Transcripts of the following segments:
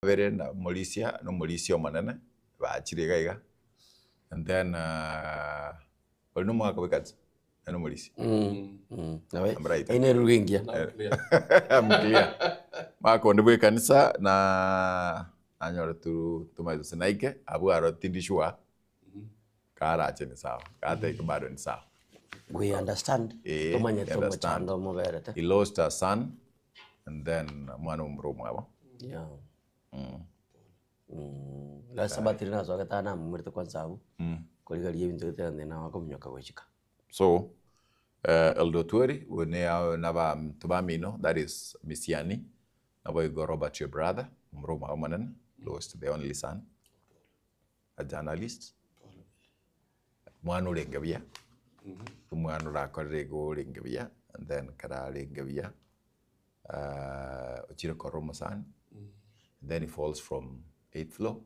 Babere na omorisia na omorisia omonene bachire iga iga and then oria na omogaka bw'ekanisa nere omorisia. I'm right. Eye nere eruga engiya. I'm clear. Omogaka onde bw'ekanisa na nanyore tu tumanyete gose naike abwo aro tindi sure karache ni sawa gataike bado ni sawa. We understand. Eh, Tomanyete we understand. omochando omoberete. He lost a son and then omwana omomura omwabo. Yeah. Last Sabbath riria nasogete aa namomorete kwanza abwo, korigereria ebinto gete gete naye akominyoka gochika. So, Elder Otwori, oyo ne nabanto bamino, that is Misiani, naboigo Robert your brother, omomura omwabo omonene, lost the only son, a journalist, omwana orenge buya, omwana orakorere igo orenge buya, and then ekero arenge buya, ochire korora omosani, then he falls from eighth floor.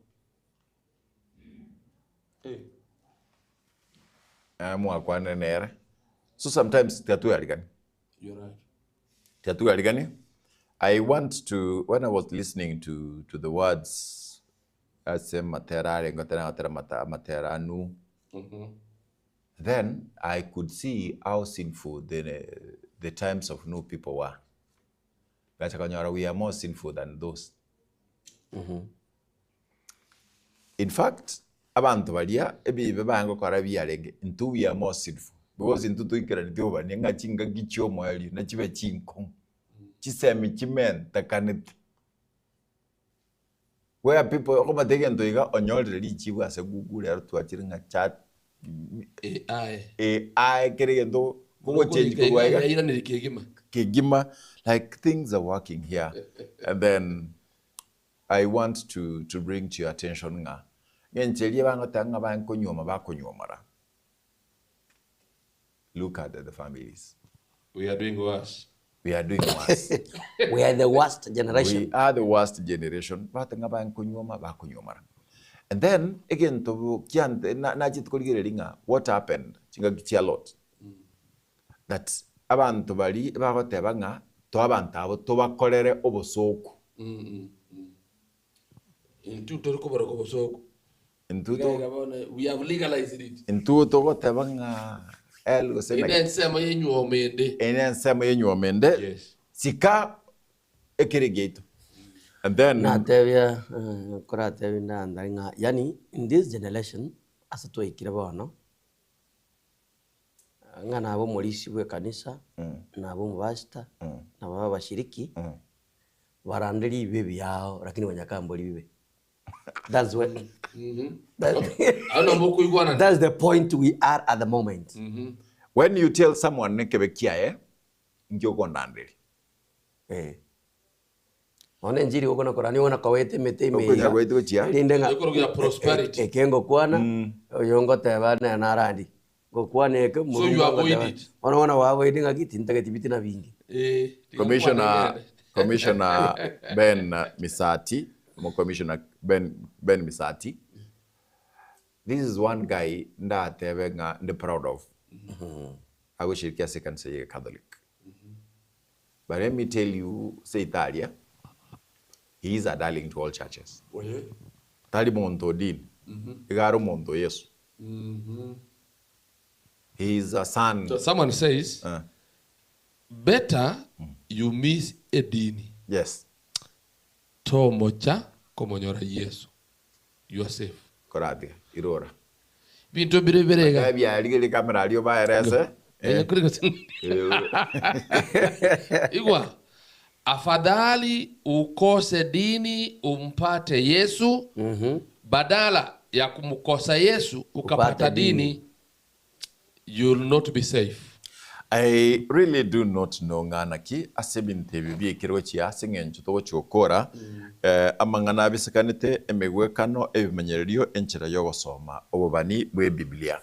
Mwakwanire nere, so sometimes tiga tweariganie. You're right. Tiga tweariganie. I want to, when I was listening to, to the words ase amatera arenge gotera agotera amata amatera anu, then I could see how sinful the, the times of Nuh people were. Ngacha konyora we are more sinful than those. In fact, abanto baria ebibe baye gokora biarenge, intwe we are more sinful because intwe toikeraneti obobani ng'a chingaki chi'omoerio nachibe chinkong'u, chisemi chimentekanete. Where people okomata egento iga onyorire richibu ase Google ero twachire ng'a chat AI. AI kera egento kogochange korwa iga Yairanire kegima. kegima like things are working here and then I want to to bring to your attention ng'a ng'encho eria bagoteba ng'a baye nkonyuoma bakonyuomora look at the families. We are doing worse. We are doing worse. We are the worst generation. We are the worst generation. Bagoteba ng'a baye nkonyuoma bakonyuomora and then egento kiante nachete korigereria ng'a what happened chingaki chia Lot that abanto baria bagoteba ng'a toe abanto abwo tobakorere obosooku. Intwe tori koboreka obosooku. Intwe Iga to- iga bono we have legalized it. Intwe togoteba ng'a el gose Eye naki. nensemo y'enyuomo ende. Eye nensemo y'enyuomo ende. Yes. Sika ekere giaito. And then. Natebia eh, koratebie ndandare ng'a yaani in this generation ase twaikire bono, Ng'a nabe omorisia bw'ekanisa, nabe omopastor, nabe abashiriki, barande ribe ebiao lakini banyakambori bibe. That's where, Abwo nabo okoigwanana. that's the point we are at the moment. When you tell someone nekebe kiaye, inki okondanderia? Eh. Bono enchiri gokona korania okona koeta emete ime Okonya iga, goeta gochia. erinde ng'a Ekero gia prosperity. eke ngokwana, oyo ngoteba nere narandi, ngokwana eke So you omorungu avoid agoteba, it. bono bono gwa-avoid ng'aki tintageti bitina binge. Eh, tiga Commissioner, nkwane ngende. Commissioner Ben Misati, omo Commissioner Ben, Ben Misati, this is one guy ndatebe ng'a ndi proud of, agoshiriki ase ekanisa ye Catholic. But let me tell you seito aria, he is a darling to all churches. Tari monto o dini, iga are omonto o Yeso. He is a son. So someone says, Eh. better you miss edini Yes. tomocha komonyora Yeso. You are safe. Koratiga, irora. Binto mbire bibere iga. Batebia rigereria camera aria obaerese. Eh, kuri gose- Igwa, afadhali ukose dini umpate Yesu badala ya kumkosa Yesu ukapata Upate dini. dini you'll not be safe. I really do not know ng'a naki ase ebinto ebi biekire gochia ase eng'encho togochia gokora amang'ana abisekanete, emegwekano, ebimanyererio, enchera y'ogosoma obobani bw'Ebiblia.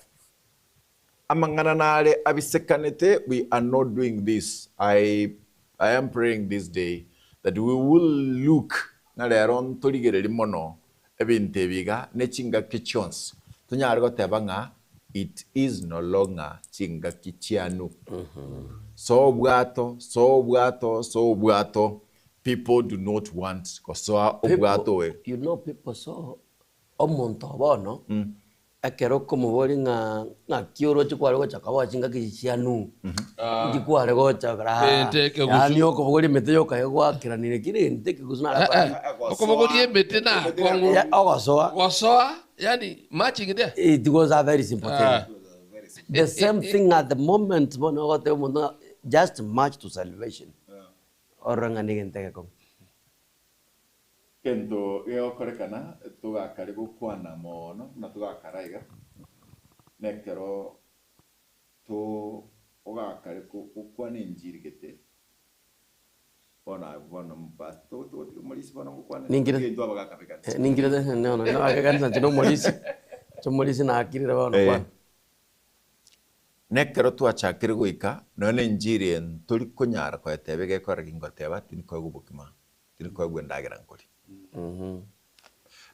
Amang'ana nare abisekanete, we are not doing this, I I am praying this day that we will look ng'a rero ntorigererie mono ebinto ebi iga ne chingaki chionsi tonyare goteba ng'a it is no longer chingaki chianu. Soa obwato, soa obwato, soa obwato. People do not want gosoa obwato oye. You know people so omonto o bono ekero okomoboria ng'a ng'aki oroche kware gocha koba chingaki echi chia Nuhu, inki kware gocha kora aa, Gento ekegusu. yaani okobogoria emete yoka egwakeranire kera egento ekegusu nare Eh, eh, okobogoria emete na akong'u. Ya, ogosoa. Gosoa, yani matching there. It was a very simple thing. Ah. The same thing at the moment bono ogoteba omonto ng'a just march to salvation. Orore ng'a negento egekong'u. Gento gegokorekana togakare gokwana moono buna togakara iga, nekero to ogakare gokwana enchiri gete, bono abwo bono omopastor togo togotiga omorisia bono ngokwane Ninkire egento abagaka b'ekanisa. ninkire nono nabake ekanisa inche na omorisia, inche omorisia nakirire bono Eh. kwana. Nekero twachakire goika, nonya nenchiri eye ntori konyara koyeteba egekora ki ngoteba, tindi koegwa obokima, tindi koegwa endagera nkoria.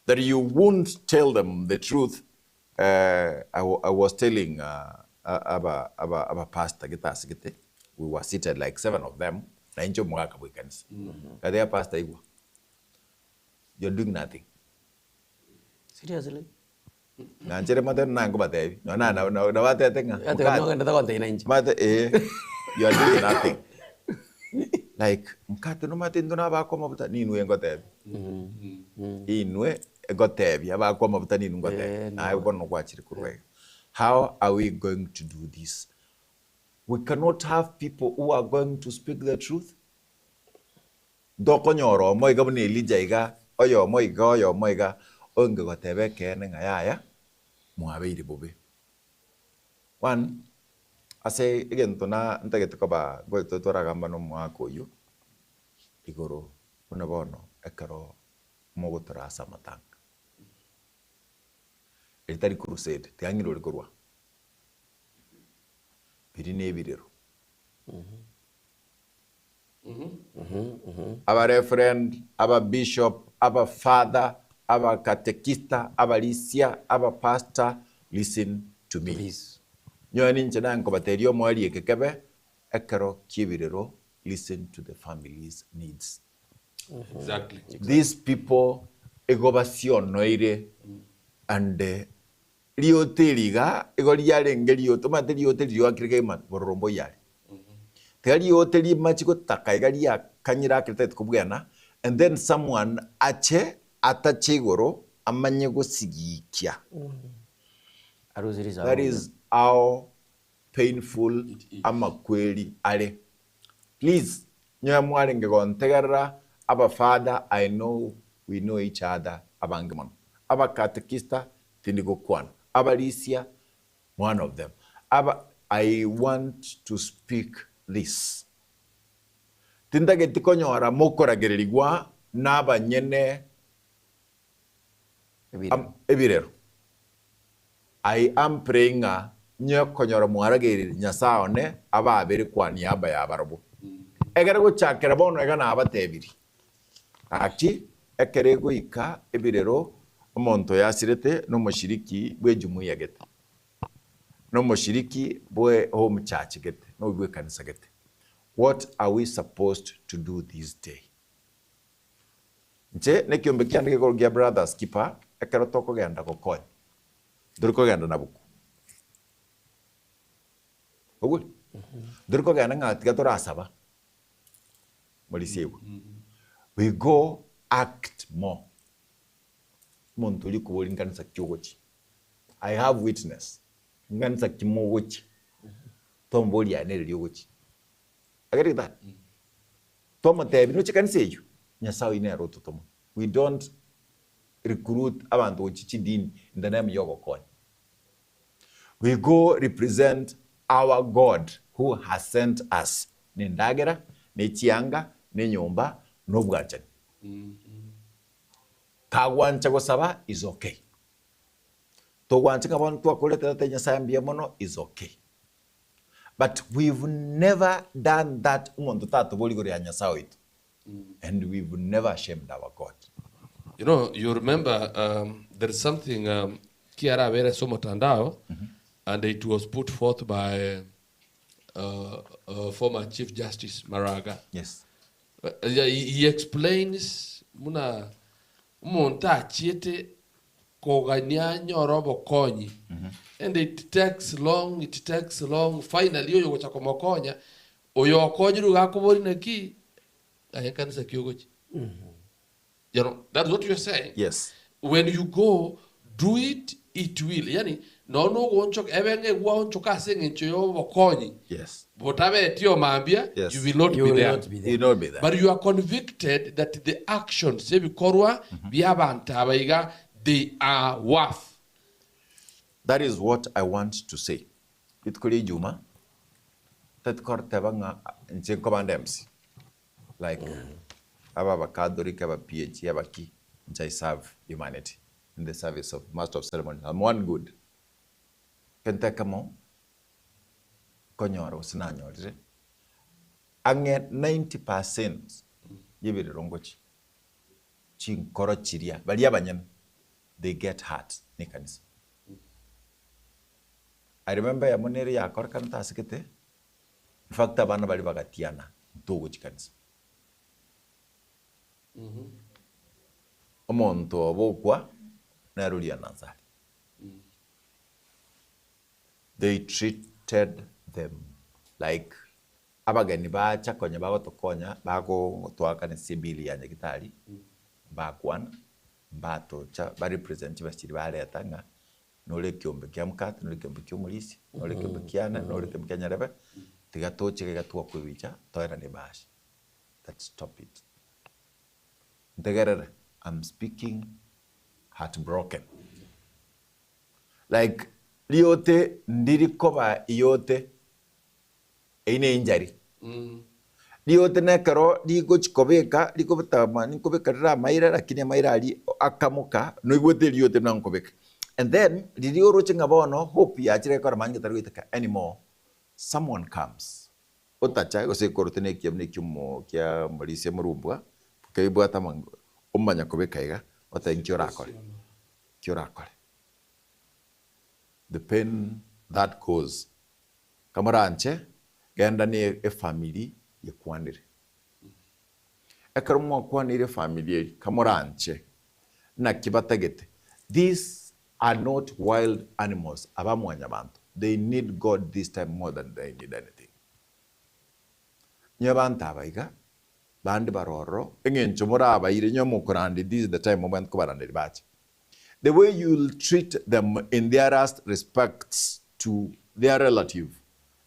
That you won't tell them the truth, I, I was telling aba, aba, aba pastor gete ase gete, we were seated like seven of them, na inche omogaka bwe ekanisa. Ngatebia pastor igwa, you're doing nothing. Seriously? Nanchere motebe naye nkobatebi, nonya na- na- nabatete ng'a Ati mokate- nogendete gontebia nainche. Mate eh, you are doing nothing. Like mkate nomate intwe nabakwa amafuta ninwe ngotebi. Inwe ngotebi abakwa amafuta ninwe ngotebi. Eh, Naye bono gwachire korwa iga. How are we going to do this? We cannot have people who are going to speak the truth. Ntokonyora omo iga buna Elija iga, oyomo iga, oyomo iga, onge goteba ekeene ng'a yaya, mwabeire bobe. One, ase egento na ntagete koba ngoeta toragamba na omogaka oyio, igoro buna bono ekero mogotora ase amatanga. Eri tari crusade, tiga ng'ina ore korwa. Biria na ebirero. Abareferend, ababishop, abafather, abakatekista, abarisia, abapastor, listen to me. Please. Nyowe ninche naye nkobateria omoerio eke kebe, ekero ki'ebirero, listen to the family's needs. Exactly. These people igo basionoire and riote eri iga, igo riarenge riote, omanyete riote riria oakire kegima bororo mboiyo are. Tiga riote rimachi gotaka iga riakanyire ake ritagete kobwena, and then someone ache atache igoro amanye gosigikia. Arusie risabu. That is how painful amakweri are. Please, nyowe mwarenge gontegerera, aba father, I know we know each other abange mono. Aba catechista, tindi gokwana. Abarisia, one of them. Aba, I want to speak this. Tintageti konyora mokoragererigwa nabanyene Ebirero. Ebirero. I am praying ng'a nye konyora mwaragereri Nyasaye one ababere kwa niaba ya barabwo. Ekere gochakera bono iga nabatebiri. Gaki ekere goika ebirero omonto yasirete nomoshiriki bwe ejumuiya gete. Nomoshiriki bwe home church gete, no bwe kanisa gete. What are we supposed to do this day? Nche nekiombe kiane gekoro gia brothers keeper ekero tokogenda gokonya. Ntori kogenda na buku. Ogwe? Ntori kogenda ng'a tiga torasaba. Morisiegwe. We go act more. Omonto oria okobori nkanisa ki ogochia. I have witness. Nkanisa ki mogochia. Tomoboria aye nere ogochia. Agere that? Tomotebi noche kanisa eyio. Nyasaye oyio nere ototoma. We don't recruit abantu gochia chidini in the name ya ogokonya. We go represent our God who has sent us. Nendagera, nechianga, nenyomba, nobwanchani. Kagwancha gosaba is okay. Togwancha ng'a bono twakorete tata Nyasaye mbuya mono is okay. But we've never done that omonto tatobori igoro ya Nyasaye oito. And we've never ashamed our God. You know, you remember there is something Kiara Vera Somotandao, and it was put forth by former Chief Justice Maraga. Yes. Yeah, he explains buna omonto achiete kogania anyore obokonyi and it takes long, it takes long, finally oyogocha komokonya, oyo okonyirwe iga akoboria naki, aye nkanisa ki ogochia? You know, that's what you're saying. Yes. When you go, do it, it will. Yani, nonya nogoonchoka, ebe ng'a egwaonchoka ase eng'encho ya obokonyi, Yes. botabeti omambia, Yes. you will not You be will there. not be there. You not be there. But you are convicted that the actions, ebikorwa bi'abanto aba iga, they are worth. That is what I want to say. Rituko ria Ijuma, tari koroteba ng'a inche nkoba nde MC. Like aba abakatholiki, aba PAG, aba ki, inche I serve humanity in the service of master of ceremonies. I'm one good. Egento ekemo nkonyora gose nanyorire, ang'e 90 percent y'ebirero ngochia, chinkoro chiria, baria abanyene, they get hurt na ekanisa. I remember eyemo nere yakorekanete ase gete, in fact abana baria bagatiana ntogochia kanisa. Omonto obo okwa nere oria Nansari. They treated them like abageni bacha konya bagotokonya bagotoakanisia ebill ya nyagitari, mbakwana, mbatocha ba represent chibesa chiria bareta ng'a nore ekiombe kia mkate, nore ekiombe kia omorisia, nore ekiombe kiane, nore ekiombe kia nyarebe, tiga toche iga twakoebicha toenane ebahasha. Let's stop it. Ntegerere, I'm speaking heartbroken. Like riote ndiri koba iyote eyio ne injury. Riote nekero rigochi kobeka rikobeta nkobeka rire amaira lakini amaira aria akamoka noigwete eriote buna nkobeka. And then riria oroche ng'a bono hope yachire ekora manyete tari goiteka anymore, someone comes otacha gose ekorote na ekiya buna ekiomo kia morisia morumbwa, kebwate amango omanya kobeka iga, otebe nki orakore, nki orakore. The pain that goes. Kamoranche, genda na efamiri yekwanire. Ekero mwakwanire efamiri eri, kamoranche, naki batagete. These are not wild animals, aba mwanyabanto. They need God this time more than they need anything. Inwe abanto aba iga, bande bare ororo, eng'encho morabaire inwe mokorandi, this is the time mobwenerete kobaranderia bache. The way you will treat them in their last respects to their relative,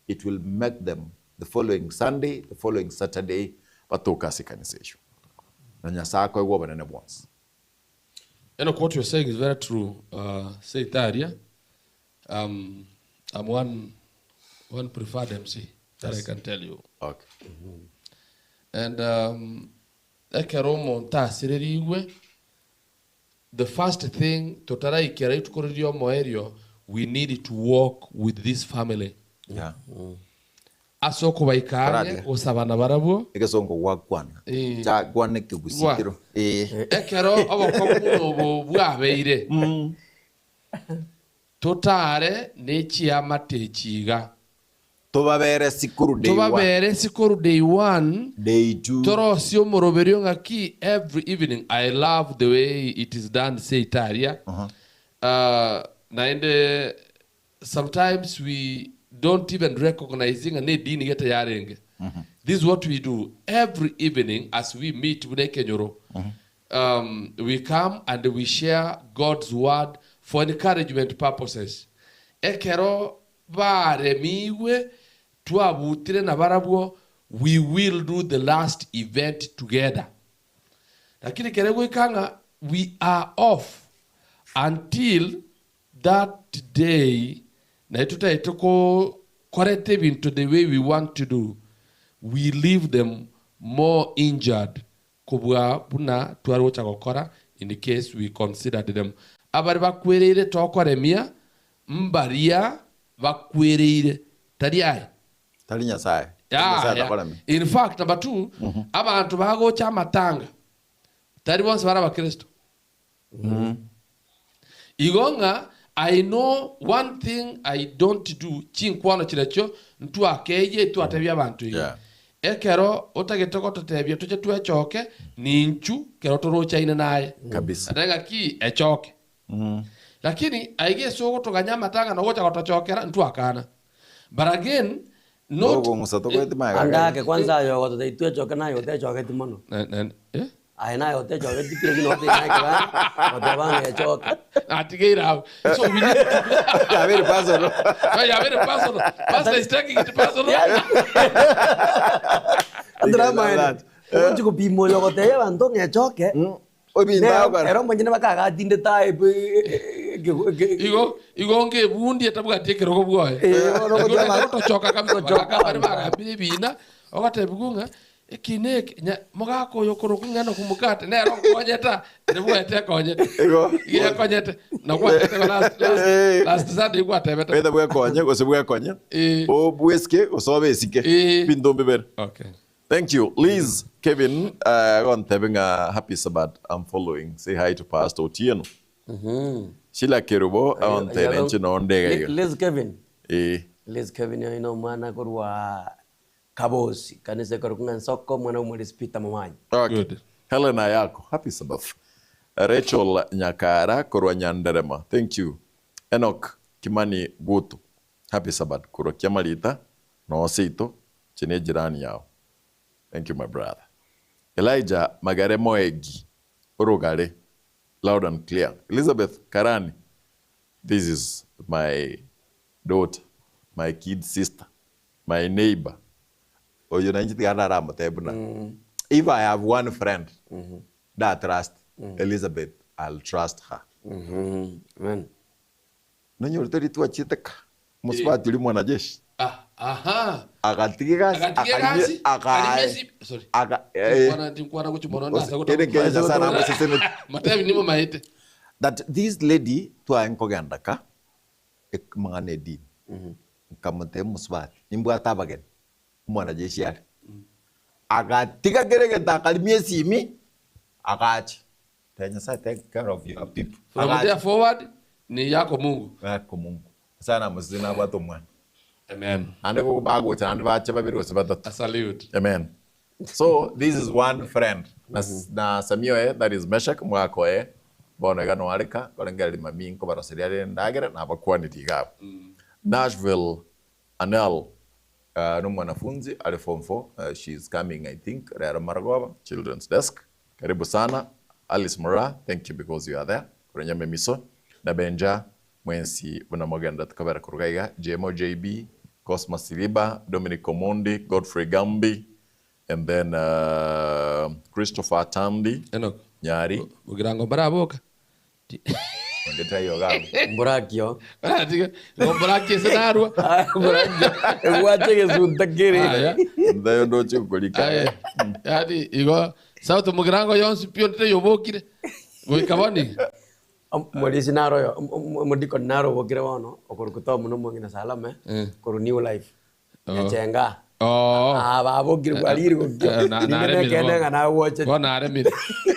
it will make them the following Sunday, the following Saturday, batoke ase ekanisa eyio. Na Nyasaye akoegwe obonene bwonsi. Enock, what you're saying is very true. Seito aria, I'm one preferred MC that I can tell you. And ekero omonto asirerigwe, the first thing totaraikera rituko riria omoerio, we need to walk with this family. Ase okobaika ang'e Karatiga. gosabana barabwo. Egesongo gwakwana. Chakwana ekegusii. Ekero obokong'u buna obo bwabeire, totare ne chiamate echi iga. Tobabere sikuru day one. Tobabere sikuru day one. Day two. Torosie omoroberio ng'aki every evening. I love the way it is done seito aria. Naende sometimes we don't even recognize ng'a ne edini gete yarenge. This is what we do every evening as we meet buna ekenyoro. We come and we share God's word for encouragement purposes. Ekero baremigwe twabutire na barabwo, we will do the last event together. Lakini kere goika ng'a we are off until that day, naye totaete koreta ebinto the way we want to do, we leave them more injured kobua buna tware gocha gokora in case we considered them. Abare bakwereire tokoremia mbaria bakwereire tari aye. Tari Nyasaye. Nyasaye takoremia. In fact, number two, abanto bagocha amatanga tari bonsi bare abakristo. Igo ng'a I know one thing I don't do, chinkwano chirekio ntwakeye twatebia abanto iga. Ekero otagete gototebia toche twechoke, ninchu kero torochaine naye. Kabisa. Ate ng'aki echoke. Lakini aiga ase ogotoganya amatang'ana ogocha gotochokera ntwakana. But again, not Togong'usa togoeti magega Ande gaiga. ake kwanza aye ogototebia twechoke naye otechogeti mono. Na- na- eh? Aye naye otechogeti pi lakini otebia naye ekebanda goteba ng'a echoke. Natigeire abwo. So we need to Yabere personal. No, yabere personal. Pastor is taking it personal. Drama ere. That. Ogochi gopima oyo ogotebia abanto ng'a echoke. Ebinto Nero agokora. ero omonyene bakagatindete aye Igo igo ngebundi etabwati ekerogo bwoye. Eh, bono Lakini gochia orende gotochoka kabisa gochoka bagaka bare abanto. bagambire ebina ogotebiwa ng'a eki na eki nya mogaka oyo okorokwa ng'a Enock Mukate nere okonyete aa ere bwete ekonyete. Igo. Igo ekonyete na gwatete igo last last Eh. last Sunday gwatebete. Either bwekonye gose bwekonye. Eh. Obwesike gose obe esike. Eh. Binto mbibere. Okay. Thank you. Liz Kevin uh, gontebe ng'a happy Sabbath I'm following. Say hi to Pastor Otieno. Sheila Kerubo agontebe inche nonde iga iga. Liz Kevin. Eh. Liz Kevin oyo na omwana korwa Kabosi, kanisa ekorokwa ng'a Nsoko, omwana bw'omorisia Peter Momanyi. Okay. Good. Helen Ayako, happy Sabbath. Rachel Nyakara korwa Nyanderema. Thank you. Enoch Kimani Gutu. Happy Sabbath korwa Kiamarita noo seito inche ne ejirani yao. Thank you my brother. Elijah Magare Moegi Orogare loud and clear. Elizabeth Karani this is my daughter, my kid sister, my neighbor. Oyo nainche tiga naramotebie buna if I have one friend nda trust Elizabeth I'll trust her. Amen. Nonyorete riria twachete ka, omosubati oria mwanajeshi Ah, aha. agatiga egasi, Agatiga akarima egasi, aka akarima esi- sorry. aka eh, Tinkwana tinkwana gochia mono ndase kende gotoka. kenya Nyasaye namoseseneti. Matebi nimo maete. That this lady twaye nkogenda ka amang'ana edini nkamotebia omosubati nimbwate abageni omwanajeshi are agatiga kera egento akarimia esimi agacha Tebia Nyasaye take care of your people From there agacha forward ni yako Mungu. Yako Mungu. Nyasaye namoseseni nabwate omwana. Amen. Naende bagocha naende bache babere gose batato. A salute. Amen. So this is one friend. Na, na Samia oye that is Meshak mwaka oye bono iga noareka korengereria mami nkobaroseria are endagera nabakwanirie iga abwo. Nashville Anel uh, nomwanafunzi are form 4 uh, she is coming I think rero marogoba children's desk karibu sana Alice Mura thank you because you are there korenya memiso na Benja mwensi buna mogenderete kobera koruga iga Jemo JB Cosmas Siliba Dominic Omondi Godfrey Gambi and then uh, Christopher Tandi Enoch. Nyari Bogirango mbaraboka. Onde taiyo iga abwo. Mborakio. Baratiga. Igo mborakie ase narwa. Mborakio. Egwache egesunte kere. Aya. Ndayo ndoche gokorika. Aye. Yaani igo South Mugirango yonsi pi onde taiyo obokire. Goika bono iga. Omorisia naro oyo, omodikoni naro obokire bono, okorokwa Tom na omong'ina Salome, korwa New Life, Nyachenga. Oo. Ah, babokire bwarire gokio. Eh, na- Ninde naremire nekeene bono. ng'a nagwochete. Bono naremire.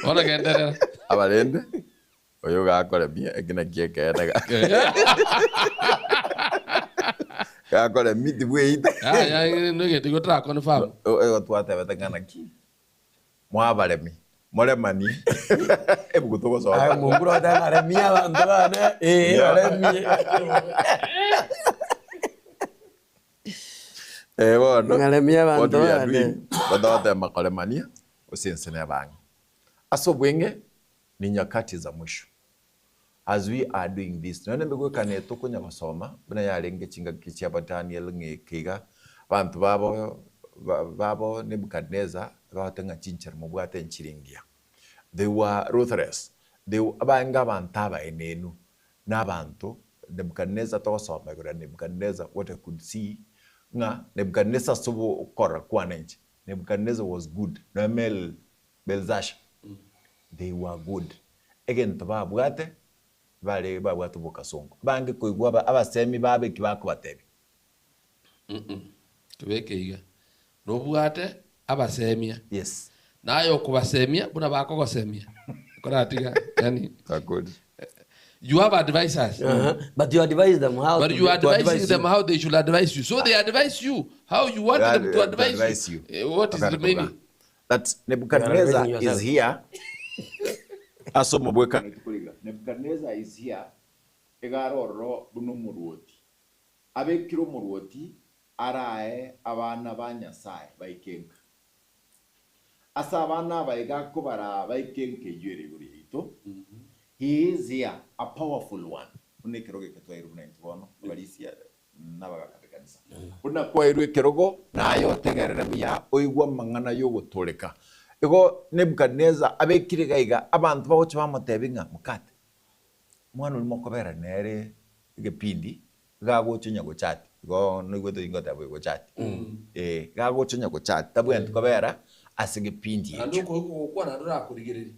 Bono genderera. Aba rende, oyo gakoremia, eki nakio ekeene ga- gakoremia tibweita. Yaya, negento igo toraconfirm. Igo twatebete ng'a naki, mwabaremi, moremanie, ebuku togosoma. Aye omonguru ogoteba ng'a remia abanto bane, ee baremie. Eh, bono, Ng'aremie what abanto we are bane. doing, batogotema koremania, gose ense nebe ang'e. Ase obweng'e, ni nyakati za mwisho. As we are doing this, nonya nemegwekano eye tokonya gosoma, buna yarenge chingaki chiabo Daniel ng'eke iga, abanto babo babo Nebuchadnezzar, bagote ng'a chinchera mobwate nchire engiya. They were ruthless, they abaenge abanto abaenenu, na abanto Nebuchadnezzar togosoma igoro ya Nebuchadnezzar what I could see, ng'a Nebuchadnezzar ase okorora kwane inche, Nebuchadnezzar was good, nonya Mel Belzasha, they were good. Egento babwate, bare babwate obokasongo. Bange koigwa aba abasemi babo eki bakobatebia. Tobeke iga, nobwate abasemia. Yes. Naye okobasemia buna bakogosemia. Koratiga, yani, Good. You have advisors. But you advise them how But to, you are to advising advise them you. how they should advise you. So they advise you how you want them to advise, you. Eh, What is remaining? That Nebuchadnezzar You are advising is here. Asoma bweka. Nebuchadnezzar is here. Egaroro buno muruoti. Abekire omoruoti arae abana ba Nyasaye baikenka. Ase abana aba iga akobara baikenka eywo ere igoro yaito. He is here, a powerful one. Buna ekerogo eke twairwe buna intwe bono, abarisia nabagaka b'ekanisa. Buna kwairwe ekerogo, naye otegerere buya, oigwe amang'ana y'ogotoreka. Igo Nebuchadnezzar abekire iga iga, abanto bagocha bamotebia ng'a mokate, omwana oria mokobera nere egepindi, iga agocha onya gochati, igo noigwete ingoteba oyo gochati. Eh, iga agocha onya gochati, tabwenereti kobera ase egepindi Naende ekio. okoigwa gokwana naende orakorigereria.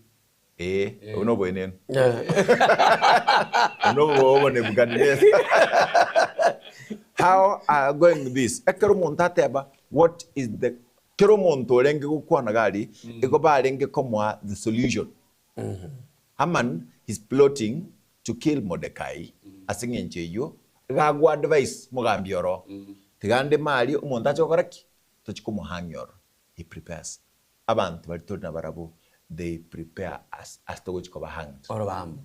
Ee, obwo noboenenu. Obwo nobo Nebukadnezar. How are going this? Ekero omonto ateba what is the kero omonto orenge gokwana gari igo barenge komoa the solution. Haman is plotting to kill Mordecai ase eng'encho eyio iga ago advise mogambi oro tiga ndime aria omonto ache gokora ki? Tochi komohang'ia oro. He prepares. Abanto baria tori nabarabwo they prepare us ase togochia koba hanged. Orobambo.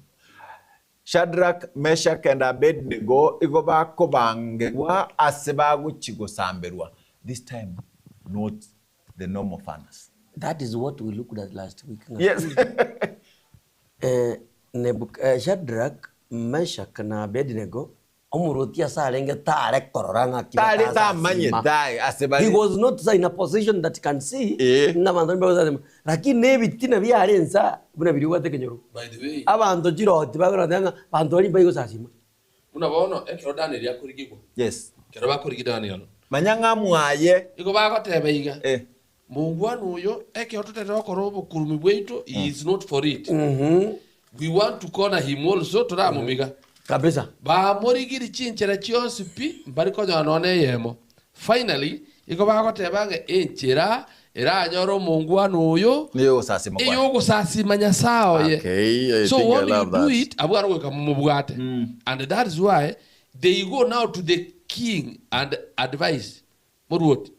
Shadrach, Meshach and Abednego igo bakobangerwa ase bagochia gosamberwa, this time not the normal furnace. That is what we looked at last week ng'a Yes. eh, Nebuk- eh, Shadrach, Meshach na Abednego Omoruoti ase arenge tare korora ng'aki Tari batasasima. tamanyete aye ase bare. He was not in a position that can see Ee. ng'a abanto mbagosasima. Lakini na ebitina biare insa buna biria obwate ekenyoro. By the way, Abanto chiroti bagorora ng'a banto baria mbaigosasima. buna bono ekero Daniel akorigigwa, Yes. ekero bakorigia Daniel, Manya ng'a mwaye. igo bagoteba iga, Eh. Mongwana oyo, ekero totete gokora obokurumi bwaito, he is not for it. We want to corner him also, toramomiga. Kabisa. Bamorigirie chinchera chionsi pi, mbari konyora nonya neyemo. Finally, igo bagoteba ng'a enchera eranyore omongwana oyo, Neyogosasima kwaye. eyogosasima Nyasae oye. Okay, I So think I when you love do that. it, abwo arogoika momobwate. And that is why they go now to the king and advise, Moruoti,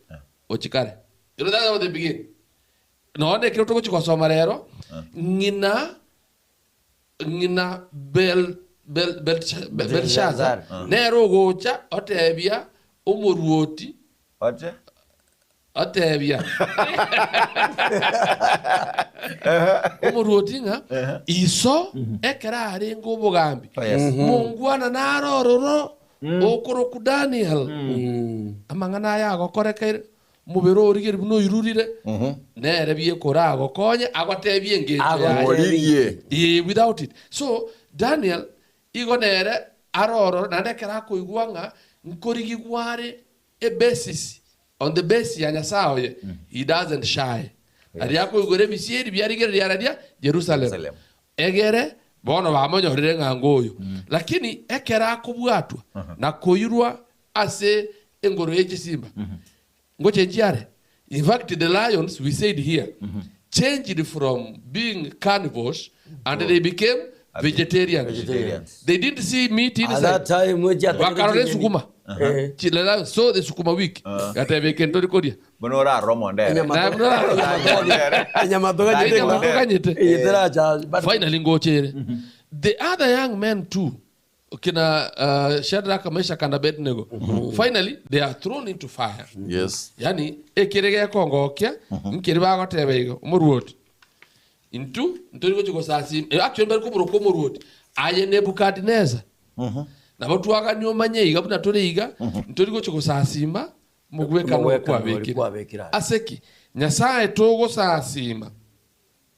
ochikare. You know, that's how they begin. Nonya nekero togochia gosoma rero, ng'ina ng'ina Bel, Bel, Belsha- Belshazzar Belshazzar. nere ogocha otebia omoruoti Oche? otebia omoruoti ng'a iso ekero arenge obogambi Oh, yes. mongwana naro ororo okoroku Daniel amang'ana aya agokorekeire omobere origerie buna oirurire nere biekora agokonye agotebie engencho yaye. Origie. Eh, without it so Daniel igo nere aroro naende ekero akoigwa ng'a nkorigigwa are ebasis on the base ya Nyasaye oye he doesn't shy aria akoigora ebisieri biarigereria araria Jerusalem Jerusalem. egere bono bamonyorire ng'a ngoyo lakini ekero akobwatwa na koirwa ase engoro ye chisimba ngochenji are in fact the lions we said here changed from being carnivores and they became vegetarians. Vegetarians. They didn't see meat At inside. that time, weche atakete Bakarore chinyeni. sukuma. Eh. Chile so the sukuma wiki. Gatebe kentori koria. Bono orarora omondere. Enyama Na- Enyama toganyete. Enyama toganyete. Eteracha. But Finally ngochere. The other young men too kina Shadrach, Meshach and Abednego. Finally they are thrown into fire. Yes. Yani ekere gekongokia nkeri bagoteba igo omoruoti intu ntori gochi gosasima eh, actually bari koboroka omoruoti aye Nebukadneza nabo twagania omanye iga buna tore iga ntori gochi gosasima mogwekano Omogwekano kwabekire kwabekire. ase ki Nyasaye togosasima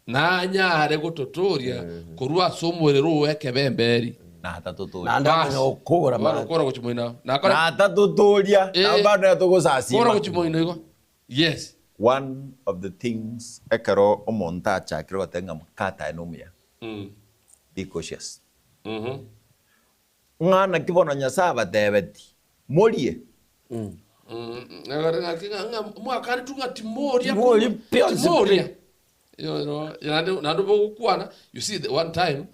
nanyare gototoria korwa ase omorero owe ekebemberi Natatotoria. Naende amanya gokogora mara. kora gochimoina nakora Natatotoria. Eh. Nabo bado kora natogosasima. gochimoina igo yes One of the things ekero omonto achakire goteba ng'a mokatae na omuya. Be cautious. Ng'a naki bono Nyasaye abatebeti, morie. Mwakare tunga timoria Timoria pionsi. timoria you know naende naende bogokwana you see the one time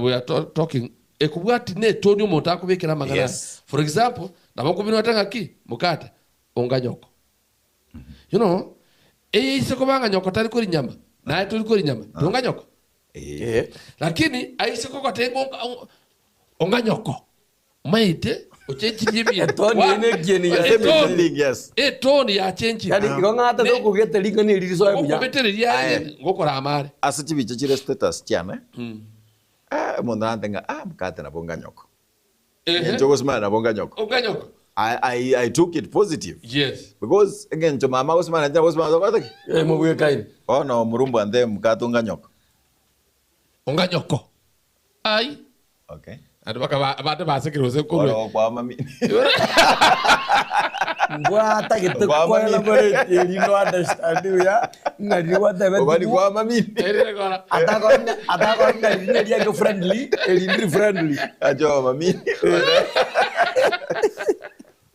we are talking Ekobwati ne etoni omonto akobekera amang'ana aya. Yes. For example, nabo okobinwete ng'aki, mokate, onga nyoko. You know, eye ise koba ng'a nyoko tari koria nyama, naye tori koria nyama, tonga nyoko. Eh. Lakini aise kogotebia ng'a onga- onga- onga nyoko, Omaete ochenchirie ebinto. Etoni eye nekieni ya Etoni. Feeling, yes. Etoni yachenchire. Yani igo ng'ata Ne- tokogete ring'ana eri risoe buya. Ngokobetereria Aye. aye ngokora amare. Ase chibicha chire status chiane, eh, omonto nante ng'a ah, mokate nabo nganyoko. Ehe. Enche ogosimana nabo nganyoko. Onganyoko. I, I, I took it positive. Yes. Because eng'encho mama agosimana inche nagosimana tokorete ki? Eh, mobwekaine. Bono omorumbu ante mokate onganyoko. Onganyoko. Ai. Okay. Naende bakaba abande basekire gose korwa. Bono gokwama mini. Mbwatagete Kwama koela mini. boreti eri no understand buya ng'a riria gwatebeti Obani bu- kwama mini. Erire kora. atakora atakora ng'a riria neriake friendly eri ndiri friendly Achoma mini.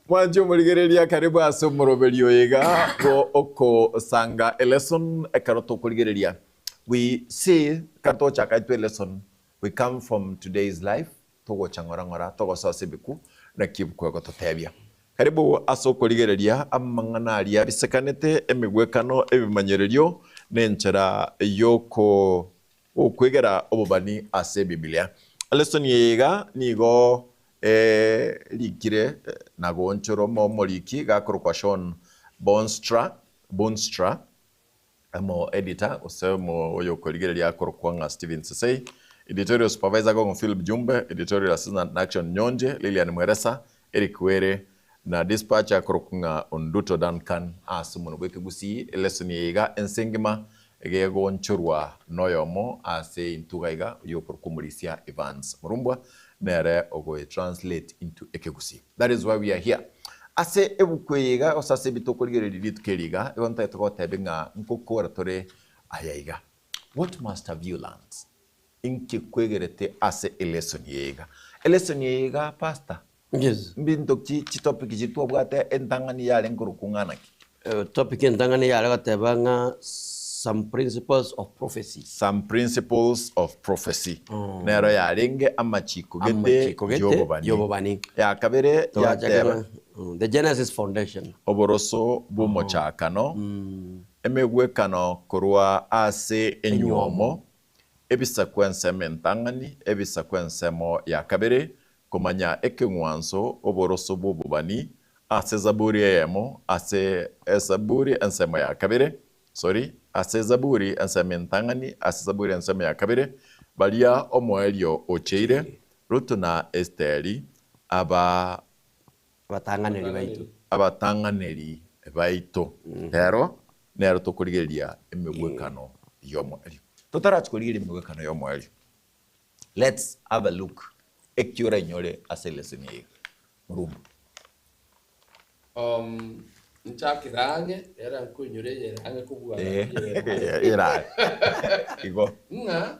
Mwanche omorigereria karibu ase omoroberio oyo iga bo okosanga elesson ekero tokorigereria. We see ekero togochaka intwe elesson We come from today's life, togocha ng'ora ng'ora togosoa ase ebiku, naki ebuku egototebia. Karibu ase okorigereria amang'ana aria abisekanete, emegwekano, ebimanyererio, na enchera y'oko okwegera obobani ase Ebibilia. Lesson eye iga nigo erikire na goonchorwa omoriki gakorokwa Shawn Boonstra, Boonstra, Omo editor gose omo oyokorigereria akorokwa ng'a Stephen Sesei, editorial supervisor Gongo Philip Jumbe, editorial assistant Nashon Nyonje, Lilian Mweresa, Eric Were na dispatcher akorokwa ng'a Onduto Duncan. Ase omonwa bw'ekegusii elesson eye iga ense engima egegonchorwa noyomo ase intwe iga iga oyokorokwa Omorisia Evans Murumbwa nere ogoe translate into ekegusii. That is why we are here. Ase ebuku eye iga, gose ase ebi tokorigereria rituko eri iga, igo ntagete gotebia ng'a nkokora tore aya iga. What must have you learnt? Inki kwegerete ase elesson eye iga? Elesson eye iga pastor, Yes. mbinto ki chitopic chiria twabwate entang'ani yarenge korokwa ng'a naki? Topic entang'ani yare goteba ng'a some principles of prophecy. Some principles of prophecy. Nero yarenge amachiko gete Amachiko gete y'obobani. y'obobani. Ya kabere Togachaka yateba ng'a, the Genesis foundation. oboroso bw'omochakano, emegwekano korwa ase enyuomo, ebisaku ensemo entang'ani, ebisaku ensemo ya kabere, Komanya ekeng'wanso, oboroso bw'obobani, ase Zaburi eyemo, ase Esaburi ensemo ya kabere, sorry, ase Zaburi ensemo entang'ani, ase Zaburi ensemo ya kabere, baria omoerio ocheire, Rutu na Esiteri, aba. Abatang'aneri baito. Abatang'aneri baito. Ero nero tokorigereria emegwekano y'omoerio. Totarachia korigereria emegwekano y'omoerio. Let's have a look eki orainyore ase elesson eye Murumba. Um, nchakere ang'e, era nkoinyora eyere ang'e kobua eyere are. Eyere are. Igo. Ng'a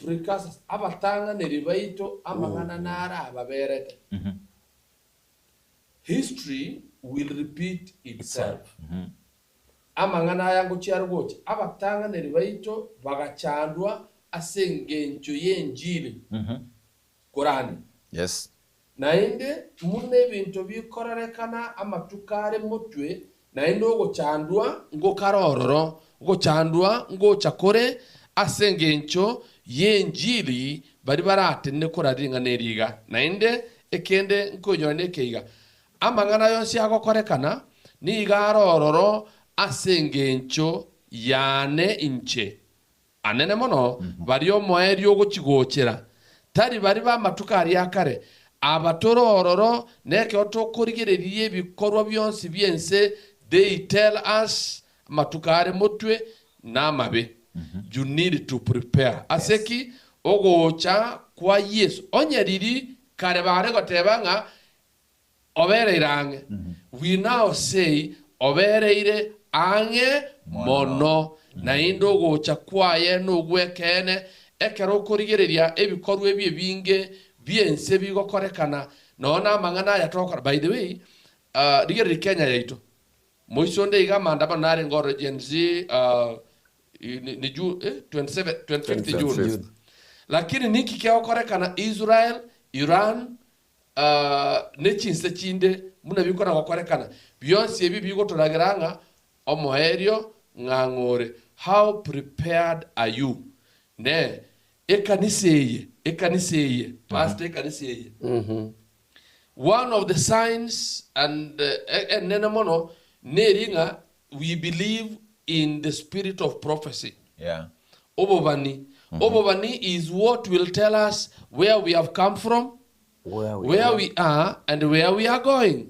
precursors, abatang'aneri baito amang'ana naro ababerete. History will repeat itself. Amang'ana aya ngochia are gocha, abatang'aneri baito bagachandwa ase engencho y'enchili korande. Yes. Naende buna ebinto bikororekana amatuko are motwe, naende ogochandwa ngokare ororo, ogochandwa ngocha kore ase engencho y'enchili baria baratenene koraria ring'ana eri iga. Naende ekende nkoinyora neke iga, Amang'ana yonsi agokorekana nigo are ororo ase engencho yane inche. Anene mono baria omoerio ogochi-gochera, tari baria b'amatuko aria a kare, aba tore ororo nekero tokorigereria ebikorwa bionsi bi'ense, they tell us amatuko are motwe namabe. You need to prepare. Ase ki? Ogocha kwa Yeso. Onye riria kare bare goteba ng'a Obereire ang'e, we now say obereire ang'e mono, naende ogocha kwaye nogw'ekeene, ekero okorigereria ebikorwa ebi ebinge bi'ense bigokorekana, nonya namang'ana aya togokora. By the way, rigereria Kenya yaito, moiso onde iga amaandamano narenge ororo Gen Z, ni June, 27, 25th June. Lakini ninki kegokorekana Israel, Iran, ne chinse chinde buna bikona gokorekana? Bionsi ebi bigotoragera ng'a omoerio ng'ang'ore. How prepared are you? Ne ekanisa eye, ekanisa eye, pastor ekanisa eye. One of the signs and enene mono neri ng'a we believe in the spirit of prophecy. Yeah. Obobani. Obobani is what will tell us where we have come from, Where we where are. we are, and where we are going.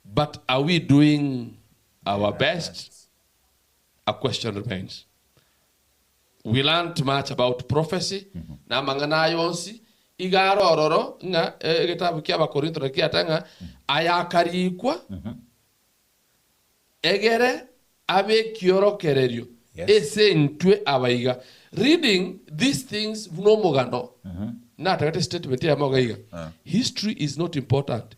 But are we doing our best? A question remains. We learned much about prophecy, na amang'ana aya onsi, iga are ororo ng'a egetabu kia Abakorintho nakio kiateba ng'a ayakarikwa egere abe ekiorokererio Yes. ase intwe abaiga. Reading these things buna omogano, natagete statement eyemo iga iga, history is not important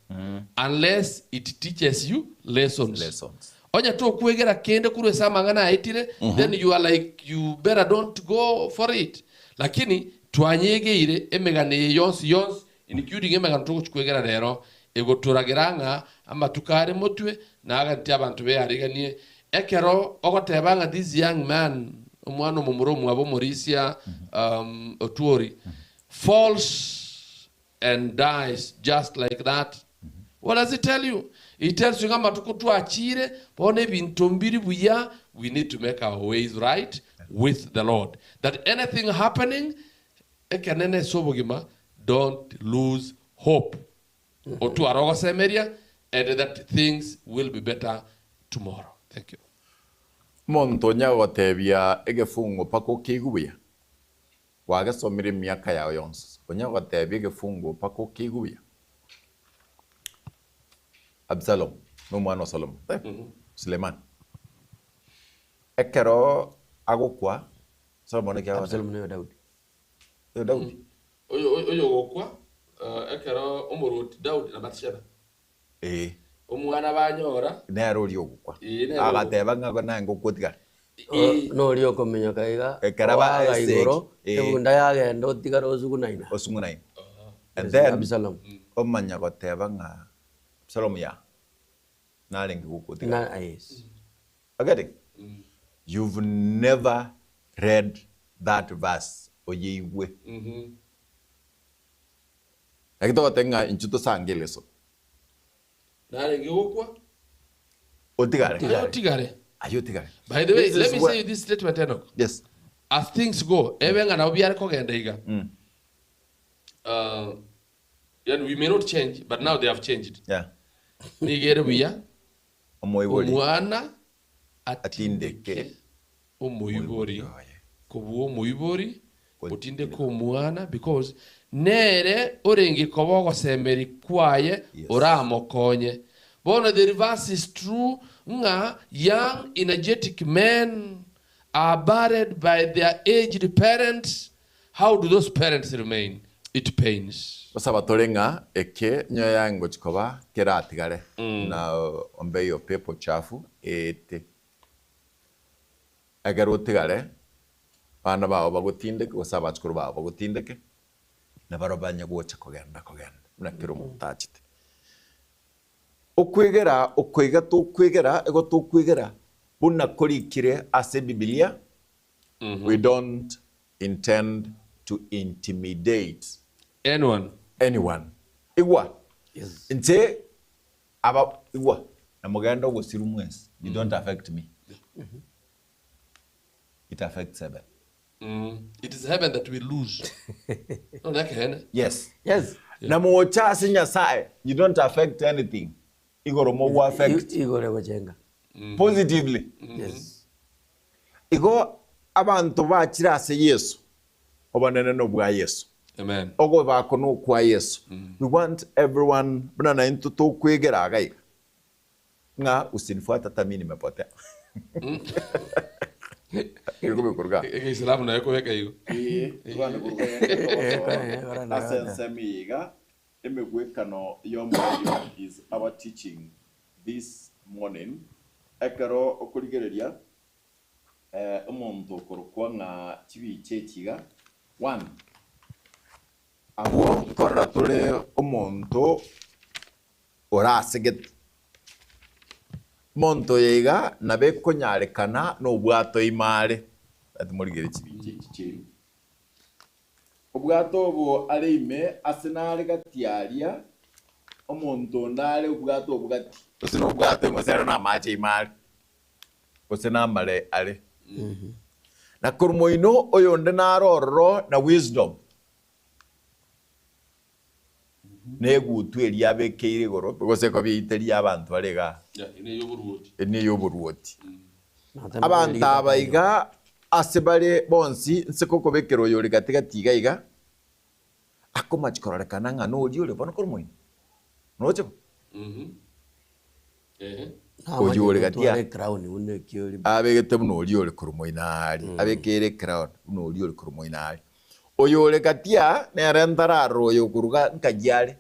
unless it teaches you lessons. Lessons. Onye tokwegera kende korwa ase amang'ana aetire, then you are like you better don't go for it. Lakini twanyegeire emegano eye yonsi yonsi including emegano togochi kwegera rero egotoragera ng'a amatuko are motwe nagantie abanto beariganie ekero ogoteba ng'a this young man omwana omomura omwabo omorisia Otuori falls and dies just like that. What does it tell you? It tells you ng'a amatuko twachire bono ebinto mbiri buya, we need to make our ways right with the Lord. That anything happening, ekenene ase obogima, don't lose hope. Otware ogosemeria and that things will be better tomorrow. Thank you. Omonto onya gogotebia egefungo mpaka okeigwe buya, Gwagesomire emiaka yao yonsi, onya gotebia egefungo mpaka okeigwe buya. Absalomu nomwana o Solomo, Sulemani. Ekero agokwa, Solomon naki agoteba? Absalomu noyo Daudi. Oyo Daudi. Oyo oyogokwa ekero omorwoti Daudi na Batisheba. Ee. Omwana banyora. Nere oria ogokwa. Ee, nere ogokwa. Agateba ng'a naye ngokwa otigare. Ee. Noria okominyoka iga, Ekero aba oaga esegi, igoro, ee. ebunda yagenda otigare osugunaina. Osugunaina. And Yes, then Absalomu. omanya goteba ng'a Absalomu ya, narenge gokwa otigare. Na, yes. You getting? You've never read that verse oyeigwe. Naki togoteba ng'a inchuo tosange eleso. Narenge gokwa. Otigare. Aye otigare. Aye otigare. By the way, This let is me where- say this statement Enoch. Yes. As things go, ebe ng'a nabo biare kogenda iga. Yani we may not change, but now they have changed. Yeah. Nigo ere buya Omoibori. omwana Atindeke atindeke omoibori omoibori oye. kobua omoibori Otindeke otindeke omwana because nere orenge koba ogosemeri kwaye Yes. oramokonye. Bono the reverse is true ng'a young energetic men are buried by their aged parents, how do those parents remain? It pains. Gosaba tore ng'a eke nyoyo yaye ngochi koba keratigare na ombe pepo chafu eete. Ekero otigare, abana bao bagotindeke gose abachukuru bao bagotindeke, na barobwo banye gocha kogenda kogenda buna kera omonto achete. Okwegera okoiga tokwegera igo tokwegera buna korikire ase Ebibilia, we don't intend to intimidate Anyone. anyone. Igwa, Yes. inche aba igwa na mogende ogosiru mwensi, you don't affect me. It affects heaven. It is heaven that we lose. No, nekeene. Yes. Yes. Na mocha ase Nyasaye, you don't affect anything. Igoro mogo affect. Igoro egochenga. Positively. Yes. Igo abanto bachire ase Yesu, obonene nobwa Yesu. Amen. Ogobako nokwa Yesu. We want everyone, buna naintwe tokwegera iga iga. Ng'a usinifuate hata mimi nimepotea. Ikobekoruga. Egeisilamu nayo ekobeka igo. Ase ensemo eye iga, emegwekano y'omoerio is our teaching this morning. Ekero okorigereria omonto okorokwa ng'a chibicha echi iga, one, Abwo nkorora tore omonto orasegete. Omonto oyo iga nabo ekonyarekana nobwato ime are. Tati morigere chibicha echi chiaino. Obwato obo are ime ase nare gati aria, omonto onde are obwato obwo gati. Gose nobwato ime gose ere namache ime are, gose namare are. Na korwa moino oyonde nare ororo na wisdom, na egutwa eria abekeire igoro, gose ekobia eiteria abanto bare igaa. Eri neyoboruoti. Abanto aba iga ase bare bonsi nse kokobekera oyore gati gati iga iga, akomachi kororekana ng'a noria ore bono korwa moino. Noroche bo? Oyio ore gati aa abegete buna oria ore korwa moino aaria, abekeire ecrown buna oria ore korwa moino aaria. Oyo ore gati aa nere ntararora oyo okoruga nkayia are,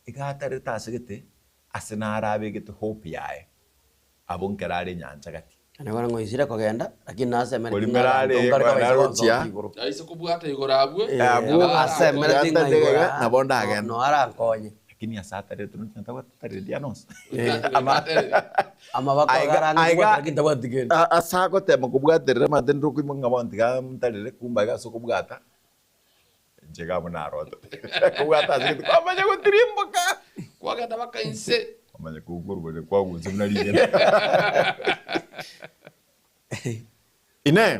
iga atarete ase gete ase naro abegete hope yaye, abwo nkero are enyancha gati. Naende bono ng'oisire kogenda, lakini nasemeretie Ori ng'a mere abanto are nkare kobaisa narochia. gonsokia igoro. Aise kobwata igoro abwo, Eh, Abwo, nabo ara- asemeretie ng'a igoro Iga, aa, nabo ndagende. no arankonye. Lakini ase atarete roche ntabwate tareti ane onsi. Amaboko Aiga- agarange aiga- kobwata lakini tabwati kende. Ase agotema kobwaterera amate ndire okoimoka ng'a bono tiga ntarere kumbe aiga ase okobwata inche iga abwo narotete. Kobwata ase gete kwamanya gotirimboka. Kwagenda baka inse. Kwamanya kokorwa kwagusa buna rigena. Inee!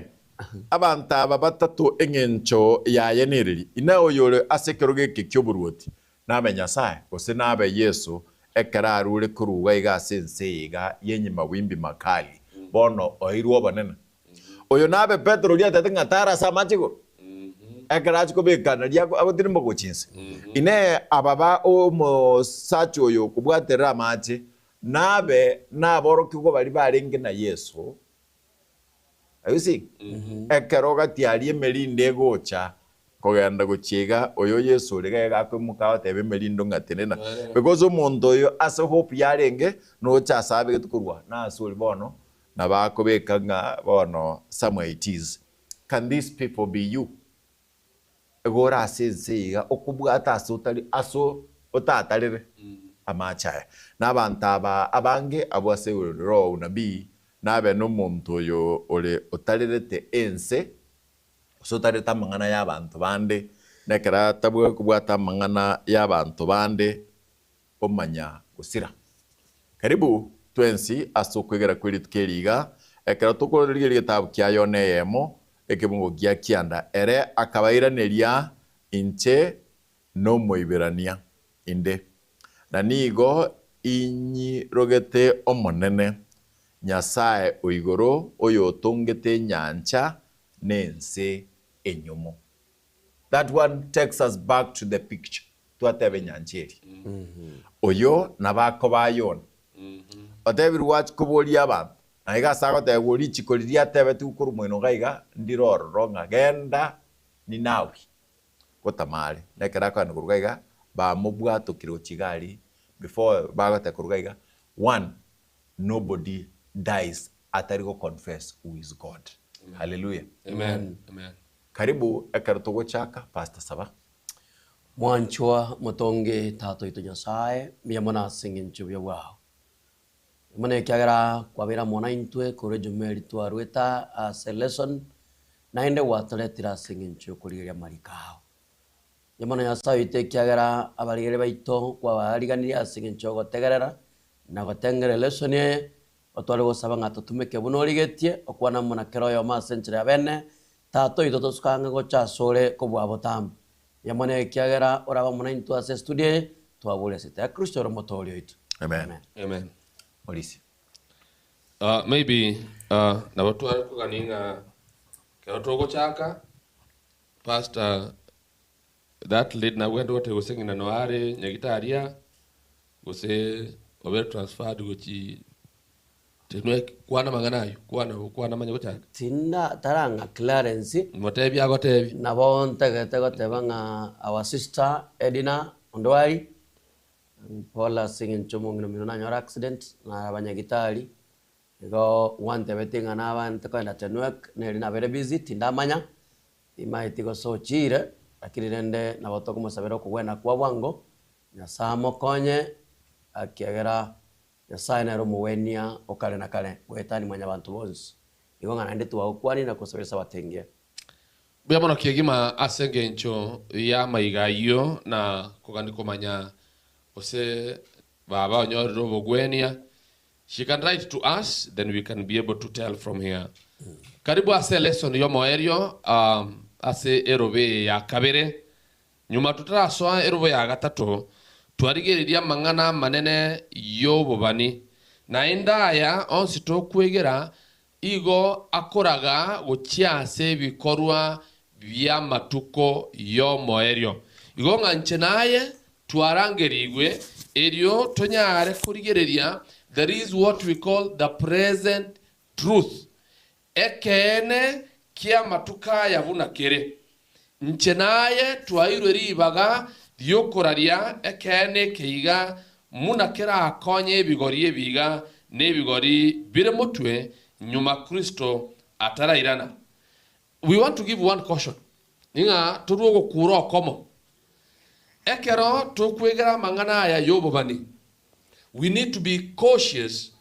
Abanto aba batato engencho yaye nereri? Inee! Oyore ase ekerogo eke ki'oboruoti nabe Nyasae, gose nabe Yeso, ekero arure korwa iga iga ase ense eye iga y'enyimawimbi makali, bono oeirwe obonene? Oyo nabe Petero oria atebete ng'a tara ase amache igoro, ekero achia kobeka nario agotirimboka gochia inse. Inee! Aba ba omosacha oyo okobwaterera amache nabe naborokigwa baria barenge na Yeso? Are you seeing? Ekero gati aria emerindo egocha kogenda gochia iga, oyo Yeso ore iga iga akoimoka agoteba emerindo ng'a tenena. Because omonto oyo ase hope yarenge, nocha ase abegete korwa nase oria bono, nabo akobeka ng'a bono somewhere it is. Can these people be you? Igo ore ase ense eye iga okobwata ase otari ase otatarere amache aya. Na abanto aba abange abwo ase roho unabii nabe nomonto oyo ore otarerete ense, gose otarerete amang'ana y'abanto bande, na ekero atabwate kobwata amang'ana y'abanto bande, omanya gosira. Karibu twensi ase okwegera kwe rituko eri iga, ekero tokorigereria egetabu kia Yona eyemo, ekebungo gia kianda, Ere akabairaneria, Inche n'Omoiberania inde, na nigo inyirogete Omonene, Nyasae o igoro, oyotongete enyancha na ense enyomo. That one takes us back to the picture twateba enyancha eria. Oyo nabo akoba Yona. Otebirwe gwachia koboria abanto, na iga ase agotebigwa richiko riria atebetigwe korwa moino iga iga ndire ororo ng'a genda Ninawi gotama are. Na ekero akogenda korwa iga iga bamobwatokire gochia iga aria before bagoteba korwa iga iga one nobody dies atari go confess who is God. Hallelujah. Amen. Amen. Karibu ekero togochaka Pastor Saba. Mwanchwa motonge Tata oito Nyasae, mbuya mono ase engencho y'obuya bwao. Mbuya mono ekiagera kwabeire amo naintwe korwa ejuma eri twarwete ase lesson, naende gwatoretire ase engencho y'okorigereria amariko ao. Mbuya mono Nyasae oito ekiagera abarigereria baito kwabariganirie ase engencho y'ogotegerera na gotengera elesson eye, Otware gosaba ng'a totumeke buna origetie, okwane amo na kera oyomo ase enchera ya bene, Tata oito tosuka ang'e gocha asore kobua botambe. Mbuya mono ekiagera orabe amo naintwe ase estudio eye, twabore ase erieta ria Kristo ore Omotooria oito. Amen. Amen. Morisia. Uh, maybe uh, nabo tware kogania ng'a kero togochaka pastor that lady nabwate goteba gose ng'ina no are nyagitaria gose obe transferred gochi Tenwe kwana amang'ana ayio, kwana kwana manye gochaka. Tinda tarang'a clearance. Motebie agotebie. Nabo ntagete goteba ng'a our sister Edina Ondwari, pole ase eng'encho omong'ina omino nanyore accident, nare abanyagitari, igo gwantebetie ng'a nabante kogenda Tenwek, neri nabere busy tindamanya, timaeti gose ochire. Lakini rende nabo tokomosabera okogwena kwa bwango, Nyasae amokonye, ekiagera Nyasae nere omogwenia o kare na kare, goetania mwanyabanto bonsi. Igo ng'a naende twagokwania na kosabera Esabato engiya. Mbuya mono kegima ase engencho y'amaiga ayio na kogania komanya gose baba onyorire obogwenia. She can write to us then we can be able to tell from here. Karibu ase lesson y'omoerio ase erobe eye ya kabere. Nyuma totarasoa erobo ya gatato, twarigereria amang'ana amanene y'obobani. Naende aya onsi tokwegera igo akoraga gochia ase ebikorwa bi'amatuko y'omoerio. Igo ng'a inche naye twarangerigwe, erio tonyare korigereria there is what we call the present truth, Ekeene ki'amatuko aya buna kere. Inche naye twairwe ribaga ri'okoraria ekeene eke iga, buna kerakonye ebigori ebiga na ebigori bire motwe nyuma Kristo atarairana. We want to give one caution, ng'a torue ogokuura okomo. Ekero tokwegera amang'ana aya y'obobani, we need to be cautious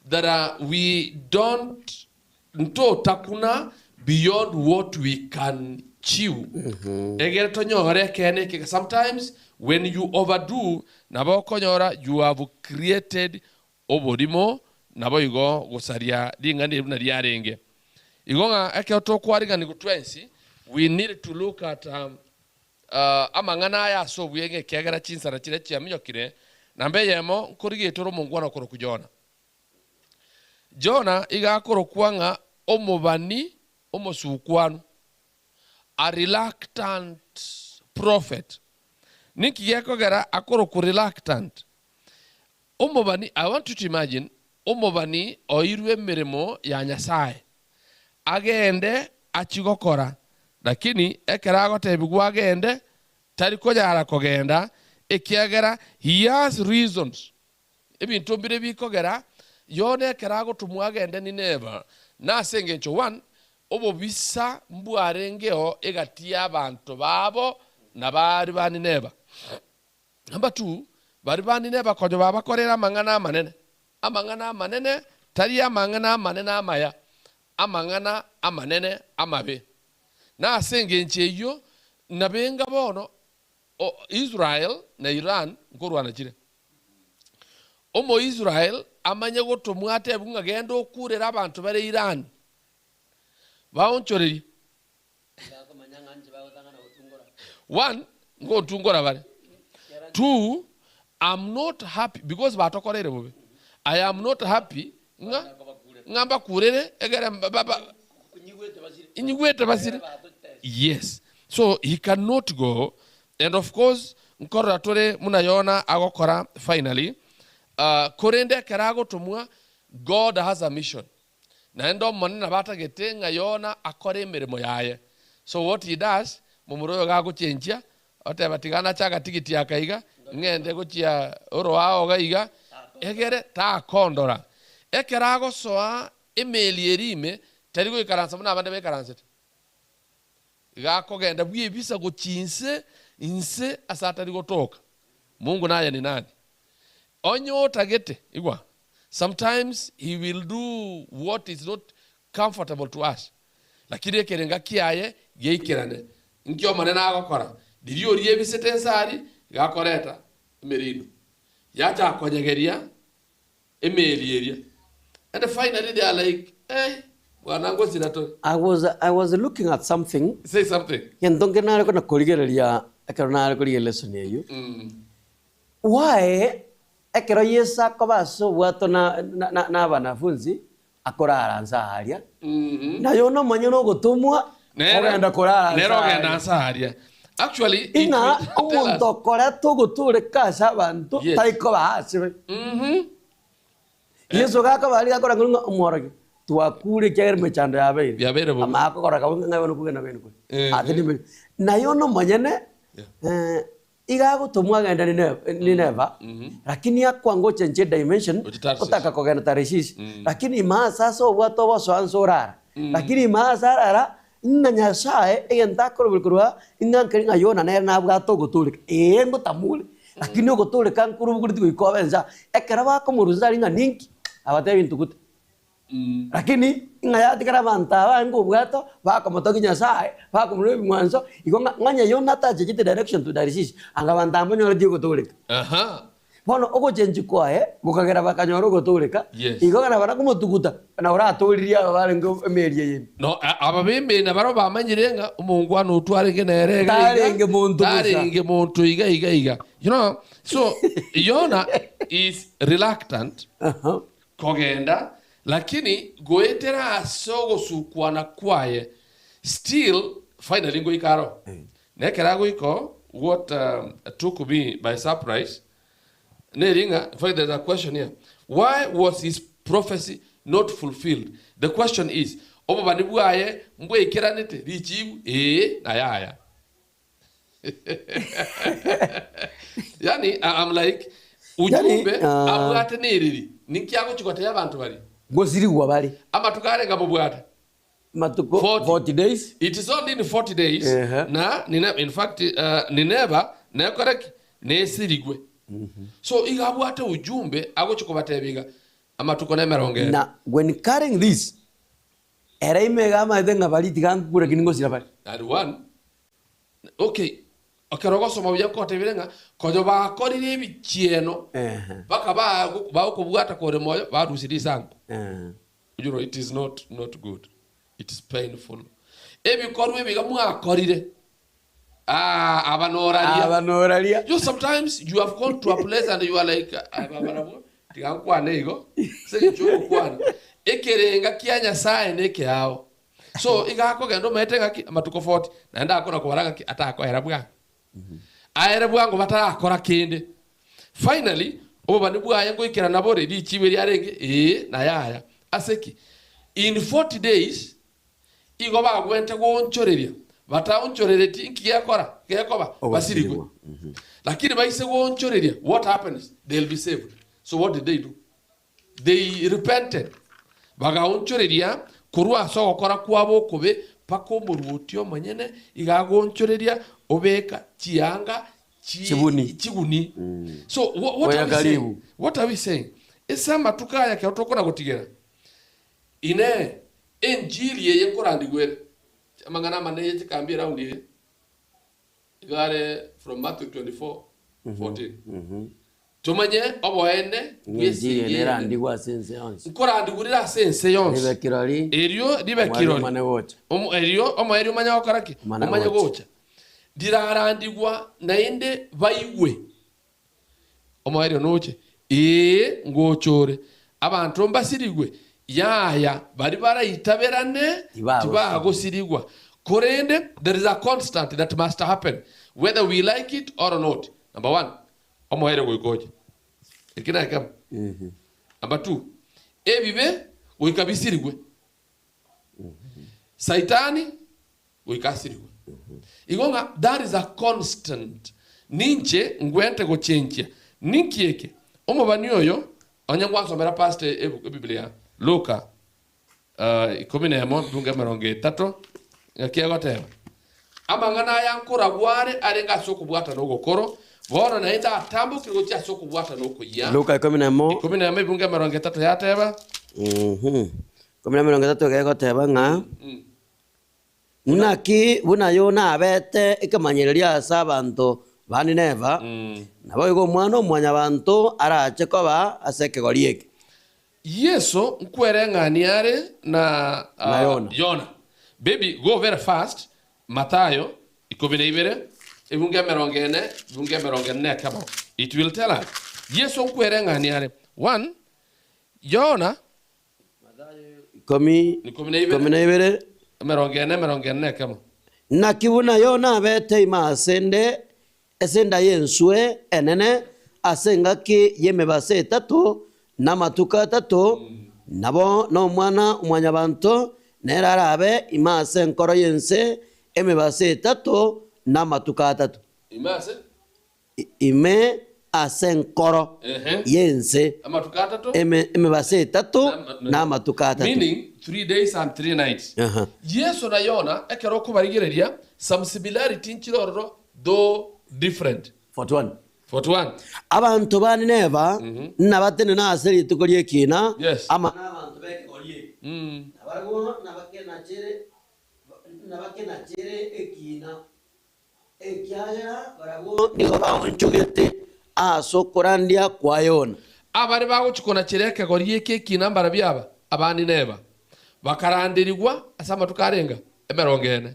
that we don't ntotakuna beyond what we can chew egere tonyore ekeene eke sometimes when you overdo nabo okonyora you have created oborimo naboigo gosaria ring'ana eri buna riarenge igo ng'a ekero tokwarigani twensi we need to look at Amang'ana aya ase obweng'e, ekiagera chinsara chiria chiaminyokire, namba eyemo nkorigetwe ore omongwana okorokwa Jona. Jona iga akorokwa ng'a omobani omosukwanu, a reluctant prophet. Ninki gekogera akorokwa reluctant? Omobani, I want you to imagine, omobani oirwe emeremo ya Nyasae, agende achie gokora, lakini ekero agotebigwa agende, tari konyara kogenda, ekiagera he has reasons. Ebinto mbire bikogera Yona ekero agotomwa agende Nineva, nase engencho one, obobisa mbwarengeo egati y'abanto babo na baria ba Nineva. Number two, baria ba Nineva konya babakoreire amang'ana amanene. Amang'ana amanene tari amang'ana amanene amaya, amang'ana amanene amabe. Na ase engencho eyio nabenga bono Israel na Iran nkorwana chire. Omoisrael amanye gotomwa atebwe ng'a genda okurere abanto bare Iran baonchorerie. One, ngotungora bare. Two, I'm not happy because batokoreire bobe. I am not happy ng'a ng'a mbakurere egere ba ba inyigwete basire. Yes. So he cannot go and of course nkorora tore muna Yona agokora finally uh, korende ekero agotomwa God has a mission. Naende Omonene nabo atagete ng'a Yona akore emeremo yaye. So what he does, momura oyo gagochenchia, oteba tiga nache agatigiti aka iga, ng'ende gochia oroao iga iga, egere takondora. Ekero agosoa emeli eria ime, tari goikaransa buna abande baikaransete. Iga akogenda bw'ebisa gochia inse, inse ase atari gotoka. Mungu naye ni nani? Onye otagete, igwa, sometimes he will do what is not comfortable to us, lakini ekerenga kiaye geikerane. Nki Omonene agokora? Riria oria ebisete inse aria, iga akoreta emerindo, yacha konyegeria emeri eria. And finally they are like, hey, bwana ngosira tore. I was, I was looking at something, Say something. gento nkere nare kona korigereria ekero nare korigereria lesson eyio. Why ekero Yeso akoba ase obwato na na na abanafunzi, akorara nse aaria, naye one omonyene ogotomwa ogenda korara nse Nere ogenda aaria. nse aaria. Actually, it Ing'a will tell us. omonto okoreta ogotooreka ase abanto Yes. taikoba ase. Yeso gakoba aria gakora ng'a omworokia, twakure ekiagera emechando yabeire. Yabeire bobe. Amaya kogora kabe ng'a bono kogenda bene kore. Eh. Ase nimbe. Naye one omonyene Yeah. eh, iga agotomwa agende Nineve, Nineva, lakini akwanga ochenche dimension, Gochia Tarshish. Ng'a Nyasae egento akorobia korwa aa, ng'a nkeri ng'a Yona nere nabwate ogotooreka, ee ngotamore, lakini ogotooreka nkorobogoreti goika obe nsa. Ekero bakomorusia nsa aria ng'a ninki? Abatebie ntugute. Lakini ng'a yatigara abanto aba barenge obwato, bakomotogia Nyasae, bakomorua ebing'wanso, igo ng'a ng'a onye Yona atachechete direction to Tarshish, anga abanto aba mbanyoreti ogotooreka. Aha. Bono ogochenchia kwaye gokagera bakanyora ogotooreka, Yes. igo ng'a nabana komotuguta, na oratooririe aba barenge emeeri eye ime. No, a- aba b'emeeri nabarabwo bamanyire ng'a omongwana oo twarenge nere iga iga, Tarenge monto bosa. tarenge monto iga iga iga. You know, so Yona is reluctant Aha. kogenda, lakini goetera ase ogosukwana kwaye, still finally ngoika aro. Na ekero agoika oo, what took me by surprise, neri ng'a, in fact there's a question here, why was his prophecy not fulfilled? The question is, obobani bwaye mbwaikeranete? Richibu, ee na yaya. Yani I'm like, ujumbe Yani, ah. abwate nereri, ninki agochi gotebia abanto baria? Ngosirigwa bare Amatuko arenge amobwate? matuko 40. 40 days. It is only in 40 days Ehe. na Nine, in fact Nineva nekore ki? Nesirigwe. So iga abwate ujumbe agochi kobatebia iga amatuko nemerongo ere. Na when carrying this, ere ime iga amaete ng'a baria tiga nkure lakini ngosira bare. And one, okay, ekero ogosoma buya nkotebire ng'a konya bakorire ebichieno Ehe. mpaka bago bagokobwata kore moyo barusia risanku. Ehe. You know, it is not, not good. It is painful. Ebikorwa ebiga mwakorire. Ah, aba noraria. Aba noraria. You sometimes you have gone to a place and you are like, aba barabwo, tiga nkwane igo, ase eng'encho ogokwana. Ekerenga kia Nyasaye na ekeao. So, iga akogenda omanyete ng'aki, amatuko 40, naende akona kobara ng'aki, atakoera bwango. Aere bwango batarakora kende. Finally, obobani bwaye ngoikerana bore richibu eri arenge ee na yaya. Ase ki? In 40 days igo bagwente goonchoreria, bataonchorereti inki gekora? Gekoba? Basirigwe. Lakini baise goonchoreria, what happens? They'll be saved. So what did they do? They repented, bagaonchoreria korwa ase ogokora kwabo okobe mpaka omoruoti omonyene iga agoonchoreria obeka chianga chi- Chiguni. chiguni. So what Oya are we saying? karibu. What are we saying? Ase amatuko aya ekero tokona gotigera, Inee, enchili eye nkorandigwa ere? Amang'ana amanene ye chikambi eround eye iga are from Matthew 24, 14. Tomanye oboene Ng'enchili eye bw'esegi eye. nerandigwe ase ense yonsi. Nkorandigwe rire ase ense yonsi. Ribe kirori. Erio ribe Omweri kirori. omane gocha. Omo- Erio omoerio omanye gokora ki? Omane Omanye gocha. gocha. Rirarandigwa naende baigwe. Omoerio noche? Ee, ngocha ore. Abanto mbasirigwe? Yaya, baria baraitaberane tibagosirigwa. Korende there is a constant that must happen whether we like it or not. Number one, omoerio goika oche. Eki nekemo. Number two, ebibe goika bisirigwe. Saitani goika asirigwe. Igo ng'a that is a constant. Ninche ngwente gochenchia. Ninki eke? Omobani oyo, onye ngwansomera pastor ebuku ebibilia, Luka uh, ikomi na emo ebungo emerongo etato, ng'aki egoteba, Amang'ana aya nkoragwa are arenge ase okobwatana ogokoro, bono naende atambokire gochia ase okobwatana okoyia. Luka ikomi na emo. 11 ebungo emerongo etato yateba. 13 egoteba ng'a. Naki buna Yona abete ekemanyererio ase abanto ba Nineva, naboigo Omwana-o-mwanyabanto arache koba ase ekegori eke. Yeso nkwereng'ania are na Na Yona. Yona. Baby go very fast Mathayo 12 ebungo emerongo ene ebungo emerongo ene na ekemo it will tell us Yeso nkwereng'ania are one Yona 12. 44. Naki buna Yona abete ime ase 'nde, ase enda y'enswe enene, ase engaki y'emebaso etato na amatuko atato, nabo n'Omwana-o-mwanyabanto nere arabe ime ase enkoro y'ense emebaso etato na amatuko atato. Ime ase enkoro Ehe. y'ense Amatuko atato. eme- emebaso etato na amatuko atato. Meaning 3 days and 3 nights. Aha. Yeso na Yona ekero okobarigereria some similarity nchire ororo though different. 41. 41. Abanto ba Nineva nabatenene ase rituko ri'ekina Yes. amo nabanto b'ekegori eke, nabarabwo nabakenachere nabakenachere ekina, ekiagera barabwo nigo baonchogete ase okorandia kwa Yona. Abare bagochia konachera ekegori eke ekina mbarabio aba, aba Nineva, bakaranderigwa ase amatuko arenga emerongo ene,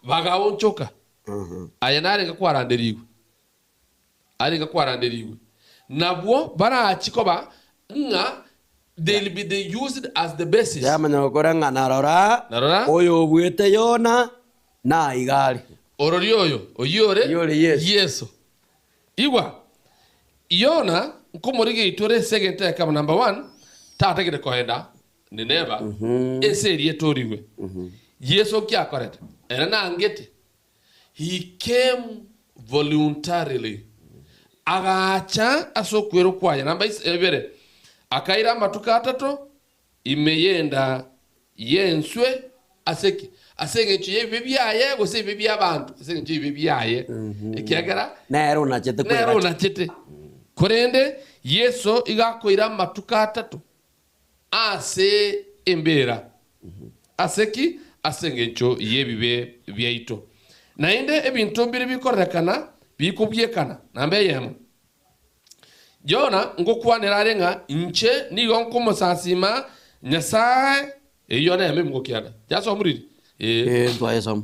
bagaonchoka. Aye narenge kwaranderigwe, arenge kwaranderigwe, nabwo barachi koba ng'a they'll be the used as the basis. Yamanya gokora ng'a narora, Narora. oyo obuete Yona naiga are. Orori oyo, oyio ore Oyio ore Yeso. Yeso. Igwa, Yona nkomorigia itore ase egento ekemo number one, tatagete koenda Nineva, ense eria etorigwe. Yeso nki akorete? Ere nangete. He came voluntarily. Agacha ase okwerwa kwaye. Namba ibere, akaira amatuko atato ime y'enda y'enswe ase ki? Ase engencho y'ebibe biaye gose ebibe bi'abanto? Ase engencho y'ebibe biaye. Ekiagera Nere onachete nere kwegacha. onachete. Korende Yeso iga akoira amatuko atato ase embera. Ase ki? Ase engencho y'ebibe biaito. Naende ebinto mbire bikorerekana bikobiekana. Namba eyemo, Yona ngokwanera are ng'a inche nigo nkomosasima Nyasae, eyio nemo emogokiana. Yasomuriri? Ee. Ee, ntwayesoma.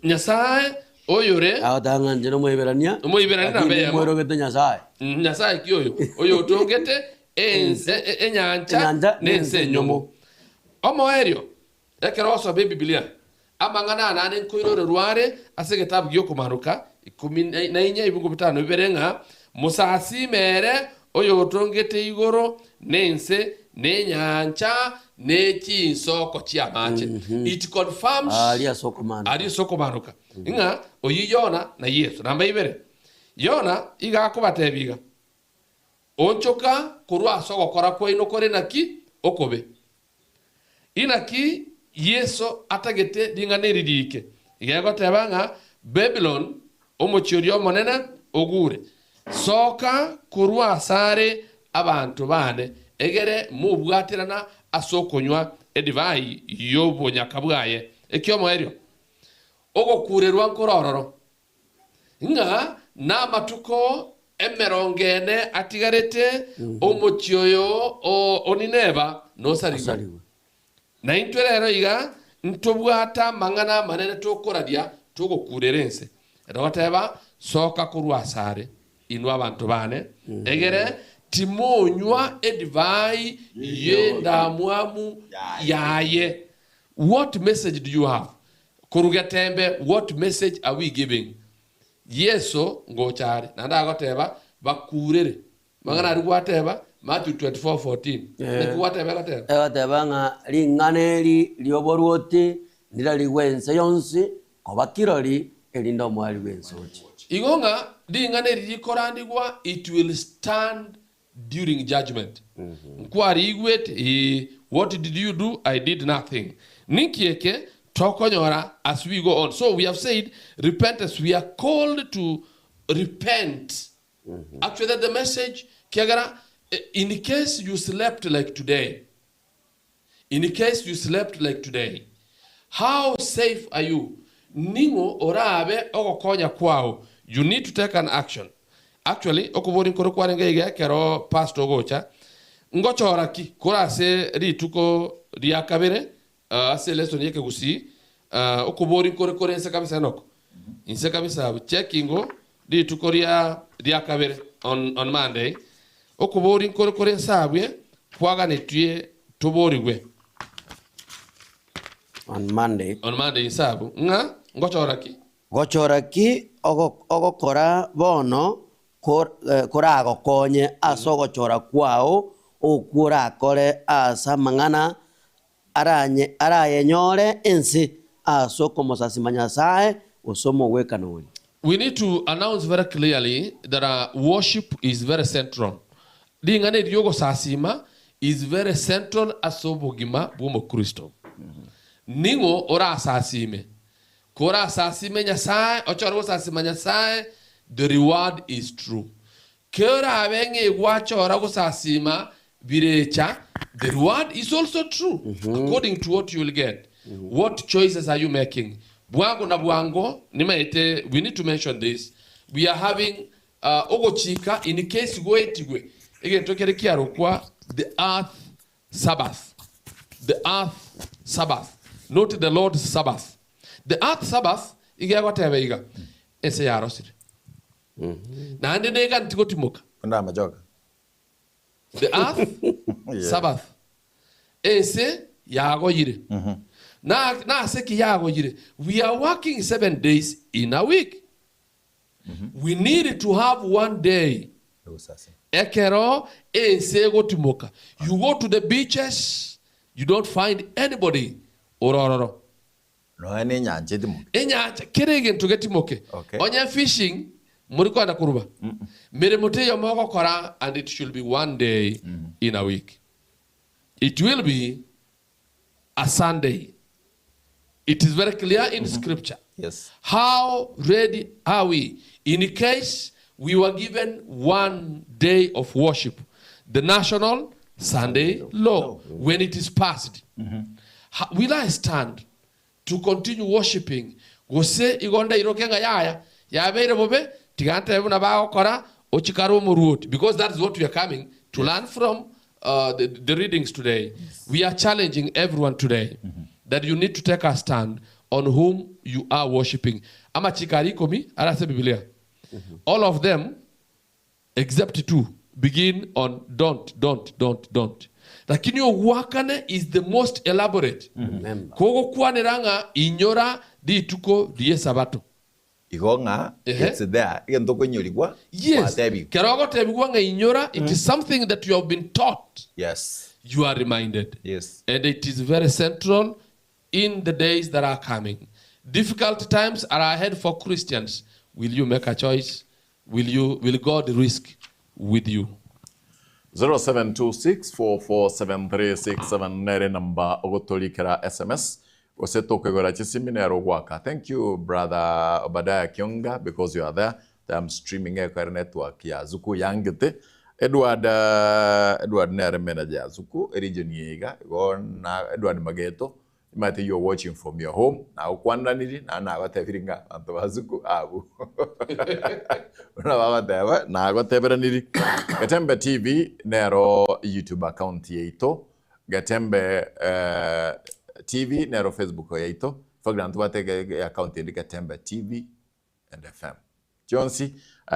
Nyasae oyore Agoteba ng'a inche nomoiberania, Omoiberania namba lakini eyemo. nimwerogete Nyasae. Nyasae ki oyo? Oyotongete ense, e- enyancha Enyancha nense enyomo. Omoerio, ekero osoma Ebibilia, amang'ana aya nare nkoirorerwa are ase egetabu gi'Okomaroka ikomi na inye ebingo bitano na bibere ng'a mosasime ere oyotongete igoro na ense na enyancha ne chinsoko chi'amache. It confirms Aria ase okomanoka. aria ase okomanoka ng'a oyio Yona na Yeso. Namba ibere, Yona iga akobatebia iga, Onchoka korwa ase ogokora kwaino kore naki okobe. Inaki Yeso atagete ring'ana eri riike? Iga egoteba ng'a Babiloni, omochie oria omonene, ogure. Soka korwa asare abanto baane, egere mobwaterana ase okonywa edivai y'obonyaka bwaye. Eki'omoerio, ogokurerwa nkore ororo. Ng'a namatuko emerongo ene atigarete omochie oyo o Nineva nosarigwe. Osarigwe. Na intwe rero iga ntobwate amang'ana amanene tokoraria togokurera ense. Ere goteba, Soka korwa asare, inwe abanto baane, egere timonywa edivai y'endamwamu yaye. What message do you have? Korwa getembe, what message are we giving? Yeso ngocha are, naende agoteba, Bakurere. Amang'ana aria gwateba, Matthew 24:14. Naki gwateba egoteba? Egoteba ng'a ring'ana eri ri'oborwoti ndirarigwe ense yonsi koba kirori, erinde omoerio bw'ense oche. Igo ng'a ring'ana eri rikorandigwa, it will stand during judgment. Nkwariigwete? Ee. What did you do? I did nothing. Ninki eke tokonyora as we go on? So we have said repentance, we are called to repent. Actually the message kiagera in case you slept like today, In case you slept like today, how safe are you? Ning'o orabe ogokonya kwao? You need to take an action. Actually, okoboria nkore kwarenge iga ekero pastor ogocha, ngochora ki kore ase rituko ria kabere ase lesson y'ekegusii, okoboria nkore kore inse kabisa Enock, inse kabisa abwo, checking rituko ria ria kabere on on Monday, Okoboria nkore kore inse abwe kwaganetwie toborigwe. On Monday. On Monday inse abwo ng'a ngochora ki? Gochora ki ogokora bono koragokonye ase ogochora kwao okwo orakore ase amang'ana arayenyore ense ase okomosasima Nyasae gose omogwekano oria? We need to announce very clearly that uh, worship is very central. Ring'ana eri ri'ogosasima is very central ase obogima bw'omokristo. Ning'o orasasime? Korasasime Nyasae, ochore gosasima Nyasae, the reward is true. Kerabe ng'a egwachora gosasima birecha, the reward is also true, according to what you will get. What choices are you making? Bwango na bwango, nimaete, we need to mention this, we are having uh, ogochika in case goetigwe egento kere kiarokwa the earth sabbath. The earth sabbath, not the Lord's sabbath. The earth sabbath, iga egoteba iga, ense yarosire. Naende neganeti gotimoka. Buna amachoka. The earth Sabbath. Ense yagoyire. Na nase ki yagoyire? We are working 7 days in a week. We need to have one day ekero ense egotimoka. You go to the beaches, you don't find anybody orororo. Nonya na enyancha etimoke. Enyancha, kera egento getimoke. Okay. Onye fishing, mori kwenda koruba. Meremo teiyo mogokora and it should be one day in a week. It will be a Sunday. It is very clear in scripture. Yes. How ready are we? In case we were given one day of worship, the national Sunday law, when it is passed, will I stand to continue worshiping? Gose igonda iroke ng'a yaya yabeire bobe tiga ntebe buna bagokora ochikare omoruoti, because that is what we are coming to learn from the readings today. We are challenging everyone today that you need to take a stand on whom you are worshiping. Amachiko aria ikomi arase Biblia. All of them except two begin on don't, don't, don't, don't. Lakini ogwakane is the most elaborate. Remember. Kogokwanera ng'a inyora rituko rie sabato. Igo ng'a Ehe. it's there. Egento okonyorigwa, Yes. gwatebigwa. Kero ogotebigwa ng'a inyora, it is something that you have been taught. Yes. You are reminded. Yes. And it is very central in the days that are coming. Difficult times are ahead for Christians. Will you make a choice? Will God risk with you? 0726447367 nere namba ogotorikera SMS gose tokegora chisimi nero gwaka. Thank you brother Obadiah Kionga because you are there. I'm streaming ekere network ya Zuku yangete. Edward Edward nere manager ya Zuku region yega igo na Edward Mageto imate you are watching from your home na okwandaniri na nabatebiri ng'a banto ba Zuku abu buna babateba nagoteberaniri. Getembe TV nero YouTube account yaito, Getembe TV nero Facebook yaito, fagira ntubate account indi Getembe TV and FM chionsi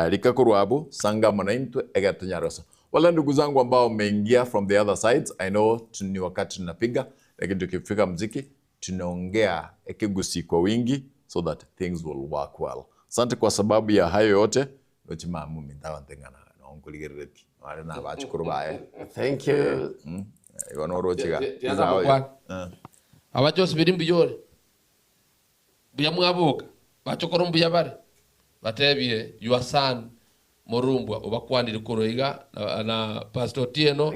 rika korwa abu sangamo na intwe egetonyaroso. Wala ndugu zangu ambao mmeingia from the other sides, I know ni wakati tunapiga, lakini tukifika mziki tunaongea ekigusi kwa wingi so that things will work well. Asante kwa sababu ya hayo yote nochimamu mintawa ntengana nonkuligerereti wale na bachukuru bae. Thank you. Igo norochiga. Abachosi biri mbuyore mbuya mwaboka bachokoro mbuya bare batebie your son Morumbwa obakwanire koroiga na Pastor Tieno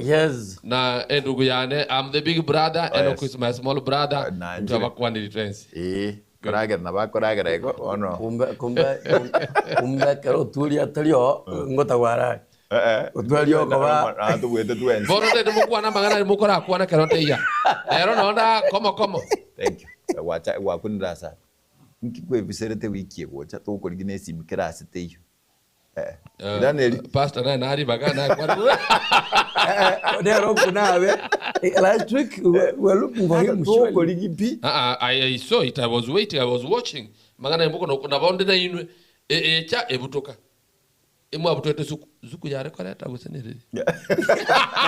na endugu yane. I'm the big brother. Oh, Enoch yes. is my small brother. Na njire. Twabakwanire twensi. Ii koragera na bakoragera igo ono. Kumbe kumbe kumbe kero otwori atario ngotagwara. Otwari okoba tubwete twensi. Bono tete mukwana mang'ana mukorakwana kero nteiya rero nonda komo komo. Thank you. Wacha wakunira sana nkikwebiserete wiki egocha tukorigi na esimi kerasete iyo. Daniel. Pastor naye naribaga nakwana. Nero kunabe last week we were looking for him surely. Tukorigi pi. Uh-uh, I saw it. I was waiting. I was watching. Mangana mbuko no na bonde na inwe. E e cha ebutoka. Emwa butwete zuku. Zuku yare koreta gusenere.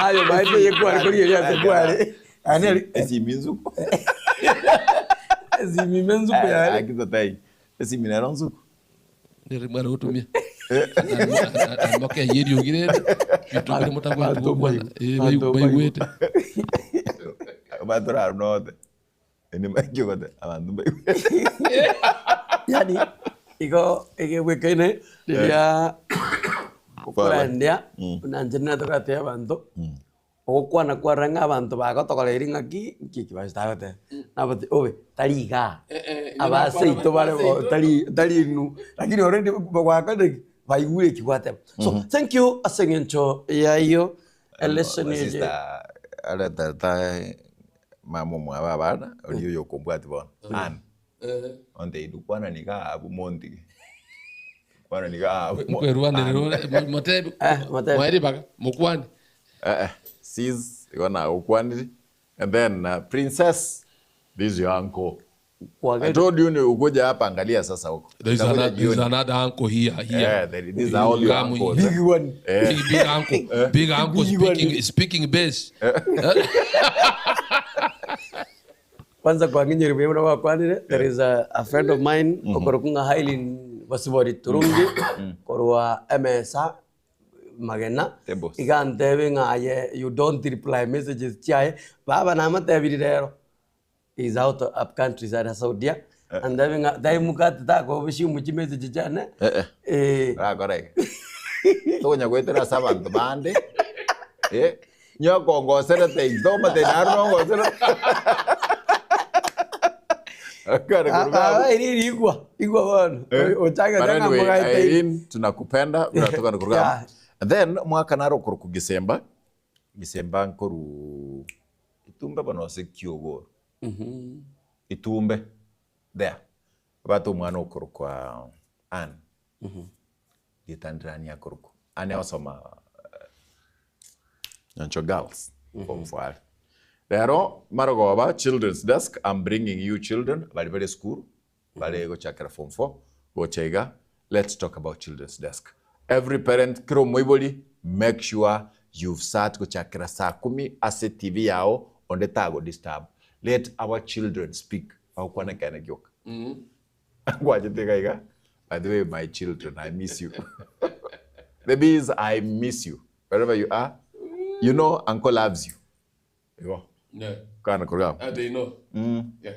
Ayo maite yekwari kuri yari kwari. Aneri Esimi nzuku. esimi menzuku yare. Akiza tai esimi nero nzuku. Nere mwana gutumia. Moke yeri ogire. Bitugire mutagwa Bantu bwana. Eh bantu baigwete. Batura note eni makiogote abantu baigwete. Yani Igo egebwekaine riria okorandia buna inche natogete abanto, ogokwana kwarora ng'a abanto bagotogoreiri ng'aki, nki eki bachete agoteba, nabati obe tari igaa, aba seito bare bo tari tari inwe, lakini already gwakorire ki? Baigure eki gwateba. So thank you ase eng'encho ya eyio elesson My eye. sister aretete mama omwabo abana, oria oyokombwati bono, Ann. Ontebi kwana niga abwo montige. Kwana niga abwo. Nkwerwanerera ore, motebi, Eh, motebi. moe ribaga, mokwane. Eh, eh, sis, igo nagokwaniri. And then uh, princess, this is your uncle. I told you ni ukuja hapa, angalia sasa huko. There is Nitakuja another, there is jioni. another uncle here, here. Eh, there, these are all your Come uncles. here. Big one. Eh. Big, big uncle, big uncle Big one. speaking, speaking bass. Kwanza kwang'inyire buya buna gwakwanire, there is a, a friend of mine okorokwa ng'a Hailin Bosibori Turungi korwa emesa magena Tables. iga antebe ng'a aye you don't reply messages chiaye baba namotebirie rero he is out of country are Saudia antebe ng'a taimokati takobusia chimessage chiane Eh, eh. eh, Orakora iga. Tokonya goetera ase abanto bande. Eh, Nyokongoserete inche, tokomotebia naro nongoserete. Akare Ah, koruga ah, abwo. Irene igwa igwa bono Eh, ochake but anyway, mogaete Irene, tunakupenda unatoka koruga abwo. Yeah. And then omwaka naro okorokwa Gisemba, Gisemba nkoru Itumbe bono ase Kiogoro. Itumbe there. Abate omwana okorokwa Ann. Rieta ndirani akorokwa. Ann agosoma Nyanchwa Girls form four are. Rero marogoba children's desk I'm bringing you children bari bare esukuru bare gochakera form four gocha iga let's talk about children's desk. Every parent kera omoibori make sure you've sat gochakera saa kumi ase TV yao onde tago disturb. Let our children speak bagokwana ekeene gioka. Ngwachete iga iga by the way my children I miss you. The bees I miss you wherever you are you know uncle loves you. Igo. Yeah. Kana koruga abwo. Ah, they know. Yeah.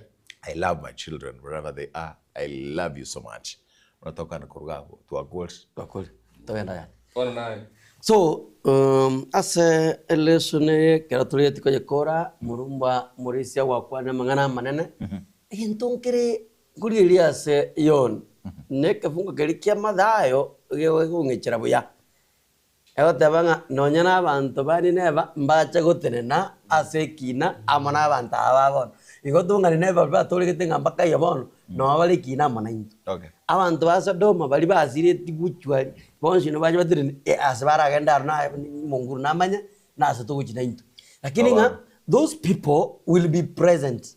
I love my children wherever they are. I love you so much. Unatokana koruga abwo twakore. Twakore. Togenda yani. Bono naye. So um, ase elesson eye ekero torigetie koyekora morumba morisia gwakwanire amang'ana amanene, egento nkere nkorigereria ase Yona, na ekefungo keria kia Mathayo gekong'echera buya. Egoteba ng'a nonya na abanto ba Nineva mbache gotenena ase ekina amo na abanto aba ba bono. Igo tong'ani Nineva baria batoregete ng'a mbakaiyo bono, noo bare ekina amo naintwe. Okay. Abanto ba Sodoma baria basiretie gochwa bonsi nigo bache batenene ase baragende aro na omonguru namanye nase togochia naintwe. Lakini ng'a those people will be present.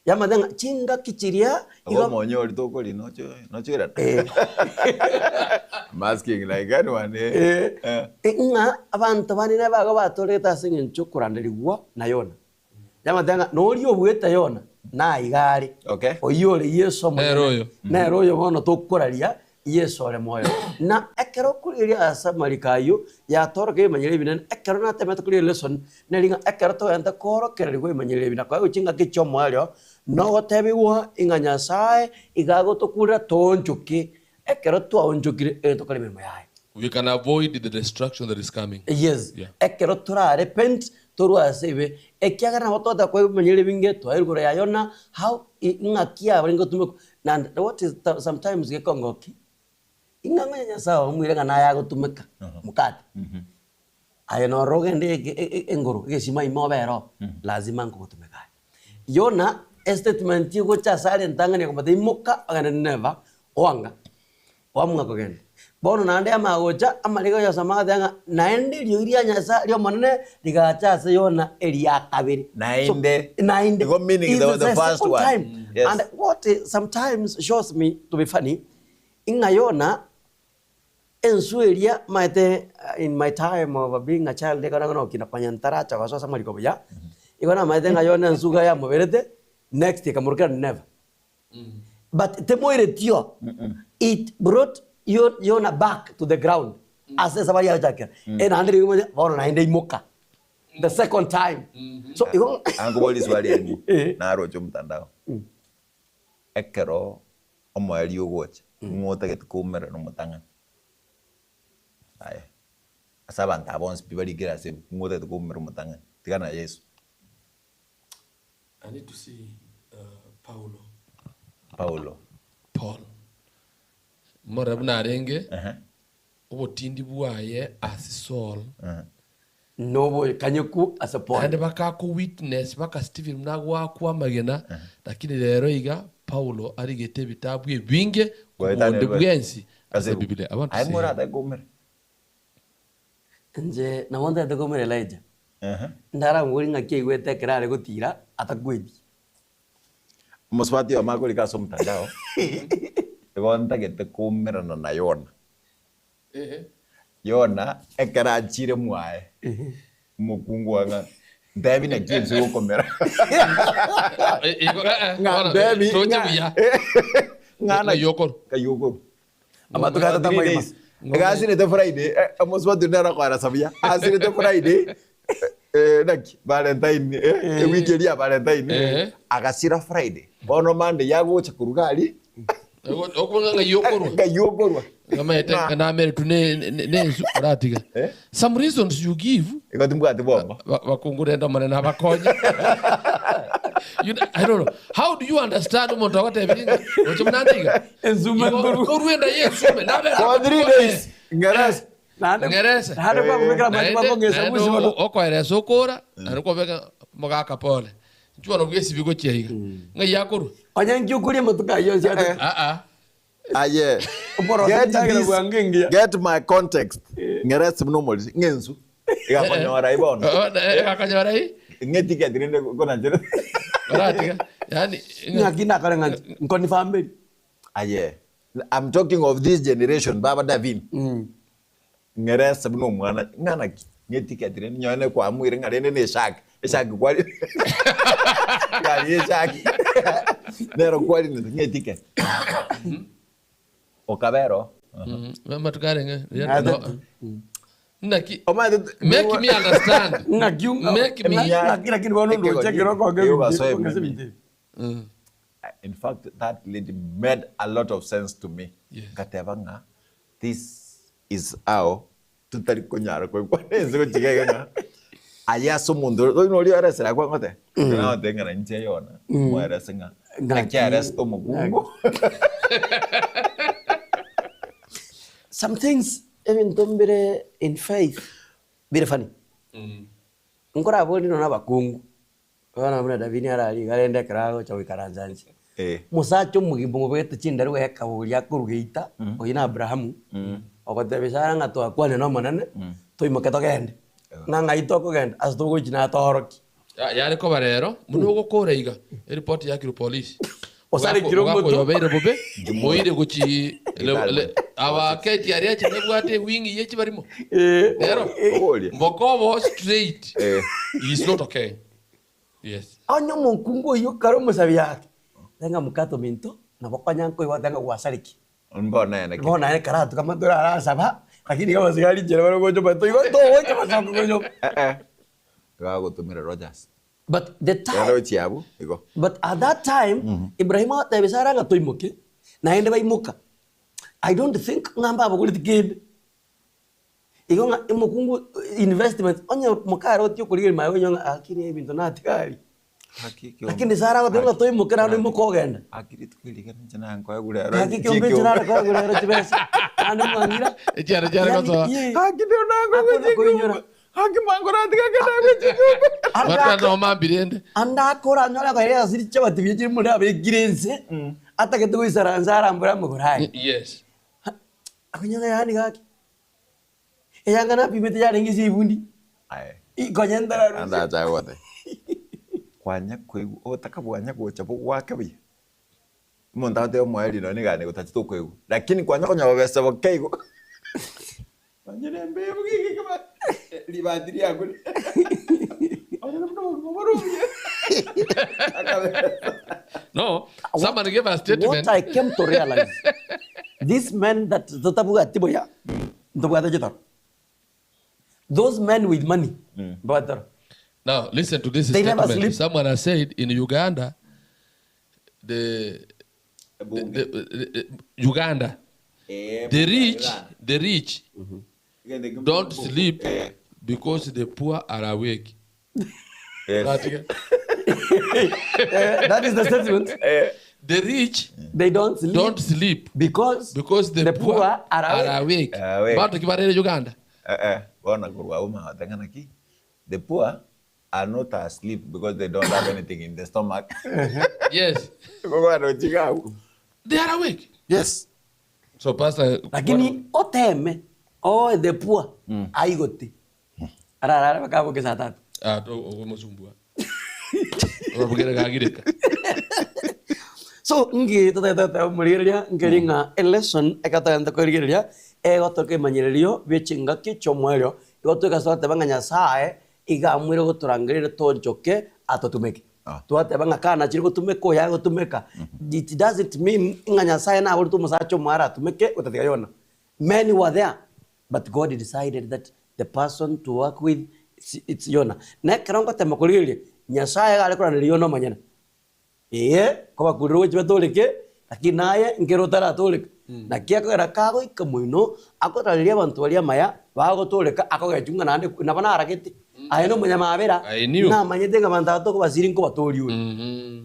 Yamate ng'a chingaki chiria Igo igo omonyo oria tokoria noche nochoirana? Eh. I'm asking like anyone eh. Eh, Eh. eh, ng'a abanto bane nabago batorete ase eng'encho okoranderigwa na Yona. Yamate ng'a noria obuete Yona naiga are. Okay. Oyio ore Yeso omonene. Nere oyo. Nere oyo bono tokoraria Yeso ore moyo. Na ekero okorigereria ase amariko ayio, yatoroka ebimanyero ebinene, ekero natemete koria lesson, neri ng'a ekero togente koorokererigwa ebimanyero ebi na koegwa chingaki chi'omoerio, nogotebigwa ing'a Nyasae iga agotokurera toonchoke, ekero twaonchokire ere tokore emeremo yaye. We can avoid the destruction that is coming. Yes, Yeah. ekero tora repent torwe ase ebibe, ekiagera nabo togoteba koegwa ebimanyero ebinge, twairwe igoro ya Yona, how ng'aki abarenge gotumekwa, Na what is sometimes gekongoki, ing'a ng'a Nyasaye omoire ng'a naye agotumeka mokate. Aye noro ogende ege- e- e- engoro egesima ime obe ero, lazima nkogotumeka aye. Yona estatement egocha ase are entang'ani akomotebia imoka ogende Nineva oanga, oamua kogenda. Bono naende amanya gocha amariko yosoma agoteba ng'a naende eriogi ria Nyasaye ri'Omonene rigacha ase Yona eria kabere. Naende. So, naende. Igo meaning It's there was the the first second one. time. Yes. And what sometimes shows me to be funny, ing'a Yona ensu eria maete in my time of being a child ekero naro nokina konya ntaracha gosoa ase amariko buya, igo namaete ng'a Yona ensu iga yamoberete, next ekamorokera Nineveh. But temoiretio, it brought Yona back to the ground ase esabari yagochakera. Eh, naende riria omonye bono naende imoka the second time. So igo Ankoboria riswali erimo, Eh. naroche omotandao. Ekero omoerio ogocha. Ng'o otagete koumerana omotang'ani? Aye, ase abanto aba bonsi pi barikire ase ebuku, ng'o otagete koumera omotang'ani? Tiga na Yeso. I need to see Paulo. Paulo. Paul. Morore buna arenge, obotindi bwaye ase Saul. Nobokanyeku ase Paul. Naende bakako witness baka Stephen buna agoakwa amagena, lakini rero iga Paulo arigete ebitabu ebinge kobua onde bwensi ase Ebibilia. I want to Aye see ng'o him. oratake koumera? Inche nabo ntagete koumera Elijah. Ndaramobori ng'aki aigwete ekero are gotira atakweti. Omosubati oyomo akorika ase omotandao, igo ntagete koumerana na Yona. Yona ekero achire mwaye, omokungu oye ng'a ntebi naki ense egokomera. Igo, eh, eh, Ng'a bono, ntebi toche ng'a buya. ng'a naki Ng'ai okorwa. ng'ai okorwa. Amatuko atato Three amagima. days. Iga asirete Friday, eh, omosubati onde arokoeresa buya, asirete Friday, eh, naki Valentine, eh, ewiki eria ya Valentine, Eh. agasira Friday. Bono Monday yagocha korwa iga aria, Okobua ng'a ng'ai okorwa. ng'ai okorwa. Ng'amaete Ng'a- nameretwe ne- ne- nensu oratiga. Eh? Some reasons you give Igo timbwati bongo. Bakungu rende Omonene abakonye. You know, I don't know. How do you understand omonto agotebirie ng'a oche buna nde iga? Ensume Igo nkoru. korwa enda y'ensume nabe For 3 days. Ngerese. Naende Ngerese. naende kwamobekera amache Naende bakong'esa naende busi bono. okoeresa okora naende kwabeka mogaka pole. Inchuo bono bwesibi gochia iga. Ng'ai akorwa? Onye nki okoria amatuko ayio onsi atato. Ah ah. Aye, Omoroso get endagera this, bwango engiya. get my context. Ng'erese buna omoriri, ng'ensu. Egakonyora ai bono. Egakonyora ai. Ng'etiketi rende konacherete. Oratiga. Yaani Ng'aki nakore ng'a nkoni family. Aye, I'm talking of this generation, baba Davin. Ng'erese buna omwana, ng'a naki? Ng'etiketi rende nyowe nekwamuire ng'a rende ne eshaki, eshaki kwari gari ya eshaki nero kwarinete ng'etiketi. Okabera oo. Amatuko arenge Naete- naki Omanyete make me understand Ng'aki Make me- ng'aki lakini bono ndoche ekero okonga Eyo ebinto basoe okong'esa mimi. ebinto ebi. In fact that lady made a lot of sense to me. Yes. Ngateba ng'a This is how totari konyara koigwana ense gochika iga ng'a aye ase omonto ore oino oria oresire akwo ngote nagote ng'a na inche Yona mwerese ng'a naki aresete omokungu. Some things ebinto mbire in faith bire funny. Nkorabori nonya abakungu Bono buna Davidi arari iga rende ekero agocha goikaransa inse, omosacha omogima omobegete chindarua ekaboria akorwa geita, oyio na Abrahamu, ogotebia Sara ng'a twakwane n'Omonene, toimoke togende. Ng'a ng'ai tokogenda? Ase togochia natoorokie. Yare koba rero, buna ogokora iga, eripoti yakirwe polisi. Osarekire Omogaka omoto. oyo obeire bobe, moire gochi abaketi aria ache nebwate ewing ye chibarimo. Rero, Oboria. mbokobo straight. Eh. He is not okay. Yes. Onye omokungu oyio kare omosabi ake, tenga mokato minto, nabo konya nkoigwa tenga gwasarekia. Mbono naye naki. Bono naye karatuka amato arasaba, lakini iga abasigari nchera bare gocha omanyete igo togocha gosoka konya. Eh eh. Gagotomera Rogers. But the time, Rero gochia abwo igo. but at that time, Ibrahimu agatebia Sara ng'a toimoke, naende baimoka. I don't think ng'a mbabogoreti kende. Igo ng'a omokungu investment, onye mokare otie okorigereria maega onyore ng'a lakini ebinto natiga aria. Lakini Sara agoteba ng'a toimoke naende oimoke ogende. Gaki rituko eri riria inche nankoegwa rero Gaki ekeombe inche narekoegwa rero chibesa, naende mwang'ira. Echiaro chiare gosoa. Yaani, Gaki ndio nankoegwa Akona koinyora. chikiombe. Gaki mwango ratiga kende agwe chikiombe. Batware nomambia rende. Ande akore anyore akoira asiri chichabati buya chiri more abekire inse, atagete goisaransa arambore amagoro aye. Yes. Akonyora yaani gaki, eyanga napimete yarenge ase ebundi, Aye. konya ntararusia. Ande acha agotebia, kwanya koigwa obotaka bwanya gocha bogwake buya, omonto agotebia omoerio nonye niga gotachete okoigwa, lakini kwanya konyora bobesa boke igo, onye na embeo geke ribati riago onye buna obogima bore obuya akabesa. No, somebody gave a statement. What I came to realize, these men that totabwati buya, ntobwate chitoro. Those men with money, mbabwate toro. Now, listen to this They never statement. sleep. Someone has said in Uganda, the The, Uganda. The rich, the rich don't sleep because the poor are awake. Yes. Oratige? Eh, that is the statement. The rich They don't sleep don't sleep because, because the, the poor are awake. are awake. Awake. Banto ki barere Uganda. Eh, eh, bono korwa abwo magote ng'a naki, the poor are not asleep because they don't have anything in the stomach. Yes. Gokwana gochika abwo. They are awake. Yes. So pastor Lakini oteme oe the poor aigote ararare bakaboke saa tatu. Ah, to ogomosumbua. Obogere gagireka. So ngi totete omorigereria nkeri ng'a elesson ekatogenta korigereria egotoka emanyererio bie chingaki chi'omoerio igo toigase goteba ng'a Nyasaye iga amwire gotorangereria tonchoke atotumeke. Ah. Twateba ng'a kana chiri gotumeka oyo agotumeka it doesn't mean ng'a Nyasaye naborete omosacha omoyo aratumeke gotatiga Yona. Many were there but God decided that the person to work with it's Yona. Na ekero ngotema korigereria Nyasaye iga are koraneria Yona omonyene. Ee, kobakurire gochia batoreke, lakini naye nkere otaratoreka. Naki akogera kagoika moino, akorareria abanto baria amaya, bagotoreka, akogechwa ng'a naende nabo naragete. Aye na omonyamabera, I knew. namanyete ng'a abanto aba tokobasiria nkobatoria ore.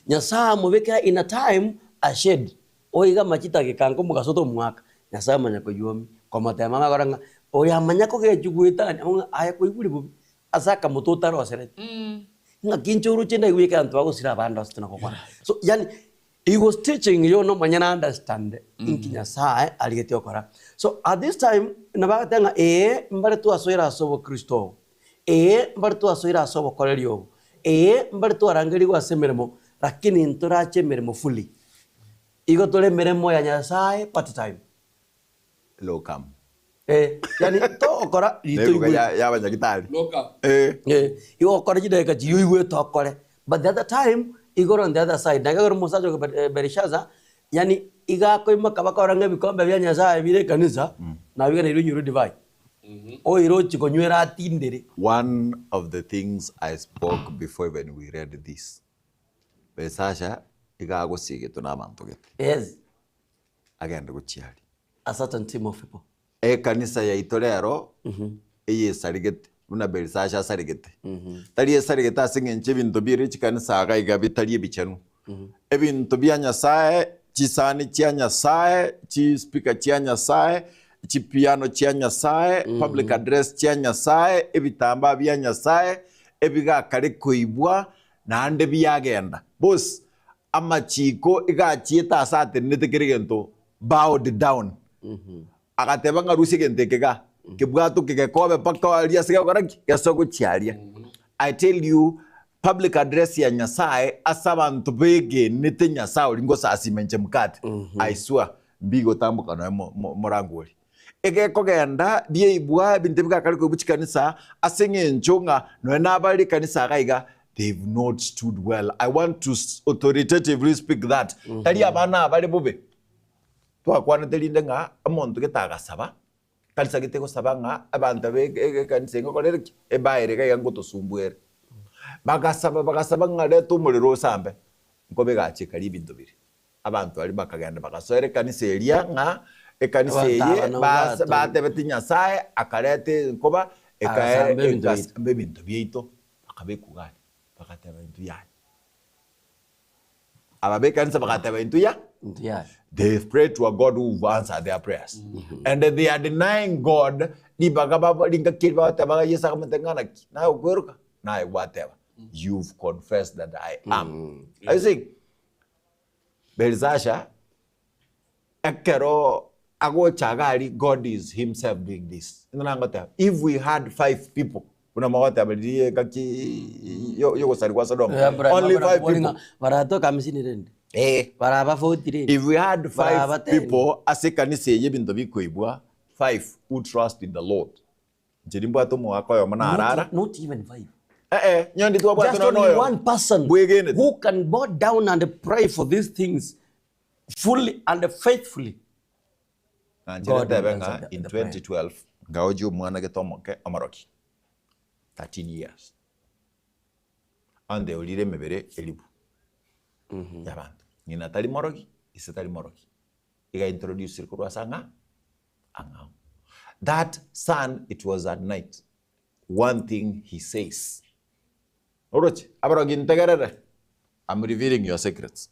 Nyasaye amobekera in a time a shade, oiga amachita gekanka omogaso tomoaka, Nyasaye amanya koyuomia, komotema ang'e akore ng'a oyo amanya kogechwa goetania, ng'a aye kwaigure bobe, Ase akamoto otarosereti. Ng'aki inche oroche ndaigwe ekero abanto bagosira abande ase tona gokora. So yaani he was teaching Yona omonyene a understand inki Nyasaye arigetie gokora. So at this time nabo agateba ng'a ee mbare twasoire ase obokristo obo, ee mbare twasoire ase obokoreri obo, ee mbare twarangerigwe ase emeremo lakini ntorache emeremo fully. Igo tore emeremo ya Nyasaye part time. Locum. Eh, yani togokora Nebuga ritoigwete. ya ya abanyagitari. Locum. Eh. Eh, igo ogokora chidakika chiria oigwete okore. But the other time, igoro on the other side, naki ekero omosacha oyo Bel- Belshazzar, yani iga akoimoka bakora ng'a ebikombe bia Nyasaye bire ekanisa, nabiganeirwe onyure edivai. Oire ochie konywera atindere. One of the things I spoke before even we read this, Belshazzar iga agosigetwe na abanto gete. Yes. Agende gochia aria. A certain team of people. Ekanisa yaito rero eyesarigete buna Belisasha asarigete. Tari esarigete ase eng'encho ebinto bire chikanisa iga iga bitari ebichenu. Ebinto bia Nyasaye, chisani chia Nyasaye, chispeaker chia Nyasaye, chipiano chia Nyasaye, public address chia Nyasaye, ebitambaa bia Nyasaye, ebigakare koibwa naende biagenda. Boss, Amachiiko iga achiete aase atenenete kera egento, bowed down. Agateba ng'a rusia egento eke igaa, kebwatoke gekobe mpaka aria ase gegokora ki? Gese gochia aria. I tell you, public address ya Nyasaye ase abanto begenete Nyasaye oria ngosasima inche mkate, I swear, mbigotamboka nonya mo- mo- morango oria. Egekogenda biaibwa ebinto ebigakare koibwa chikanisa ase eng'encho ng'a nonya nabare ekanisa iga iga they've not stood well. I want to authoritatively speak that tari abana aba bare bobe. Twakwanete rinde ng'a omonto gete agasaba, kanisa gete egosaba ng'a abanto ba ekanisa eye ngokorere ki? Ebaere iga iga ngotosumbuere. Bagasaba bagasaba ng'a reta omorero osambe, nkobe egacha ekaria ebinto biria. Abanto aria bakagenda bagasoera ekanisa eria ng'a ekanisa Abanto eye aba nabo bas- bato- batebete Nyasaye akareta enkoba ekaera Agasamba ebinto biaito. ekasamba ebinto biaito, bakabekwa gari, bagateba intwe yaya. Aba b'ekanisa bagateba intwe ya Intwe yaya. They pray to a God who will answer their prayers. And they are denying God ribaga babo ringaki eri bagoteba ng'a Yeso akamotebia ng'a naki, naye okweroka? Naye gwateba, you've confessed that I am. Are you seeing? Belisasha, ekero agocha iga aria, God is himself doing this. Nigo nangoteba, if we had five people, buna mogoteba riria engaki yo- yogosarigwa kwa Sodoma, only five people. Baratoka hamsini rende. Eh. Baraba 40 rende. If we had five Baraba 10. people ase ekanisa eye ebinto bikoibwa, five who trust in the Lord. Inche nimbwate omogaka oyomo narara. Not, not even five. Eh eh, nyondi twabwate Just nonya only oyomo. one person Bwegenete. who can bow down and pray for these things fully and faithfully. Nanche God ntebe will ng'a answer the- in the prayer. 2012 ngaochia omwana gete omoke omoroki 13 years anteorire emebere elibu y'abanto. Ng'ina tari morogi. Ise tari morogi. Iga introducire korwa ase ang'a ang'ao. That son it was at night. One thing he says. Oroche? Abarogi ntegerere. I'm revealing your secrets.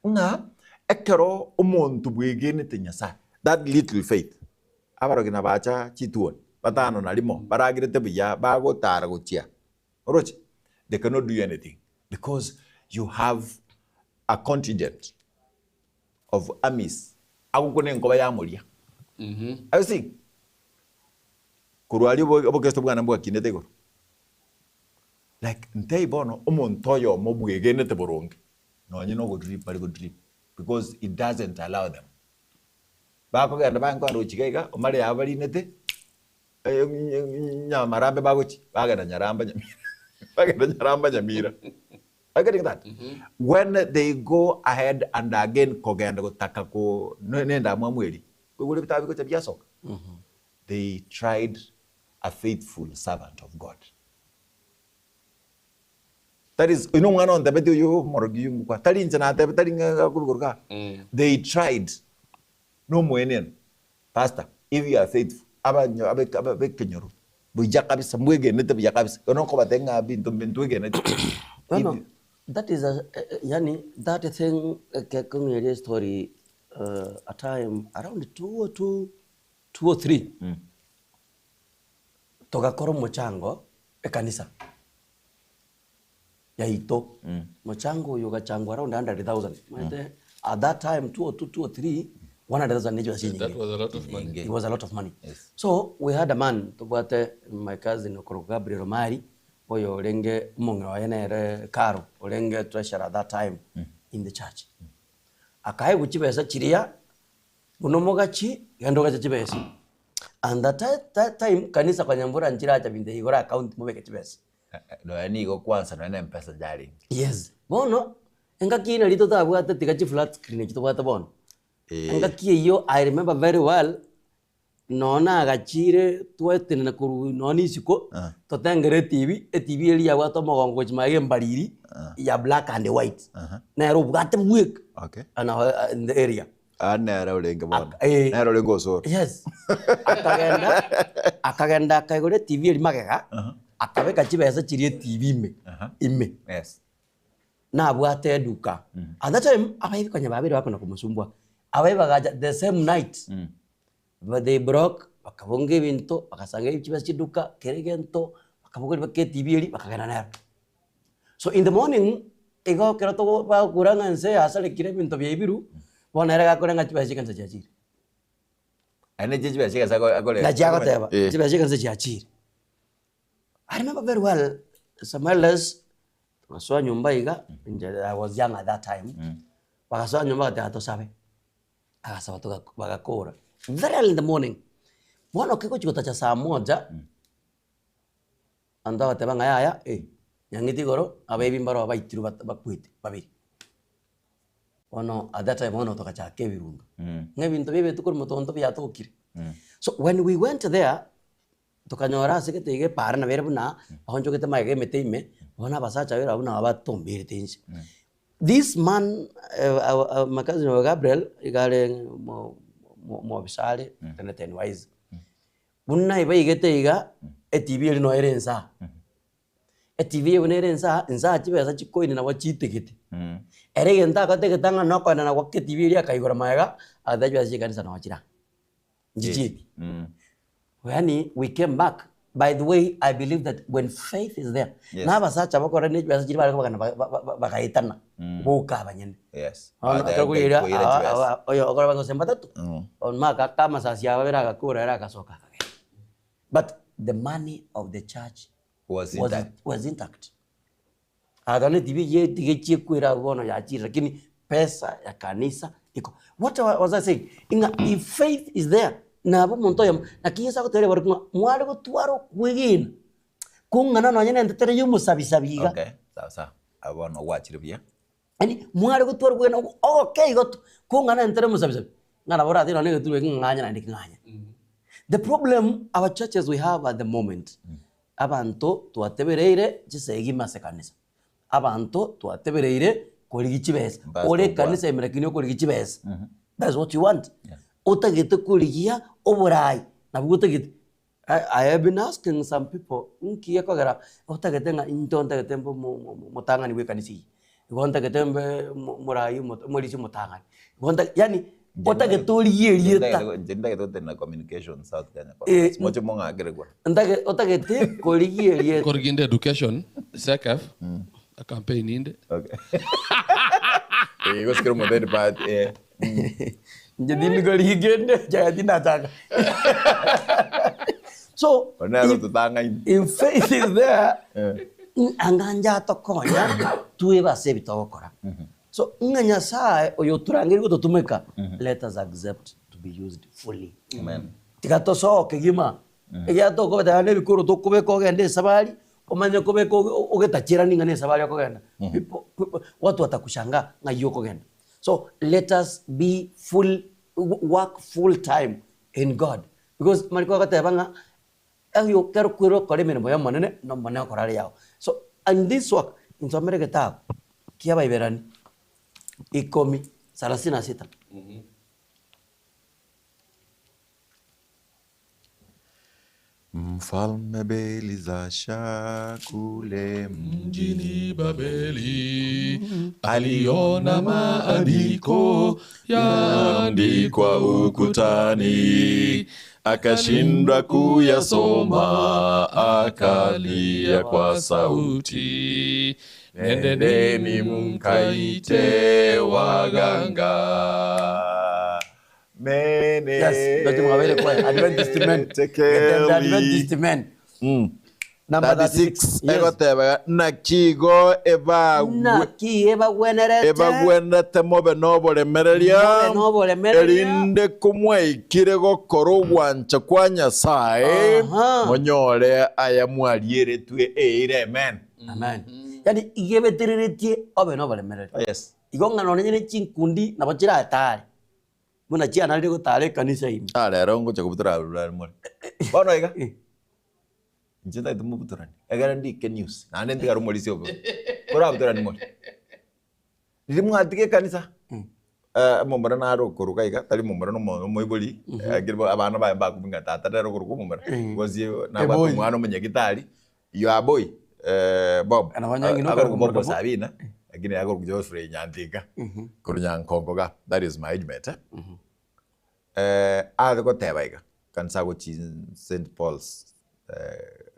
Ng'a ekero omonto bwegenete Nyasaye, that little faith, abarogi nabacha chituoni batano na rimo baragerete buya bagotara gochia. Oroche? They cannot do you anything because you have a contingent of armies agokwa nenkoba yamoria. Are you seeing? Korwa aria obo obokristo bwane mbwakinete igoro. Like ntei bono omonto oyomo bwegenete boronge nonye na ogodrip bare godrip because it doesn't allow them. Bakogenda baye nkoenda gochia iga iga omare yabo barinete Nyamarambe bagochia bagenda Nyaramba Nyamira bagenda Nyaramba Nyamira. Are you getting that? When they go ahead and again kogenda gotaka ko nendamwamu eria, koigure ebitabu bigocha biasoka. They tried a faithful servant of God. That is, oyo nomwana ontebeti oyo omorogi oyo ngokwa, tari inche natebe, tari ng'a akorwa igaa. They tried nomoeneno, Pastor, if you are faithful, abanyo abe abekenyoro buya kabisa, mbwegenete buya kabisa, bono nkobatebia ng'a binto ntwegeneti. No, no. That is a, yani that thing kong'eria estory a time around 202 2 or 3 togakora omochango ekanisa yaito. Mochango oyo ogachangwa around 100,000. Omanyete at that time 202 203 100,000 ne chibesa That chinyinge. was a lot of money. It was a lot of money. Yes. So we had a man tobwate my cousin okorokwa Gabriel Omari oyo orenge omong'ina oye nere Caro orenge treasurer at that time in the church. Akaegwa chibesa chiria buna omogachi genda ogache chibesa. And that, that time kanisa konya mbura nchiracha binto igoro account mobeke chibesa. Nonya nigo kwanza nonya na mpesa yarenge. Yes. Bono engaki ere totabwate tiga chi flat screen echi tobwate bono. Engaki eyio I remember very well nonya nagachire twaetenena korwa nonya isiko totengere etv, etv eria yabwate omogongo gochia magega embariri ya black and white. Nere obwate bweka and in the area. Ah, nere orenge bono. Eh. Nere orenge osoro. Yes. Akagenda akagenda akaigora etv eria magega akabeka chibesa chiria etv ime ime. Nabwate eduka. At that time abaibi konya babere bakona komosumbua. Abaibi bagacha the same night. But they broke bakabonga ebinto bagasanga chibesa chiduka kere egento bakabogoria baka etv eria bakagenda nero. So in the morning igo ekero togo bagokura ng'a ense yasarekire ebinto biaibiru bono ere gakore ng'a chibesa chi'ekanisa chiachire. Aye ne chibesa chi'ekanisa akore. Nachi agoteba chibesa chi'ekanisa chiachire. I remember very well some elders tugasoa nyomba iga inche I was young at that time bagasoa nyomba bagateba tosabe. Agasaba toga bagakora very early in the morning. Bono kegochi gotacha saa moja abanto bagateba ng'a yaya eh, nyang'iti igoro abaibi mbaro baitirwe bakwete babere. Bono at that time bono togachaka ebirundo ng'a ebinto bia ebetu korwa motonto biatokire. So when we went there tokanyora ase gete iga epara nabo ere buna baonchogete magega emete ime, bono abasacha babere abwo nabo batomberete inse. This man my cousin Gabriel iga are omobisa are teneten wise. Buna ibaigete iga etv eria noyo ere insaa. Etv eye buna ere insaa, insaa chibesa chikoini nabo chitegete. Ere egento agotegete ng'a nokoenda na goaka etv eria akaigora magega, agateba chibesa chia ekanisa noo chire aa. Nchichieti. Yaani we came back. By the way, I believe that when faith is there, na abasacha bakore ne chibesa chiria bare kobagana bagaetana boka abanyene. Bono ekero koira oyo okore gose mbatatu, omaka aka amasasi aba babere agakora ere agasoka akagenda. But the money of the church Was was intact. was intact. Agateba ne TV eye tiga echie kwera abwo bono yachire lakini pesa ya kanisa iko. What was I saying? Ng'a if faith is there, nabo omonto oyomo, naki Yeso agoteberia barobwo ng'a mware gotwara okwegena kong'ana nonye na entetere ya omosabisabi iga. Okay, sawa sawa. Abwo bono gwachire buya. Yaani mware gotwara okwegena ogoke igo tu, kong'ana entetere ya omosabisabi, ng'a nabo oratige nonye na egeturwa eke ng'anye naende king'anye. The problem our churches we have at the moment, abanto twatebereire chisegi ime ase ekanisa, abanto twatebereire. Korigia chibesa. Pastor Ore Obwana. ekanisa ime lakini okorigia chibesa. That's what you want. Otagete korigia oborai, nabwo otagete. I, I have been asking some people, nki gekogera otagete ng'a into ntagete mbe omo- omo- omotang'ani bwa ekanisa eye, igo ntagete mbe omo- omorai omo- omorisia omotang'ani, igo nta yaani otagete origie erieta. Inche ntagete gotenena communication South Kenya Eh, Conference. Moche mong'akere kura. Ntage otagete korigia erieta. Koriginde education, SECF, a campaign inde. Okay. Eh, gosikera omotheri part, eh. Inche tindi korigende, ekiagera tindachaka. So, Oria nere if, ototang'aini. if faith is there, Eh. anga njatokonya twebe ase ebi togokora. So, ng'a Nyasaye oyo otorangerie gototumeka, let us accept to be used fully. Amen. Tiga tosoe kegima, ekiagera tokobeta yaani ebikoro tokobeka ogende esabari, omanye kobeka ogetacherani ng'a na esabari okogenda. People, people, watu watakushangaa ng'ai okogenda. So let us be full, work full time in God. Because mariko agoteba ng'a oyo kero kwere okore emeremo ya Omonene, na Omonene okore are yao. So in this work, nsomere egetabu kia Abaiberani ikomi sarasini na sita. Mfalme Belizasha kule Mjini Babeli aliona maandiko yaandikwa ukutani, akashindwa kuyasoma, akalia kwa sauti, nendeni mkaite waganga. Mene Yes, ndoche mwabere kwa Adventist men. Tekeli. The Adventist men. Number 36 36. Yes. egoteba nakigo ebagwe Naki ebagwenerete. ebagwenerete mobe noboremereria Mobe noboremereria. erinde komwaikire gokora obwancha kwa Nyasaye Aha. monyore aya mwarieretwe eire amen. Amen. Yaani igebetereretie obe noboremereria. Yes. Igo ng'a nonye ne chinkundi nabo chiratare. Buna chianarire gotara ekanisa ime. Ah, rero ngocha kobutora rurari more. Bono iga. Inche ntagete mobutorani. Egere ndike news. Naende ntigare omorisia obo. Korabutorani more. Riria mwatiga ekanisa. Eh, omomura nare okoruga iga, tari momura na omo- omoibori, lakini bo abana baye mbakumenya ng'a tata nere okoruga omomura. Because nabwate Eboy. omwana omonyagitari, your boy, eh, Bob. Ana banyang'ina Akoruga okoruga Bob Bob. Sabina, lakini akoruga Geoffrey Nyantika, korwa Nyankongo iga, that is my age mate, eh. Eh, are goteba iga, kanisa agochi St Paul's, eh,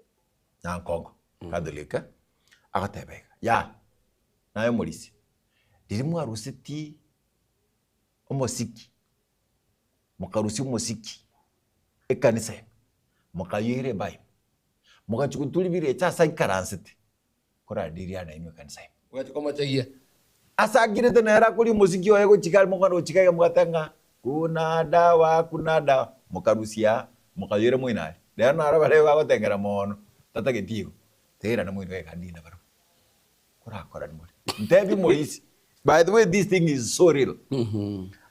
Nyankongo, Catholic, eh, agoteba iga, yah, naye omorisia, riria mwarusetie omosiki, mokarusia omosiki ekanisa ime, mokayoira ebible, mogachia goturia birecha ase aikaransete, korariria nainwe ekanisa ime. Ogachia komochegia. Ase akirete nere akoria omosiki oye gochika are mokogenda gochika iga mogateba ng'a kuna dawa kuna dawa, mokarusia mokayoira moino aria. Rero naro baria bagotengera mono, tatageti igo, tegerana moino iga ekandina barabwo. Korakorani more. Ntebi morisi. By the way this thing is so real.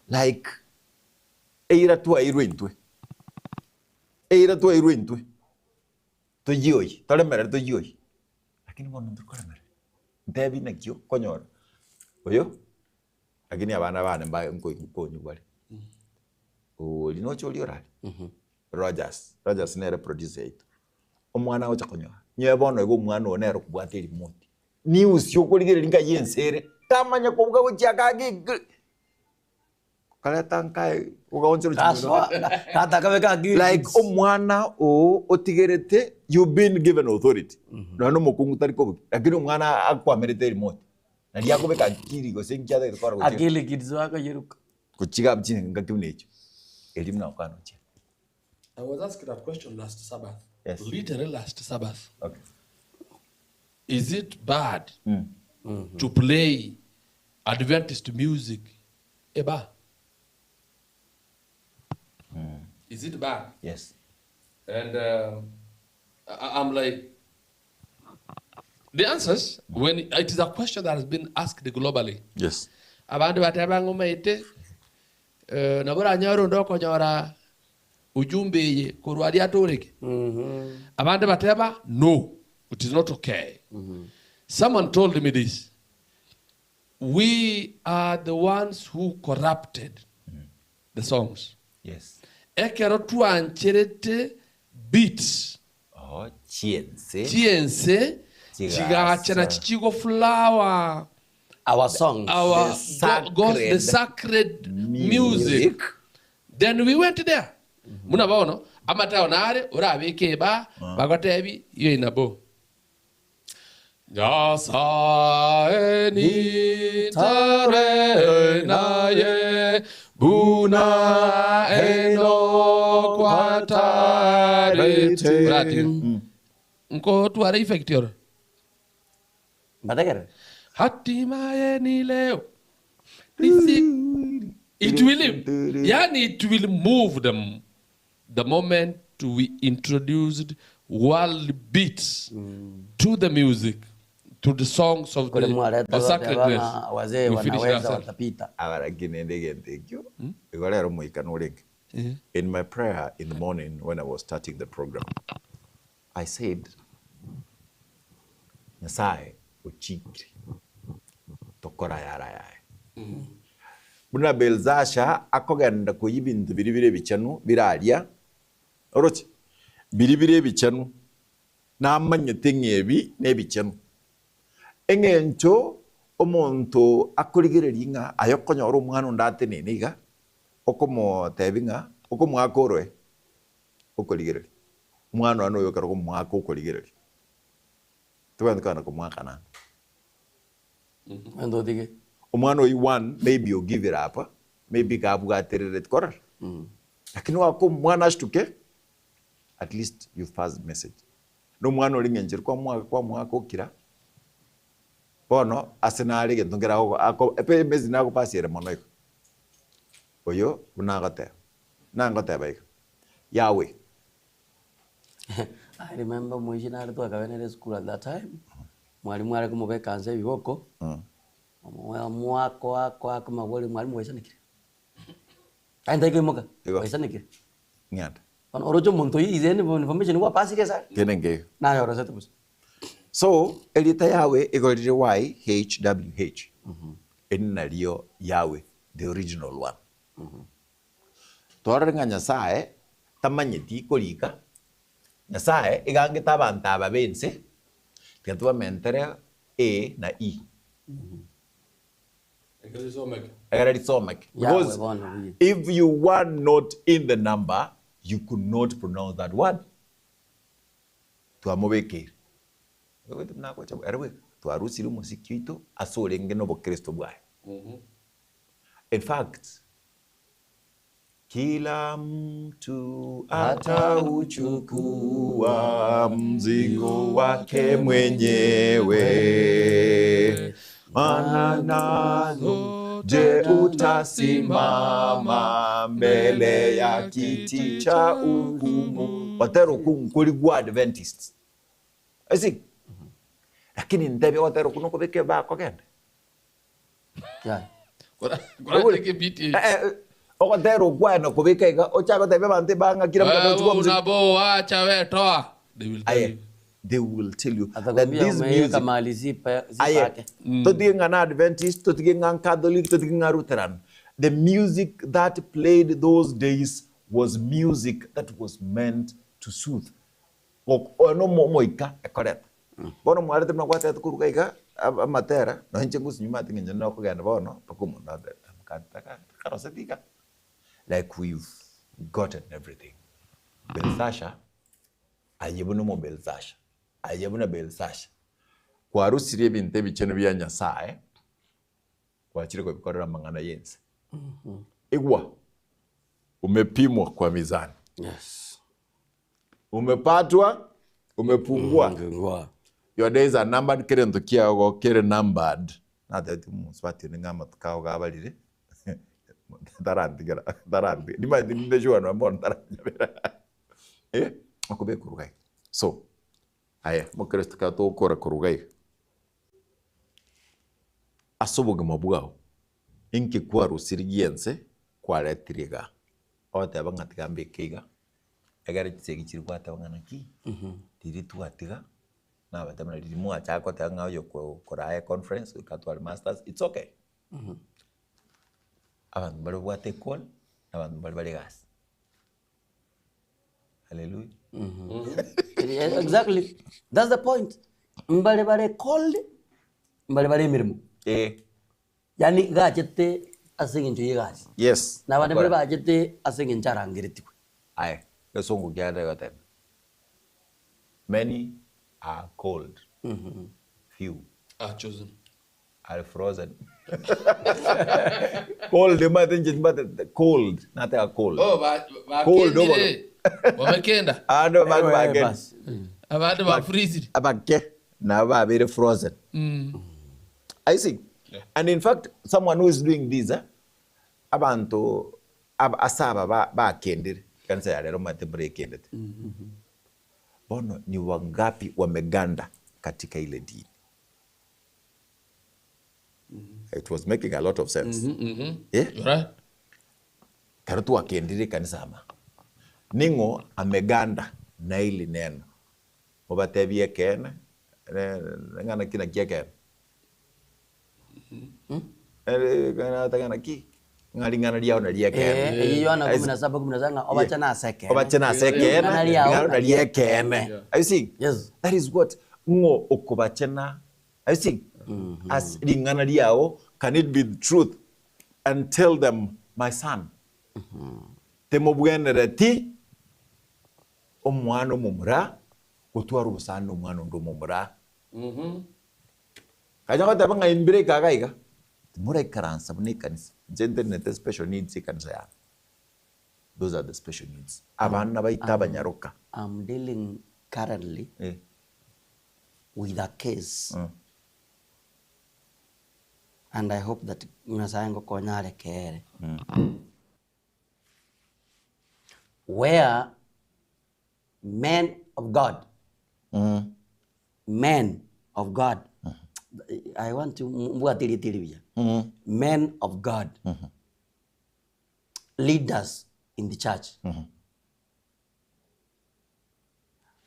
Like eira twairwe intwe. Eira twairwe intwe. Toyioyi, toremerere toyioyi. Lakini bono nturi koremerera. Ntebi naki okonyora oyo, lakini abana bane mba nkonywa bare. Oria noche oria orare. Rogers, Rogers nere producer yaito. Omwana agocha konyora, nyowe bono iga omwana oyo nere okobwata erimote. News okorigereria nka ya ense ere, tamanya kobuga gochia ake ake kareta nkae ogaonchora Kasoa, tata akabeka akili. Like omwana oo otigerete you've been given authority. Nonya na omokungu tari kobugia, lakini omwana akwamerete erimote. Nari akobeka akili gose nki atagete kora gochia. Akili kids bakoyeruka. Gochiga chingaki buna echio, erio buna gokwana gochia. I was asked that question last Sabbath. Yes. Literally last Sabbath. Okay. Is it bad to play Adventist music eba? Is it bad? Yes. And I'm like, the answers, when it is a question that has been asked globally. Yes. Abandu bateba ng'omaete, nabo oranyore onde okonyora ujumbe eye korwa aria atoreke. Abande bateba, no, it is not okay. Someone told me this. We are the ones who corrupted the songs. Yes. Ekero twancherete beats Oh, chiense. chiense Chigacha. chigacha nachi chigo flower Our songs. our The go, the sacred sacred music. Then we went there. Muna bono amatao nare orabeke eba bagotebi iyo inabo. Nyasaye ni tare naye buna eno kwatarete. Orati. Nko tuare effect yoro. Mbategere. Hatimaye ni leo. Nisi, it will, yani it will move them. The moment we introduced world beats to the music, to the songs of Kule the mwareta of wote sacredness, bana wazee we finished wanaweza ourselves. watapita. Abarakini ndege ntekio. Igo rero moika norenge. In my prayer in the morning when I was starting the program, I said, Nyasaye ochikire tokora yara yaye. Buna Belzasha akogenda koyi bintu biri bire bichenu biraria oroche biri bire bichenu namanyete ng'ebi n'ebichenu eng'encho omonto akorigereria ng'a aye okonyora omwana onde atenene iga okomotebi ng'a okomoaka oroe okorigereria omwana one oyo ekero okomoaka okorigereria tobwenerete kogenda komoaka naende. Endo tige. Omwana oyio one maybe o give it up maybe kabwaterereti korora lakini waka omwana ashtuke at least you've passed message. Na omwana oria ng'encheri kwamoaka kwamoaka okira bono ase nare egento nkere ago ako epe emessage nagopasiere mono igo. Oyo buna agoteba, nangoteba iga, Yahweh. I remember mwishi nare twakabenere esukuru at that time, mwalimu are komobeka nse ebiboko, omwako ako ako magori mwalimu gwaisanekire. Aye ntaikoimoka, Igo. gwaisanekire. Ng'ende. Bono oroche omonto oyio is any information gwapasire ase are? Kende nkeigo. Naye orosete bosa. So, erieta Yahweh igo rire YHWH. Eri nario Yahweh, the original one. Twarore ng'a Nyasaye tamanyeti korika, Nyasaye iga angete abanto aba b'ense, tiga tobamentere A na E. Ekero risomeke. Ekero risomeke. Yahweh Because bono buya. if you were not in the number, you could not pronounce that word. Twamobekeire. Ogote buna agocha ere bweka. Twarusire omosiki oito ase orenge na obokristo bwaye. In fact, kila mtu atauchukua mzigo wake mwenyewe, maana nazo je utasimama mbele ya kiti cha hukumu. Watero nkori gwa Adventists. Esi. Lakini ntebe watero kuno kobeke bakogenda. Yeah. Koracheke beat Eh, eh, ogotera okwana kobeka iga ocha gotebia abanto ebang'a kira monto Wewe ochukua mzigo. unaboacha wewe toa. They will tell Aye, you. they will tell you that Atakwambia this umeweka music mahali si aye pake. totige ng'a na Adventist, totige ng'a Catholic, totige ng'a Lutheran. The music that played those days was music that was meant to soothe. Oyo no omoika ekoreta. Bono mwarete buna gwatete koruga iga amatera, nonya inche ngosinywa omanyete ng'a inche nokogenda bono mpaka omonto atebe takaroseti iga. Like we've gotten everything. Belsasha, aye buna omo Belsasha, aye buna Belsasha. Kwarusirie ebinto ebichenu bia Nyasaye, gwachire kobikorera amang'ana y'ense. Igwa, umepimwa kwa mizani. Yes. Umepatwa, umepungua. Ngwa. Your days are numbered, kere nto kiago kere numbered. Natebeti omosubati one ng'a amatuko ao gabarire, tarantigera, tarantigera. Nimanyete ninde sure nonya bono taranyabera. Eh, okobeka koruga iga. So, aye, omokristo ekero togokora koruga iga, ase obogima bwao, inki kwarusire giense kwaretire igaa? Ogoteba ng'a tiga mbeke iga, egere chisegi chiria gwateba ng'a naki, riria twatiga. Nabatebia buna riria mwachaka goteba ng'a oyo koraa econference goika atware masters, it's okay. Abanto mbare babwate ecall, na abanto mbare bare egasi. Hallelujah. Yeah, exactly. That's the point. Mbare bare called, mbare bare emeremo. Eh. Yaani gachete ase eng'encho y'egasi. Yes. Na abande mbare bachete ase eng'encho arangeretigwe. Aye, egesongo kiane goteba, Many are called, few Are chosen. are frozen. Cold omanyete inche timbate cold, nateba cold. Oh, ba- Cold bakendire. Wamekenda. Abande Eh, bakende. basi. Abande bafreezire. Abake nabo babeire frozen. I see. And in fact, someone who is doing this, eh, abanto aba ase aba ba- bakendire, ekanisa ya rero omanyete mbura ekendete. Bono ni wangapi wameganda katika ile dini? It was making a lot of sense. Eh? You're right. Kero twakendire ekanisa ama, ning'o ameganda na ili neno? Mobatebie ekeene, ng'ana ki naki ekeene? Ng'ana ki? Ng'a ring'ana riao nari ekeene. Eh, eyio Yohana 17:17 ng'a obache nase ekeene. Obache nase ekeene, Ring'ana riao ring'ana nari ekeene. Are you seeing? Yes. That is what ng'o okobachena. Are you seeing? As ring'ana riao, can it be the truth? And tell them, my son, temobwenereti omwana omomura gotwara obosani na omwana onde omomura. Kanya goteba ng'a imbire ika iga iga, timoraikaransa buna ekanisa, inche ntenenete special needs ekanisa yane. Those are the special needs. Abana baito abanyaroka. I'm dealing currently Eh. with a case and I hope that Nyasaye ngokonya are kere where men of God men of God I want to mbwate erieta eri buya men of God leaders in the church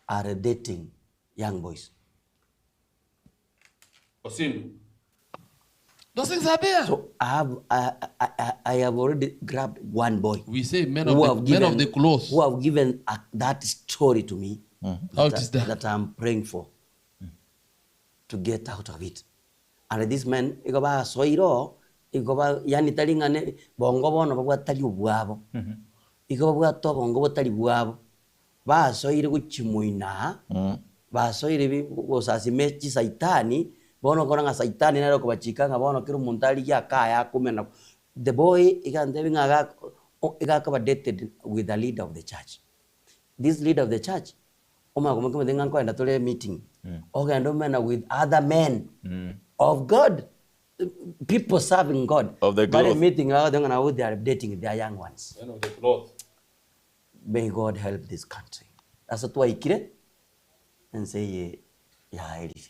are dating young boys. Osindu. Those things are there. So I have, I, I, I, I have already grabbed one boy. We say men who of have the, men of given- the cloth. Who have given a, that story to me. How it that, is done. that I'm praying for to get out of it. And this man, igo basoiro, igo ba, yani tari ng'ane, bongo bono babwatari obwabo. Igo babwate obongo botari bwabo. Basoire gochimoina, basoire bi- gosasima chisaitani, bono okora ng'a saitani nere okobachika ng'a bono kera omonto arigie akaya akumena. The boy, iga antebi ng'a aga- o- iga akaba dated with the leader of the church. This leader of the church, omanye komokimete ng'a nkoenda tore meeting, ogenda omena with other men of God, people serving God. Of the Bare cloth. meeting bagoteba ng'a nabo they are dating their young ones. Men of the cloth. May God help this country. Ase twaikire, ense eye yaerire.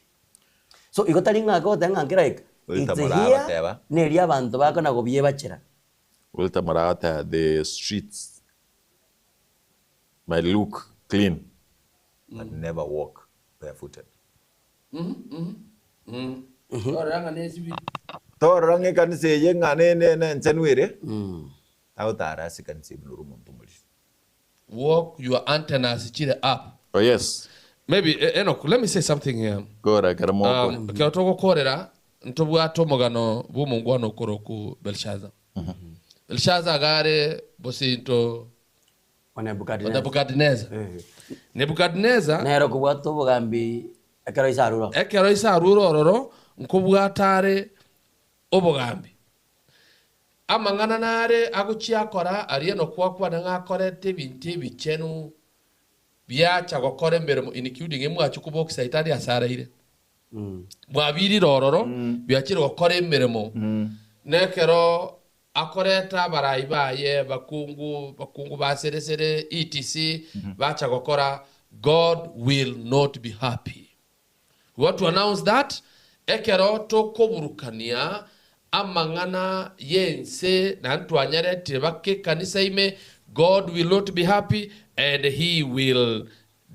So igo tari ng'a goteba ng'a nkera eka, Oita it's moraba here, teba. neria abanto bakona gobiebachera. Walter Murata, the streets might look clean. But never walk barefooted. Orora ng'a nesibi. Torora ng'a ekanisa eye ng'a ne- ne- ne enchenu ere, tagotara ase ekanisa eye buna ore omonto omoriri. Walk your antennas chire up. Oh, yes. Maybe, eh, Enoch, let me say something here. Gora, Karamoko. Ekero togokorera, ntobwate omogano bwa omongwana okoroku Belshazzar. Belshazzar agare bosinto O Nebuchadnezzar. Nebuchadnezzar. Nebuchadnezzar Nere okobwata obogambi ekero ise arure. ekero ise arure ororo nkobwata are obogambi. Amang'ana nare agochia akora aria nokwakwana ng'a akorete ebinto ebichenu biacha gokora emeremo including emwachi koba okisaitani asaraire. Bwabirire ororo biachire gokora emeremo. Nekero akoreta abarai baye bakungu bakungu baseresere etc bacha gokora God will not be happy. We want to announce that ekero tokoburukania amang'ana yense na ntwanyaretire bake kanisa ime God will not be happy and he will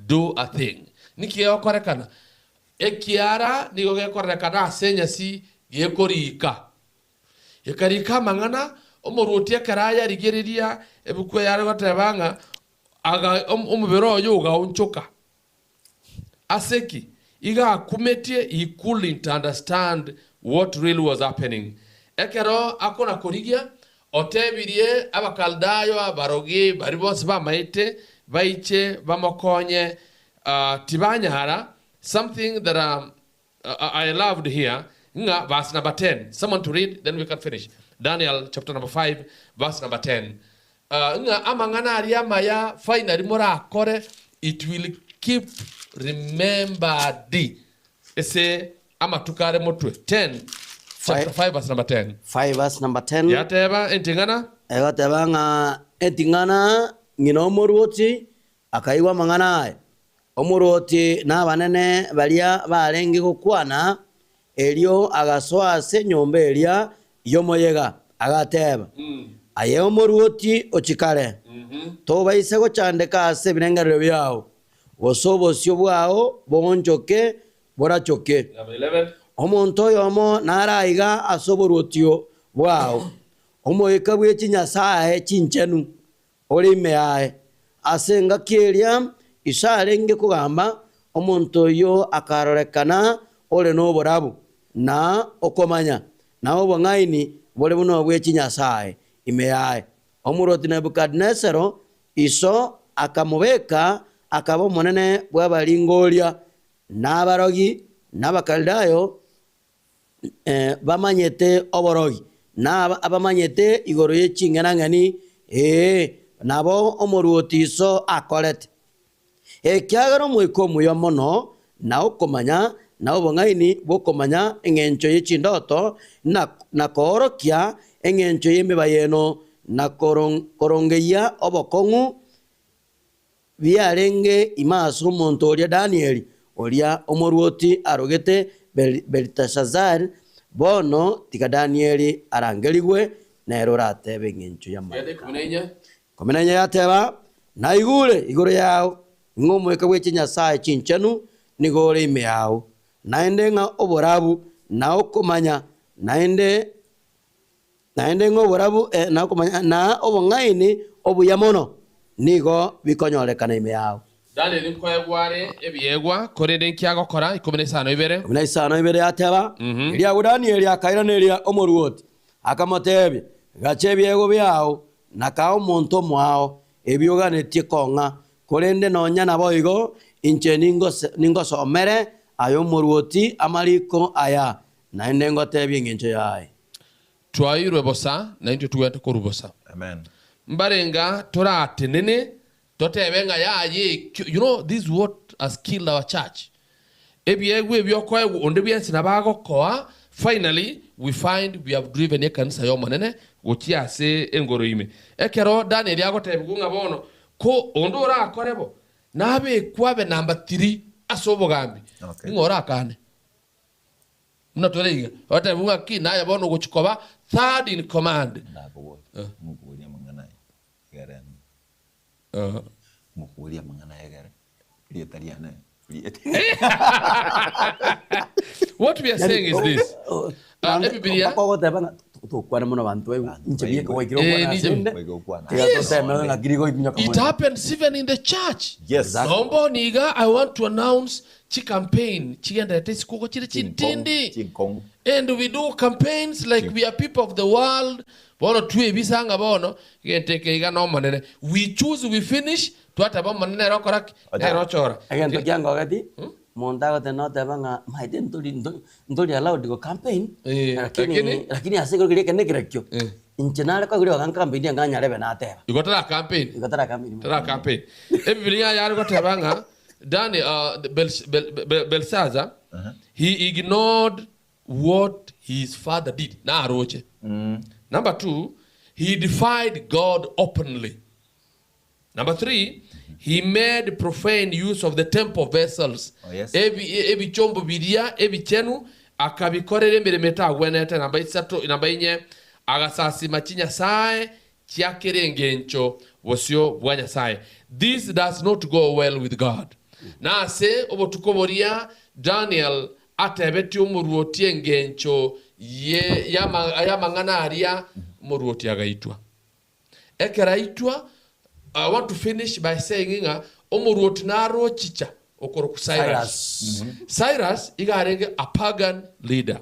do a thing. Niki okorekana Ekiara nigo gekorerekana ase enyasi gekoriika. Ekarika amang'ana, omoruoti ekero ayarigereria, ebuku eye are goteba ng'a aga omobere oye ogaonchoka. Ase ki? Iga akumetie, he couldn't understand what really was happening. Ekero akona korigia, otebirie Abakaldayo abarogi baria bonsi bamaete baiche bamokonye, tibanyara, something that I loved here, ng'a verse number 10, someone to read then we can finish. Daniel chapter number 5 verse number 10. Ng'a amang'ana aria amaya finally morakore, it will keep remembered ase amatuko are motwe. 10, chapter 5 verse number 10. 5 verse number 10. Yateba enting'ana. Egoteba ng'a enting'ana ng'ina omorwoti Akaigwa amang'ana aya, omorwoti na abanene baria barenge gokwana, erio agasoa ase enyomba eria y'omoyega, agateba, Aye omorwoti ochikare, tobaisa gochandeka ase ebirengererio biao, gose obosio bwao boonchoke borachoke. Omonto oyomo nare aiga ase oborwoti bwao, omoika bwe chinyasae chinchenu, ore ime yaye. Ase engaki eria iso arenge kogamba, omonto oyio akarorekana ore noborabu, na okomanya, na obong'aini bore buna obwe chinyasae ime yaye. Omorwoti Nebukadinesaro iso akamobeka akaba omonene bw'abaringoria, na abarogi, na Abakaldayo, bamanyete oborogi, na abamanyete igoro ye ching'enang'eni, ee, nabo omoruoti iso akorete. Ekiagera Omoika omuya mono, na okomanya, na obong'aini bw'okomanya engencho ye chindoto, na koorokia engencho y'emebayeno, na korongeyia obokong'u, Biarenge ime ase omonto oria Danieli, oria omorwoti arogete Beliteshazari, bono tiga Danieli arangerigwe, nere oratebe engencho y'amang'ana. Ikomi na inye yateba, Naigure igoro yao, ng'a omoika bwe chinyasae chinchenu nigo ore ime yao, naende ng'a oborabu na okomanya, naende Naende ng'a oborabu na okomanya na obong'aini obuya mono nigo bikonyorekana ime yao. Danieli nkoegwa are ebiegwa, korende inki agokora? 15. 15 yateba, Erio agwo Danieli akairaneria omoruoti, akamotebia, Gacha ebiegwa biao, na kaa omonto omoao ebi oganetie kong'a, korende nonya naboigo inche ningosomere aye omoruoti amariko aya, Naende ngotebie engencho yaye. Twaeirwe bosa, na intwe tugwete korwa bosa. Amen. Mbarenga toratenene totebe ng'a yaya ekio, you know this is what has killed our church. Ebiegwa ebi okoegwa onde bwensi nabo agokoa, finally we find we have driven ekanisa y'Omonene gochia ase engoro ime. Ekero Daniel agotebigwa ng'a bono ko onde orakore bo, nabekwe abe number three ase obogambi, Okay. ning'o orakane? Buna tore iga, ogoteba ng'a ki naye bono ogochia koba third in command. Ndakoboria, mokoboria amang'ana aya egere mokoboria amang'ana aya egere rieta riane riete. What we are saying is this. Ebibilia Mpaka ogoteba ng'a tokwane mono abanto baigwe, inche bieka gwaikire Eh, gokwana ninche- ase inde, Gwaikire gokwana tiga ase toteme onde. ng'a kiri goiminyoka It mono. happens even in the church. Yes. Nomba niga I want to announce Chi campaign chigenderete isiko igo chire chintindi. Chinkong'u. And we do campaigns like we are people of the world. Bono twebisa ng'a bono egento eke iga n'Omonene. We choose, we finish, twateba Omonene nere okora ki? Nere ochora. Egento kiangogeti, monto agoteba noteba ng'a maete ntori ntori allowed go campaign, Eh, lakini lakini- lakini ase igoro keria ekene nekerekio, Eh. inche nare koigwa ribaga ncampaign enga nyarebe nateba. Igo tara campaign. Igo tara campaign. Tara campaign. Ebibilia yare goteba ng'a Daniel, Belshazzar, he ignored what his father did, naroche. Number two, he defied God openly. Number three, he made profane use of the temple vessels. Oh, yes. Ebi, ebichombo biria ebichenu akabikorera emeremo etagwenerete. Namba isato, namba inye, agasasima chinyasae chia kera engencho bosio bwa Nyasae. This does not go well with God. Na ase obotuko boria Daniel atebetie omoruoti engencho ye y'amang'ana aria, omoruoti agaitwa. Ekero aitwa, I want to finish by saying ng'a omoruoti nare ochicha okorokwa Cyrus. Cyrus iga arenge a pagan leader.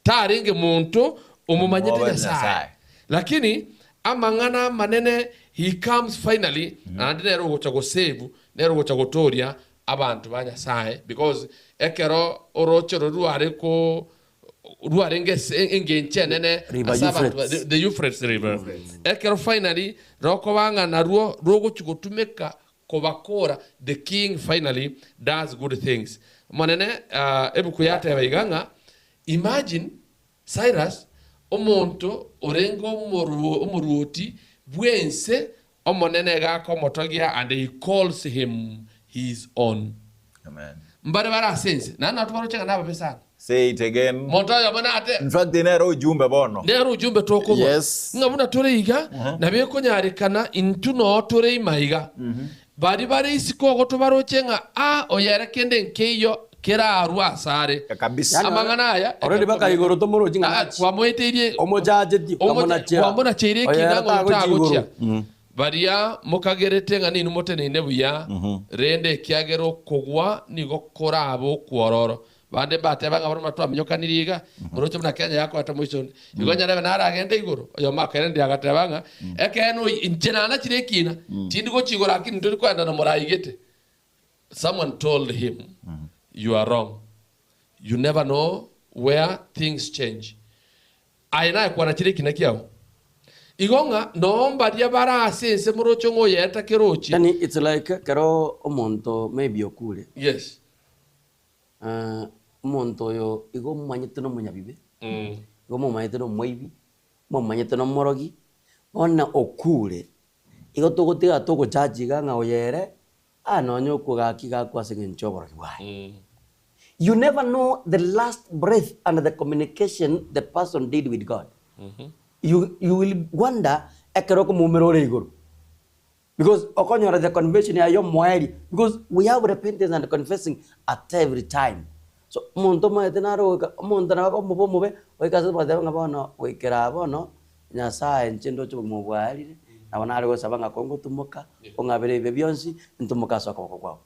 Tarenge monto omomanyete Omwoba Nyasaye. Nyasaye. Lakini amang'ana amanene he comes finally naende nere ogocha gosave, nere ogocha gotoria abanto ba Nyasaye because ekero oroche roria rware ko rwarenge ase engencho enene River ase abanto ba- Euphrates. the, the Euphrates River. Ekero finally rokoba ng'a narwo rogochi gotumeka Kobakora the king finally does good things Omonene ebuku yateba iga ng'a imagine Cyrus omonto orenge omoruoti bwense Omonene iga akomotogia and he calls him his own. Amen. Mbare bare ase ense naende nabo tobaroche ng'a nababe sana. Say it again. Monto oyomo nate. In fact, nere ujumbe bono. Nere ujumbe tokorwa. Yes. Ng'a buna tore iga, nabo ekonyarekana intwe noo tore ime aiga. Baria bare isiko ogo tobaroche ng'a a oyo ere kende nkeiyo kerarwe asare. Kabisa. Yaani Amang'ana aya Already baka igoro tomorochi ng'a Ah, nachi. kwamoeteirie Omochacheti okamonachera. kwamonacheire Oyo ekina ere ng'a oyo tagochia tagochia. igoro. Baria mokagerete ng'a ninwe moteneine buya, rende ekiagera okogwa nigo korabe okwororo. Bande mbateba ng'a barabwo twaminyokanirie iga, moroche buna Kenya yakoete moiso onde. Igo nyarebe naragende igoro? Oyomo akaerenderia agateba ng'a ekeene oyio inche nanachire ekina, tindi gochia igoro lakini ntori koenda na moraigete. Someone told him, you are wrong, you never know where things change. Aye naye kwanachire ekina kiao. Igo ng'a noo mbaria bare ase ense moroche ng'a oyeeta kerochie. Yani it's like ekero omonto maybe okure. Yes. Omonto oyo igo omomanyete nomonyabibe, igo omomanyete nomoibi, omomanyete nomorogi, bono okure, igo togotiga togojaji iga ng'a oyo ere, ah nonye okwo gaki gakwa ase eng'encho y'oborogi bwaye. You never know the last breath and the communication the person did with God. You, you will wonder ekero okomoumera ore igoro. Because okonyora the confession yaye yomoerio because we have repentance and confessing at every time. So omonto omaete naro goika omonto nabo akomoba omobe goika ase goteba ng'a bono goikera aa bono Nyasaye inche ndoche obogima bwaerire nabo nare gosaba ng'a kongotumoka ong'abere ebibe bionsi ntumoke ase okoboko kwao.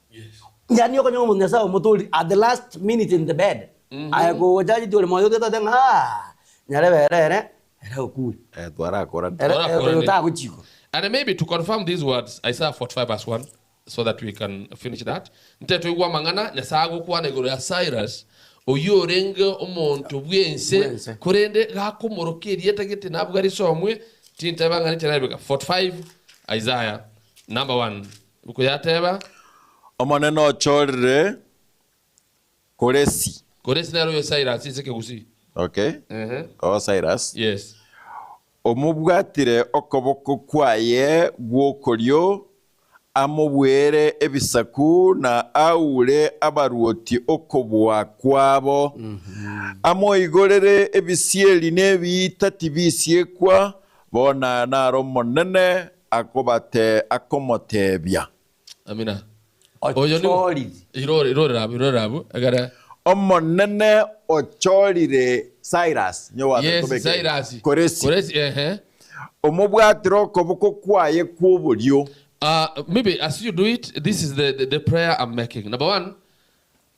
Yaani okonyora omonto Nyasaye omotorie at the last minute in the bed aye kogochacheti ore moyo otagete ng'a aah nyarebe ere ere ere okure. Eh, twarakorana. Ere Twarakorana. oyo tagochikwa. And maybe to confirm these words, Isaiah 45 verse 1, so that we can finish that. Nte toigwe amang'ana Nyasae agokwana igoro ya Cyrus, oyio orenge omonto bw'ense, Bw'ense. korende gakomoroka erieta gete nabwo arisomwe, tinteba ng'a ninche narebeka. 45 Isaiah, number 1. Ebuku yateba, Omonene ochorire Koresi. Koresi nere oyo Cyrus ase ekegusii. Okay. Ehe. O Cyrus. Yes. Omobwatire okoboko kwaye gw'okorio, amobuere ebisaku na aure abaruoti okobua kwabo. Amoigorere ebisieri na ebiita tibisiekwa, bono aya naro Omonene akobate akomotebia. Amina. Oyo nigo Ochorire. Irore irore abwo irore abwo egere. Omonene ochorire Cyrus, nyowe Yes, kobeka Cyrus. Koresi. Koresi ehe. Omobwatire okoboko kwaye kw'oborio. Uh, maybe as you do it, this is the, the, the prayer I'm making. Number one,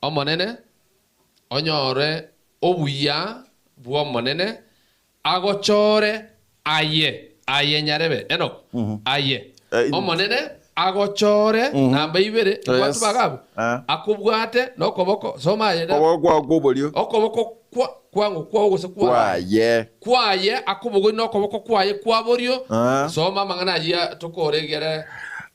Omonene, onyore obuya bw'Omonene, Agochore aye, aye nyarebe, Enock, aye. Omonene agochore, namba ibere, Yes. bwatu bagabu, Ah. akobwate nokoboko, soma aye na, Okoboko kwao kw'oborio. okoboko kwa, kwang'o kwao gose kwaye. Kwaye. Kwaye, akobogori nokoboko kwaye kwa borio, Ah. soma amang'ana ayia tokore egere.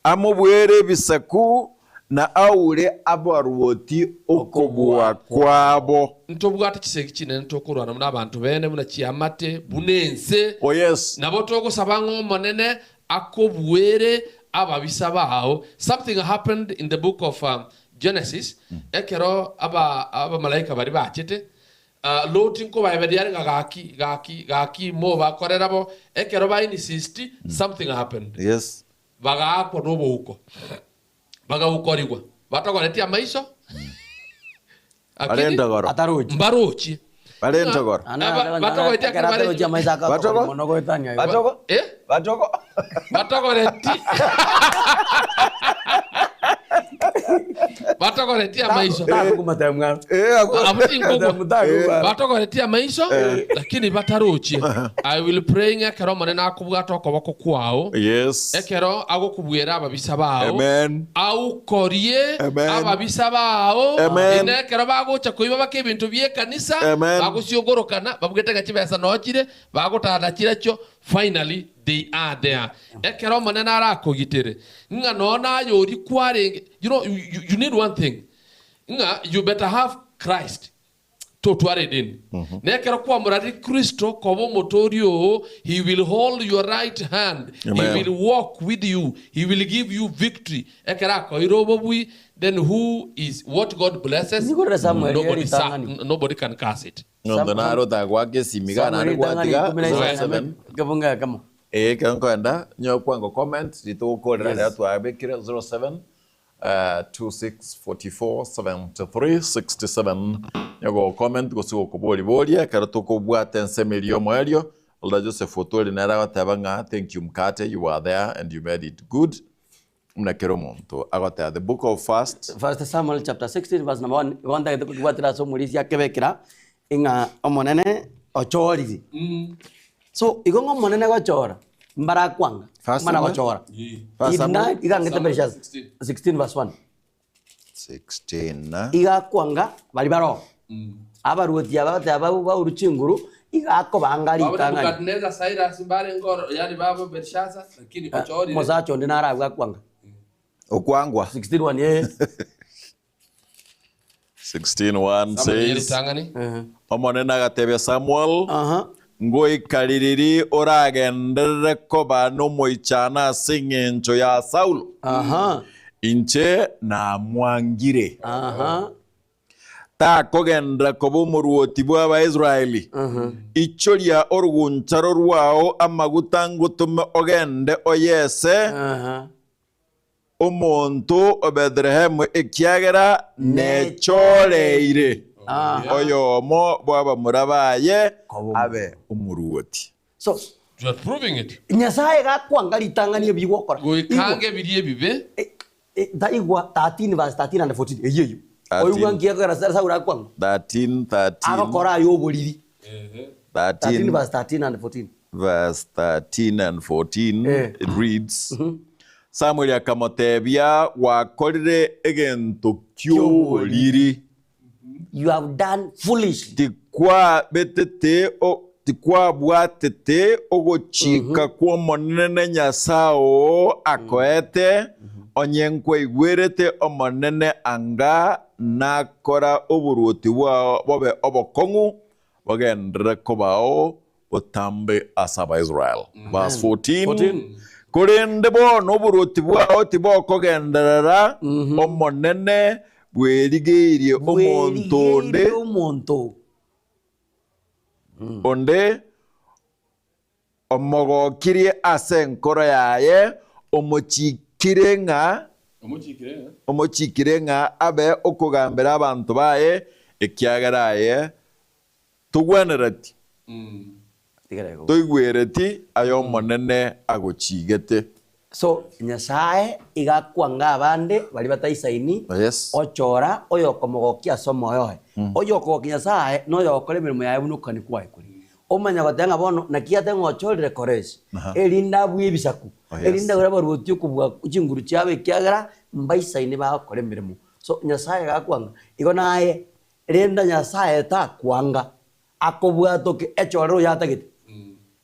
Amobuere ebisaku Na aure abarwoti okobua kwabo. Ntobwate chisegi chinene tokorwana buna abanto bene, buna chiamate, buna ense. Oh yes. Nabo togosaba ng'a Omonene akobuere ababisa bao. Something happened in the book of Genesis, ekero aba abamalaika baria bachete, Loti nkobaebereria are ng'a gaki, gaki, gaki mobakorera bo. Ekero ba insist, something happened. Yes. Bagaakwa nobouko, bagaukorigwa. Batogoreti amaiso, Bare lakini ntogoro. Atarochi. mbarochie. Bare ntogoro. Batogoreti Ekero atarochi amaiso akatogori Batogo? mono goetania igo. Batogo? Eh? Batogo? Batogoreti batogoreti amaiso Takumata mwana. Eh, ako- Abo tinkugu. Takumata. Batogoreti amaiso lakini batarochie. I will pray ng'a ekero omonene akobwata okoboko kwao Yes. ekero agokobwera ababisa bao Amen. aukorie Amen. ababisa bao Amen. ine ekero bagocha koiba baka ebinto bia ekanisa Amen. bagosiongorokana babugete ng'a chibesa nochire bagotana chirachio finally they are there ekero omonene arakogitere ng'a noo nayori kwarenge you know, you, you need one thing ng'a you better have Christ totware edeni nekero kwamorari Kristo koba omotori oo he will hold your right hand Amen. he will walk with you he will give you victory ekero akoire obobui then who is what God blesses Nigorere Samuel nobody, yeri sa, tang'ani. nobody can curse it Ng'ondo naro otagwaka esimi iga naende gwatiga 07 Kabunga kama. Eh, ekero nkoenda nyo kwango comment ritugukorera Yes. rero twabekire 07 2644 73 67 nyogo comment gose gokoboriboria ekero tokobwata ensemo eria omoerio Elder Joseph Otwori nere agoteba ng'a thank you mkate you were there and you made it good muna kero omonto agoteba the book of first First Samuel chapter 16 verse number 1 igontagete kobwatera ase omorisia akebekera ing'a omonene ochorire. So igo ng'a omonene gochora mbarakwanga First mana Samuel? gochora. First He Samuel? denied igangete Samuel mbere 16. 16 verse 1. 16 Igakwanga bari baro. Abaruoti aba bateba bauru chinguru igakobanga Babo ritang'ani. Nebukadnezar Cyrus mbare ngoro yani babo Belshazzar lakini ochorire Mosacha onde narabwo akwanga. okwangwa 16 1 eh. 16 1 Samuel yeri says tang'ani omonene agatebia Samuel Aha. ngoikariri oragenderere koba nomoichana ase eng'encho ya Saulo Aha. inche namwangire Aha. takogendera koba omoruoti bwa abaisraeli ichoria oruguncharo rwao amaguta ngotome ogende oyese Aha. omonto o Bethlehemu ekiagera nechoreire Aha. oyomo bw'abamura baye Koba abe omoruoti So you are proving it Nyasaye gakwanga ritang'ani ebigokora. goikange birie bibe Taigwa 13 verse 13 and 14 eyeyo. 13. Oigwa nkiakora Saul akwanga. 13 13 Agakora ayo oboriri. 13 13 verse 13 and 14. verse 13 and 14 Eh. it reads Samuel akamotebia wakorire egento kioboriri You have done foolishly. tikwabetete o- tikwabwatete ogochika kw'omonene Nyasaye oo akoete onye nkwaigwerete omonene anga nakora oboruoti bwao bobe obokong'u bogendere kobao botambe ase abaisrael verse 14 korende bono oboruoti bwao tibokogenderera omonene bwerigeirie omonto onde Bwerigeirie omonto. onde omogokirie ase enkoro yaye omochikire ng'a omochikire ng'a abe okogambera abanto baye ekiagera aye togwenereti Tigera toigwereti aye omonene agochigete So Nyasaye igakwanga abande bari bataisaini Yes. ochora oyokomogokia ase omoyo oye oyokogokia Nyasaye noyokora emirimo yaye buna okani kwaye kori omanya goteba ng'a bono naki ate ng'a ochorire Koreshi erinde abue ebisaku Oh, yes. erinde agore abaruoti okobua chinguru chiabo ekiagera mbaisaini bagokora emirimo so Nyasaye gakwanga igo naye renda Nyasaye takwanga akobwatoke echorero yatagete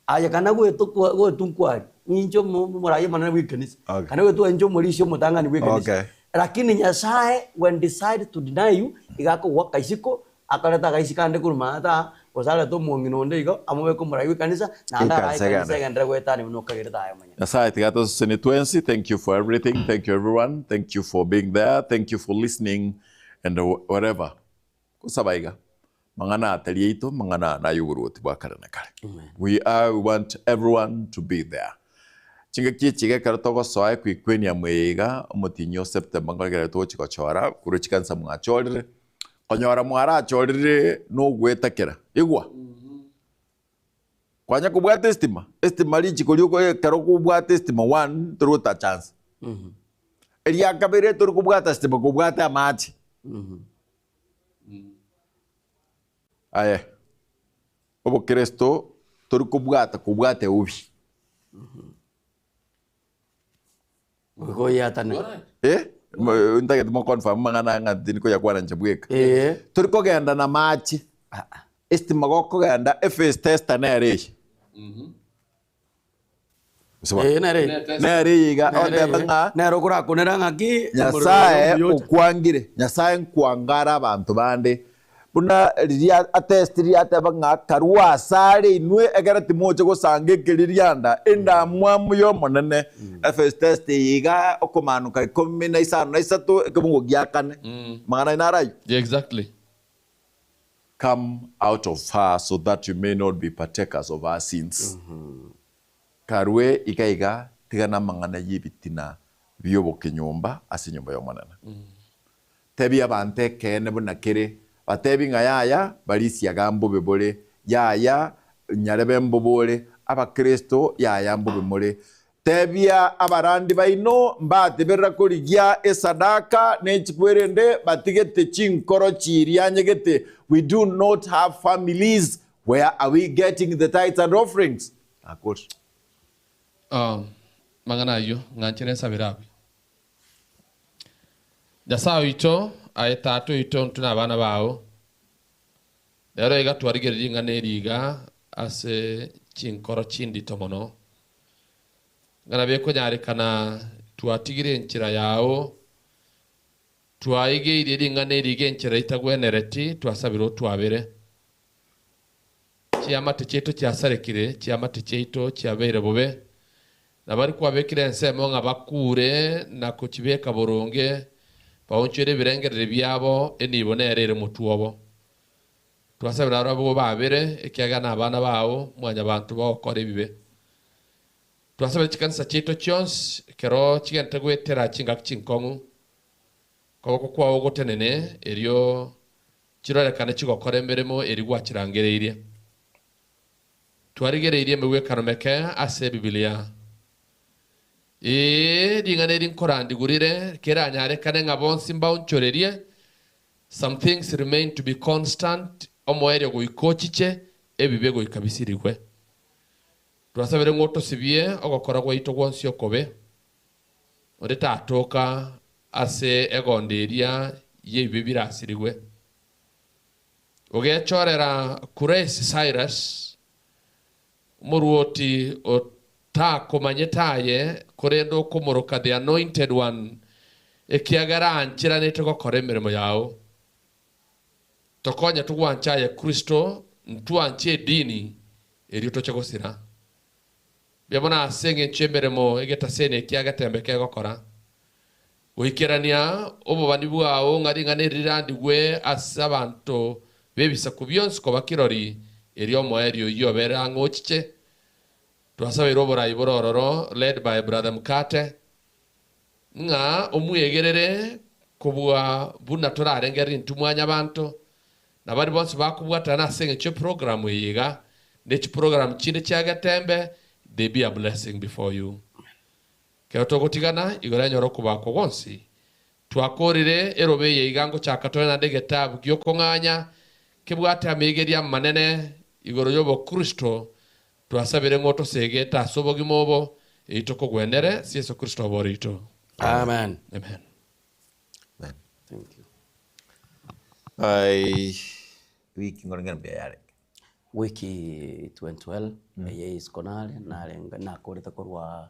aye kana gwetwa gwetwa nkwari ninche omoraia omonene bwa ekanisa Okay. kana gwetwa inche omorisia omotang'ani bwa ekanisa Okay. lakini Nyasaye when decide to deny you igakogwa kaisiko akareta akaisi kande korwa maata gose arete omong'ina onde igo amobeke omorai bwa ekanisa naende arae Ekanisa ekanisa egende. egenderere goetania buna okagerete aye omonyene. Nyasaye tigatoseseni twensi thank you for everything thank you everyone thank you for being there thank you for listening and whatever kusaba iga mang'ana atari yaito mang'ana naye oboruoti bwa kare na kare we are we want everyone to be there. Chingaki echi iga ekero togosoa equequenium eye iga, omotienyi o September nkoregereria togochi gochora korwa chikanisa mwachorire, konyora mwarachorire nogoetakera, igwa! Kwanya kobwata estima, estima richiko rioko ekero kobwate estima one tori gotacha nse. Eria kabere tori kobwata estima kobwate amache. Aye, obokeresto tori kobwata kobwate eubi. Goyatana. Eh, ntagete mo confirm mang'ana aya ng'a tindi koyakwana inche bweka. Eh. Tori kogenda na mache. Estima gokogenda eface tester nere eye. Gose bono? Eh, nere. Nere eye iga Nere oteba eye. ng'a Nere okorakonera ng'aki Nyasae omorero oyocha. okwangire, Nyasae nkwangare abanto bande. Buna riria atestirie ateba ng'a karue asare inwe ekero timoche gosanga ekeririanda, endamwamu y'Omonene. Efeso test eye iga okomanuka ikomi na isano na isato ekebungo gia kane. Amang'ana aino arayio? Yeah, exactly. Come out of her so that you may not be partakers of her sins. Karue iga iga tiga namang'ana y'ebitina bi'obokenyomba ase enyomba y'Omonene. Tebia abanto ekeene buna kere, batebi ng'a yaya barisiaga mbobe bore, yaya nyarebe mbobe ore, Abakristo yaya mbobe more. Tebia abarandi baino mbateberera korigia esadaka ne chikwerende batigete chinkoro chirianyegete, we do not have families, where are we getting the tithes and offerings? Nakori. Amang'ana ayio ng'anchere nsabere abwo. Nyasae oito, aye Tata oito, intwe nabana bao, Rero iga twarigereria ring'ana eri iga ase chinkoro chindito mono, ng'a nabo ekonyarekana twatigire enchera yao, twaigeirie ring'ana eri iga enchera etagwenereti, twasabire otwabere. Chiamate chiaito chiasarekire, chiamate chiaito chiabeire bobe, na baria kwabekire ensemo ng'a bakure na kochibeka boronge, baonchoire ebirengererio biabo, enibo nere ere motwe obo. Twasabire arabwo babere, ekiagera nabana bao, Mwanyabanto bagokora ebibe. Twasabire chikanisa chiaito chionsi, ekero chigenderete goetera chingaki chinkong'u, koboko kwao gotenene, erio chirorekane chigokora emeremo eria gwachirangereirie. Twarigereirie emegwekano meke ase Ebibilia. Ee, ring'ana eri nkorandigurire, keranyarekane ng'a bonsi mbaonchorerie, Some things remain to be constant, omoerio goika ochiche, ebibe goika bisirigwe. Twasabire ng'a otosibie ogokora gwaito gwonsi okobe, onde tatoka ase egondo eria y'ebibe birasirigwe. Ogechorera Kuresi, Cyrus, omoruoti otakomanyete aye, korende okomoroka the anointed one, ekiagera ancheranete gokora emeremo yao. Tokonye togwanche aye Kristo, ntwanche edini, erio toche gosira. Mbuya mono ase engencho y'emeremo egetaseni ekia getembe kegokora. Goikerania obobani bwao ng'a ring'ana eri rirandigwe ase abanto b'ebisaku bionsi koba kirori, erio omoerio oyio obere ang'e ochiche. Twasabeire oborai bore ororo, led by Brother Mkate, ng'a omwegerere kobua buna torarengerere intwe mwanyabanto, na baria bonsi bakobwatana ase engencho y'eprogramu eye iga, ne chiprogramu chinde chia Getembe, they be a blessing before you. Ekero togotigana, igoro enyore okobakwa gwonsi. Twakoorire erobe eye iga ngochaka tore naende egetabu gi'okong'anya kebwate amaigeria amanene igoro y'obokristo twasabire ng'a otosegete ase obogima obo, eyio tokogwenere ase Yeso Kristo obore oito. Amen. Amen. Amen. Thank you. Ai, wiki ngoreng'ana mbuya yarenge. Wiki it went well, eye isiko nare, narenge nakorete korwa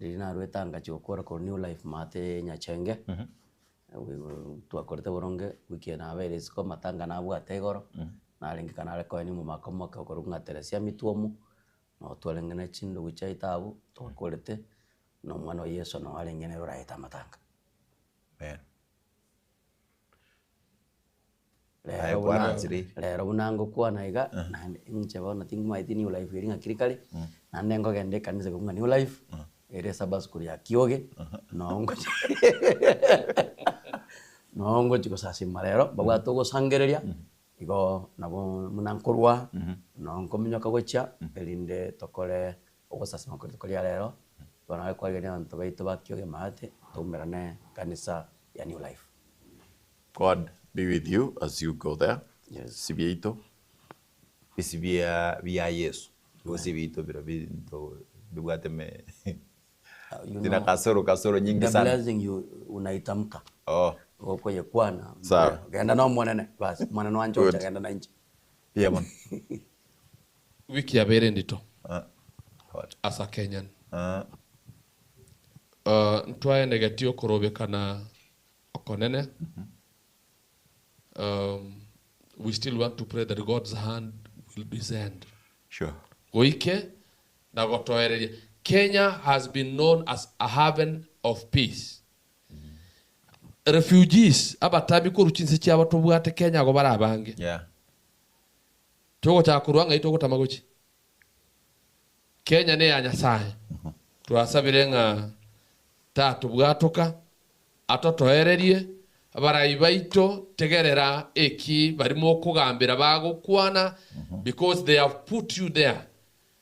riria naruete angachi gokora korwa new life maate Nyachenge, twakorete boronge, wiki eye nabeire isiko amatanga nabwate igoro, narenge ekero nare koenia omomaka omoke okorokwa ng'a Teresia Mituomo, nabo twarenge na chindugu chiaito abwo, twakorete, na omwana o Yeso noo arenge nere oraete amatanga. Amen. Aye Rero kwana buna nchire. rero buna ngokwana iga, naende inche bono ting'maeti new life eri ng'aki rikare, naende nkogenda ekanisa ekobua ng'a new life, ere esabba sukuru ya Kioge, noo ngochi noo ngochi gosasima rero, mbabwate ogosangereria, igo nabo buna nkorwa, noo nkominyoka gochia, erinde tokore ogosasima koria rituko ria rero, bono nare kwarigania abanto baito ba Kioge maate, toumerane ekanisa ya New Life. God be with you as you go there. Yes. Sibiaito. Bisi bia bia Yesu, gose ebiito biro binto bibwate me You bina know, kasoro kasoro nyingi the sana. blessing you unaitamka Oh, okoyekwana Sawa. genda na omonene basi omonene wanche ocha Good. genda na inche mbuya mono. Wiki yabere ndito Ah, God. as a Kenyan. Ah, Ntwaenegetie okorobekana okonene. We still want to pray that God's hand will descend. Sure. Goike na gotoereria. Kenya has been known as a haven of peace. Refugees abatabi korwa chinse chiabo tobwate Kenya igo bare abange. yeah. Togochaka korwa ng'ai togotama gochia? Kenya ne ya Nyasaye. Twasabire ng'a tatobwatoka, atotoererie, abarai baito tegerera eki bari mokogambera bagokwana because they have put you there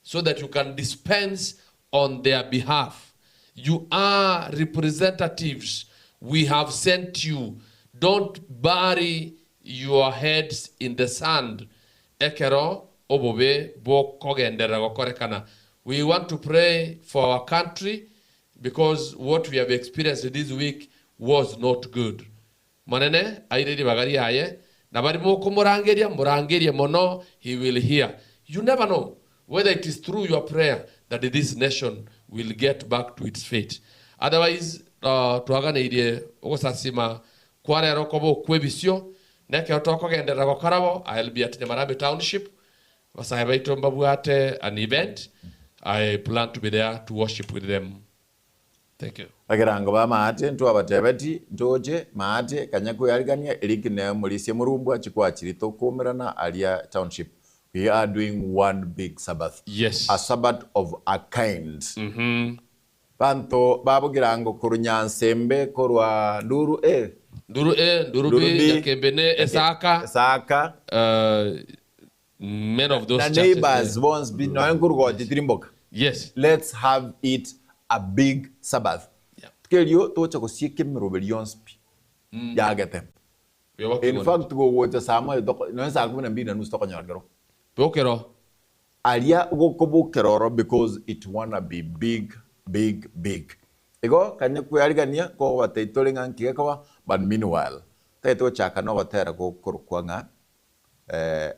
so that you can dispense on their behalf. You are representatives. We have sent you. Don't bury your heads in the sand. Ekero obobe bokogenderera gokorekana. We want to pray for our country because what we have experienced this week was not good. Monene aire ribaga riaye, na bari mokomorangeria, morangerie mono, he will hear. You never know whether it is through your prayer that this nation will get back to its feet. Otherwise, twaganeirie ogosasima kwa rero koba okwebisio, nekero tokogenderera gokorabo, I'll be at Nyamarambe Township. Basae baito mbabwate an event. I plan to be there to worship with them. Thank you. Akerango ba maate ntwabatebeti ntoche maate kanya kuyarigania eriki ne murisie murumbwa chikwachiri tokumirana aria township. We are doing one big Sabbath. Yes. A Sabbath of a kind. Banto babugirango korunyansembe korwa nduru e. Nduru e, nduru Nduru B, B, Nyakembene, Esaka. Esaka. Many of those Na churches neighbors there. bonds be no nkurugoji tirimboka. Yes. Let's have it a big Sabbath. Yeah. Kelio tocha gosieka emeroberi yonsi pi. Yagete. We are working In on fact gogocha saa moja toko no saa kumi na mbili na nusu tokonyora kero. it. Bokero. Aria gokobokera oro because it wanna be big big big. Igo kanya kuyarigania kogobateitore ng'a nkigekoba, but meanwhile tagete gochaka na ogotera gokorokwa ng'a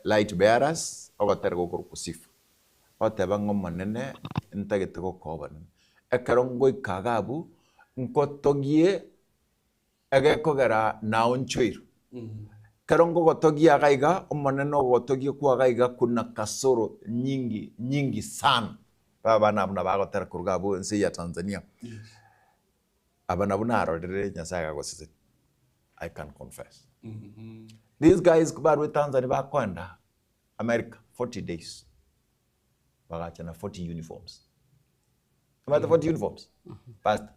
light bearers, ogotera gokorokwa sifa. Ogoteba ng'a omonene ntagete gokoba nene. Ekero ngoika iga abwo, nkotogie egekogera nao nchoirwe. Ekero ngogotogia iga iga, omonene ogotogie kwa iga iga kuna kasoro nyingi nyingi sana. Ba abana abwo nabagotera korwa iga abwo ense ya Tanzania. Aba nabwo narorire Nyasaye agagosesenia. I can confess. These guys barwe Tanzania bakoenda America 40 days. Bagacha na 40 uniforms. About 40 uniforms. Pastor.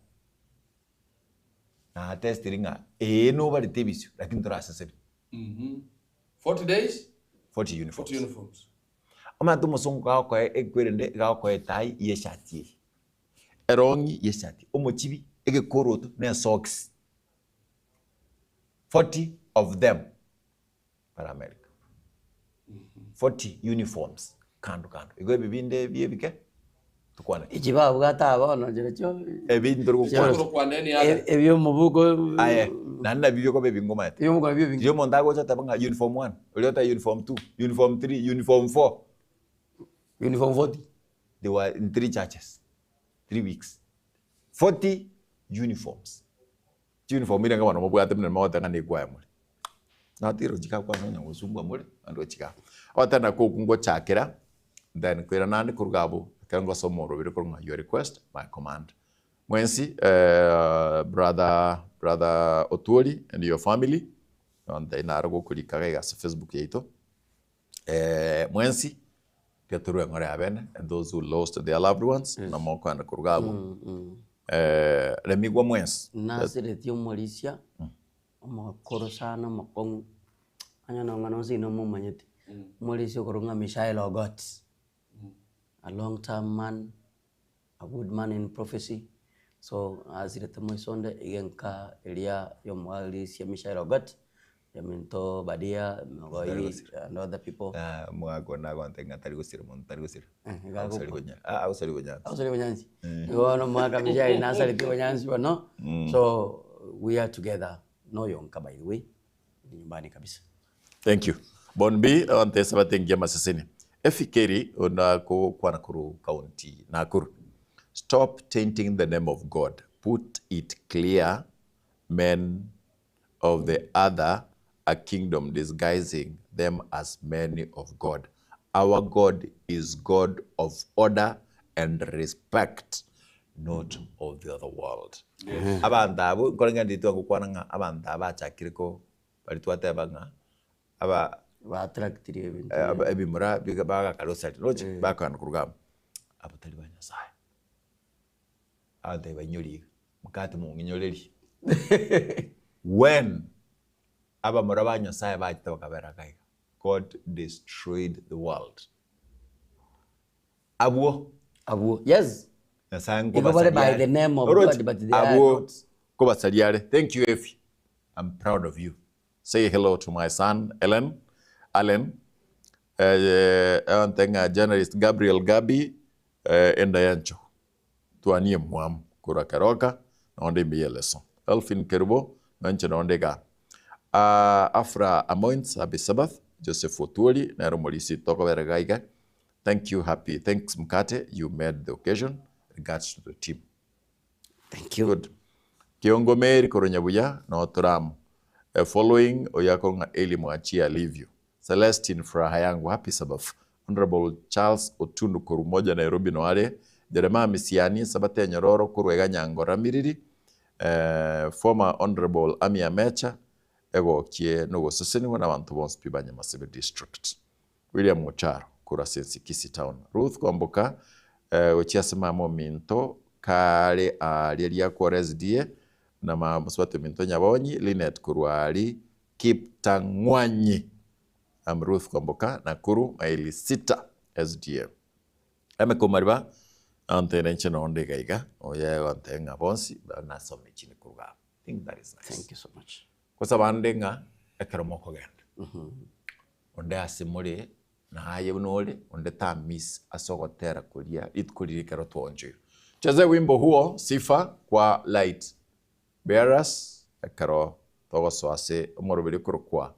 Na test ringa eh no bari tebisio lakini torasesebe. 40 days? 40 uniforms. 40 uniforms. Ama tu musungu gakoe ekwerende gakoe tai ye shati. Erongi ye shati. Omochibi egekoroto ne socks. 40 of them para America. 40 uniforms kando kando. Igo ebibinde byebike tukwane. Echi babwate aba bono chirochio Ebintu rugukwana. Chiro kwane ni ada. ebyomubuko Aye, nani nabio ko bebingoma ete. ebyomukono byo Yo monta gocha tabanga uniform 1, oliota uniform 2, uniform 3, uniform 4. uniform 40. They were in 3 churches. 3 weeks. 40 uniforms. Uniform ile ngaba nomobwate mune mawatanga ne kwaya mule. Na tiro chika kwa sonya gosumbwa mule ando chika. Awatana ko kungo chakira then kwira nandi kurugabo kango somo robire kurunga your request my command. Mwensi brother Otuoli and your family. Onde naro gokorika iga iga ase Facebook yaito, mwensi tiga torue eng'ora ya bene, and those who lost their loved ones, namo okoenda koruga abwo, remigwa mwensi. Naseretie omorisia, omokoro sana omokong'u, onye nong'ana onsi nomomanyete, omorisia okorokwa ng'a Michael Ogot, a long term man, a good man in prophecy, so asirete moiso onde iga enka eria ya omorisia Michael Ogot, Ominto Obadia, Mogoi and other people. Omogaka one nagontebia ng'a tari gosira monto tari gosira. Iga Agosari agokwa. bonya- ah, agosari bonyansi. Agosari bonyansi. Igo bono omogaka Michael nasareti obonyansi bono, so we are together noyonka by the way, ni nyumbani kabisa. Thank you. Bon B, onte esabate engiya amaseseni. Efikeri ona gokwana korwa county Nakuru. Stop tainting the name of God. Put it clear men of the other a kingdom disguising them as men of God. Our God is God of order and respect not of the other world. Abanto abwo nkore ng'a nditwa gokwana ng'a abanto aba bachakire ko baria twateba ng'a aba Baattractire ebinto ebimura biga bagakara osari roche bakogenda koruga amo abo tari ba Nyasaye. Agotebi bainyori iga, mokate mong'inyorerie. When abamura ba Nyasaye bachete bakabera iga iga, God destroyed the world. Abwo Abwo, yes. Nyasaye Igo bare nkobasaria by are. the name of Oroche? God, but they are Abwo not. nkobasaria are. Thank you Effie, I'm proud of you. Say hello to my son Ellen, Allen, eh, onte ng'a journalist Gabriel Gabi, eh, enda yancho. Twanie mwamu korwa Keroka, nonde ime y'eleso. Elfin Kerubo, noinche nonde igaa. Ah, Afra Amoins, happy Sabbath. Joseph Otuori, nere omorisia tokobera iga iga. Thank you, happy, thanks Mkate, you made the occasion. Regards to the team. Thank you. Good. Kiongo Mary korwa Nyabuya, noo tore amo. Following oyo akorwa ng'a Eli Mwachia Alivio. Celestine furaha yangu happy Sabbath. Honourable Charles Otundu korwa Umoja Nairobi no are, Jeremiah Misiani Sabato enyororo korwa iga Nyangora Miriri, former Honourable Amia Amecha egokie nogosesenigwa nabanto bonsi pi ba Nyamasebe District. William Ocharo korwa ase ense Kisii Town. Ruth Kwamboka gochia ase mama ominto kare aaria riakora SDA na mama mosubati ominto Nyabonyi Linet korwa aria Kiptang'wanyi. I'm Ruth Kwamboka, Nakuru, maili sita, SDA. Emekomariba, nonteire inche nonde iga iga, oye agontebia ng'a bonsi nasome chinde korwa abwo. I think that is nice. Thank you so much. Gosaba nde ng'a ekero mokogenda, onde ase more naye buna ore, onde ta miss ase ogotera koria rituko riria ekero twaonchoirwe. Cheze wimbo huo sifa kwa light bearers ekero togosoa ase omoroberi okorokwa.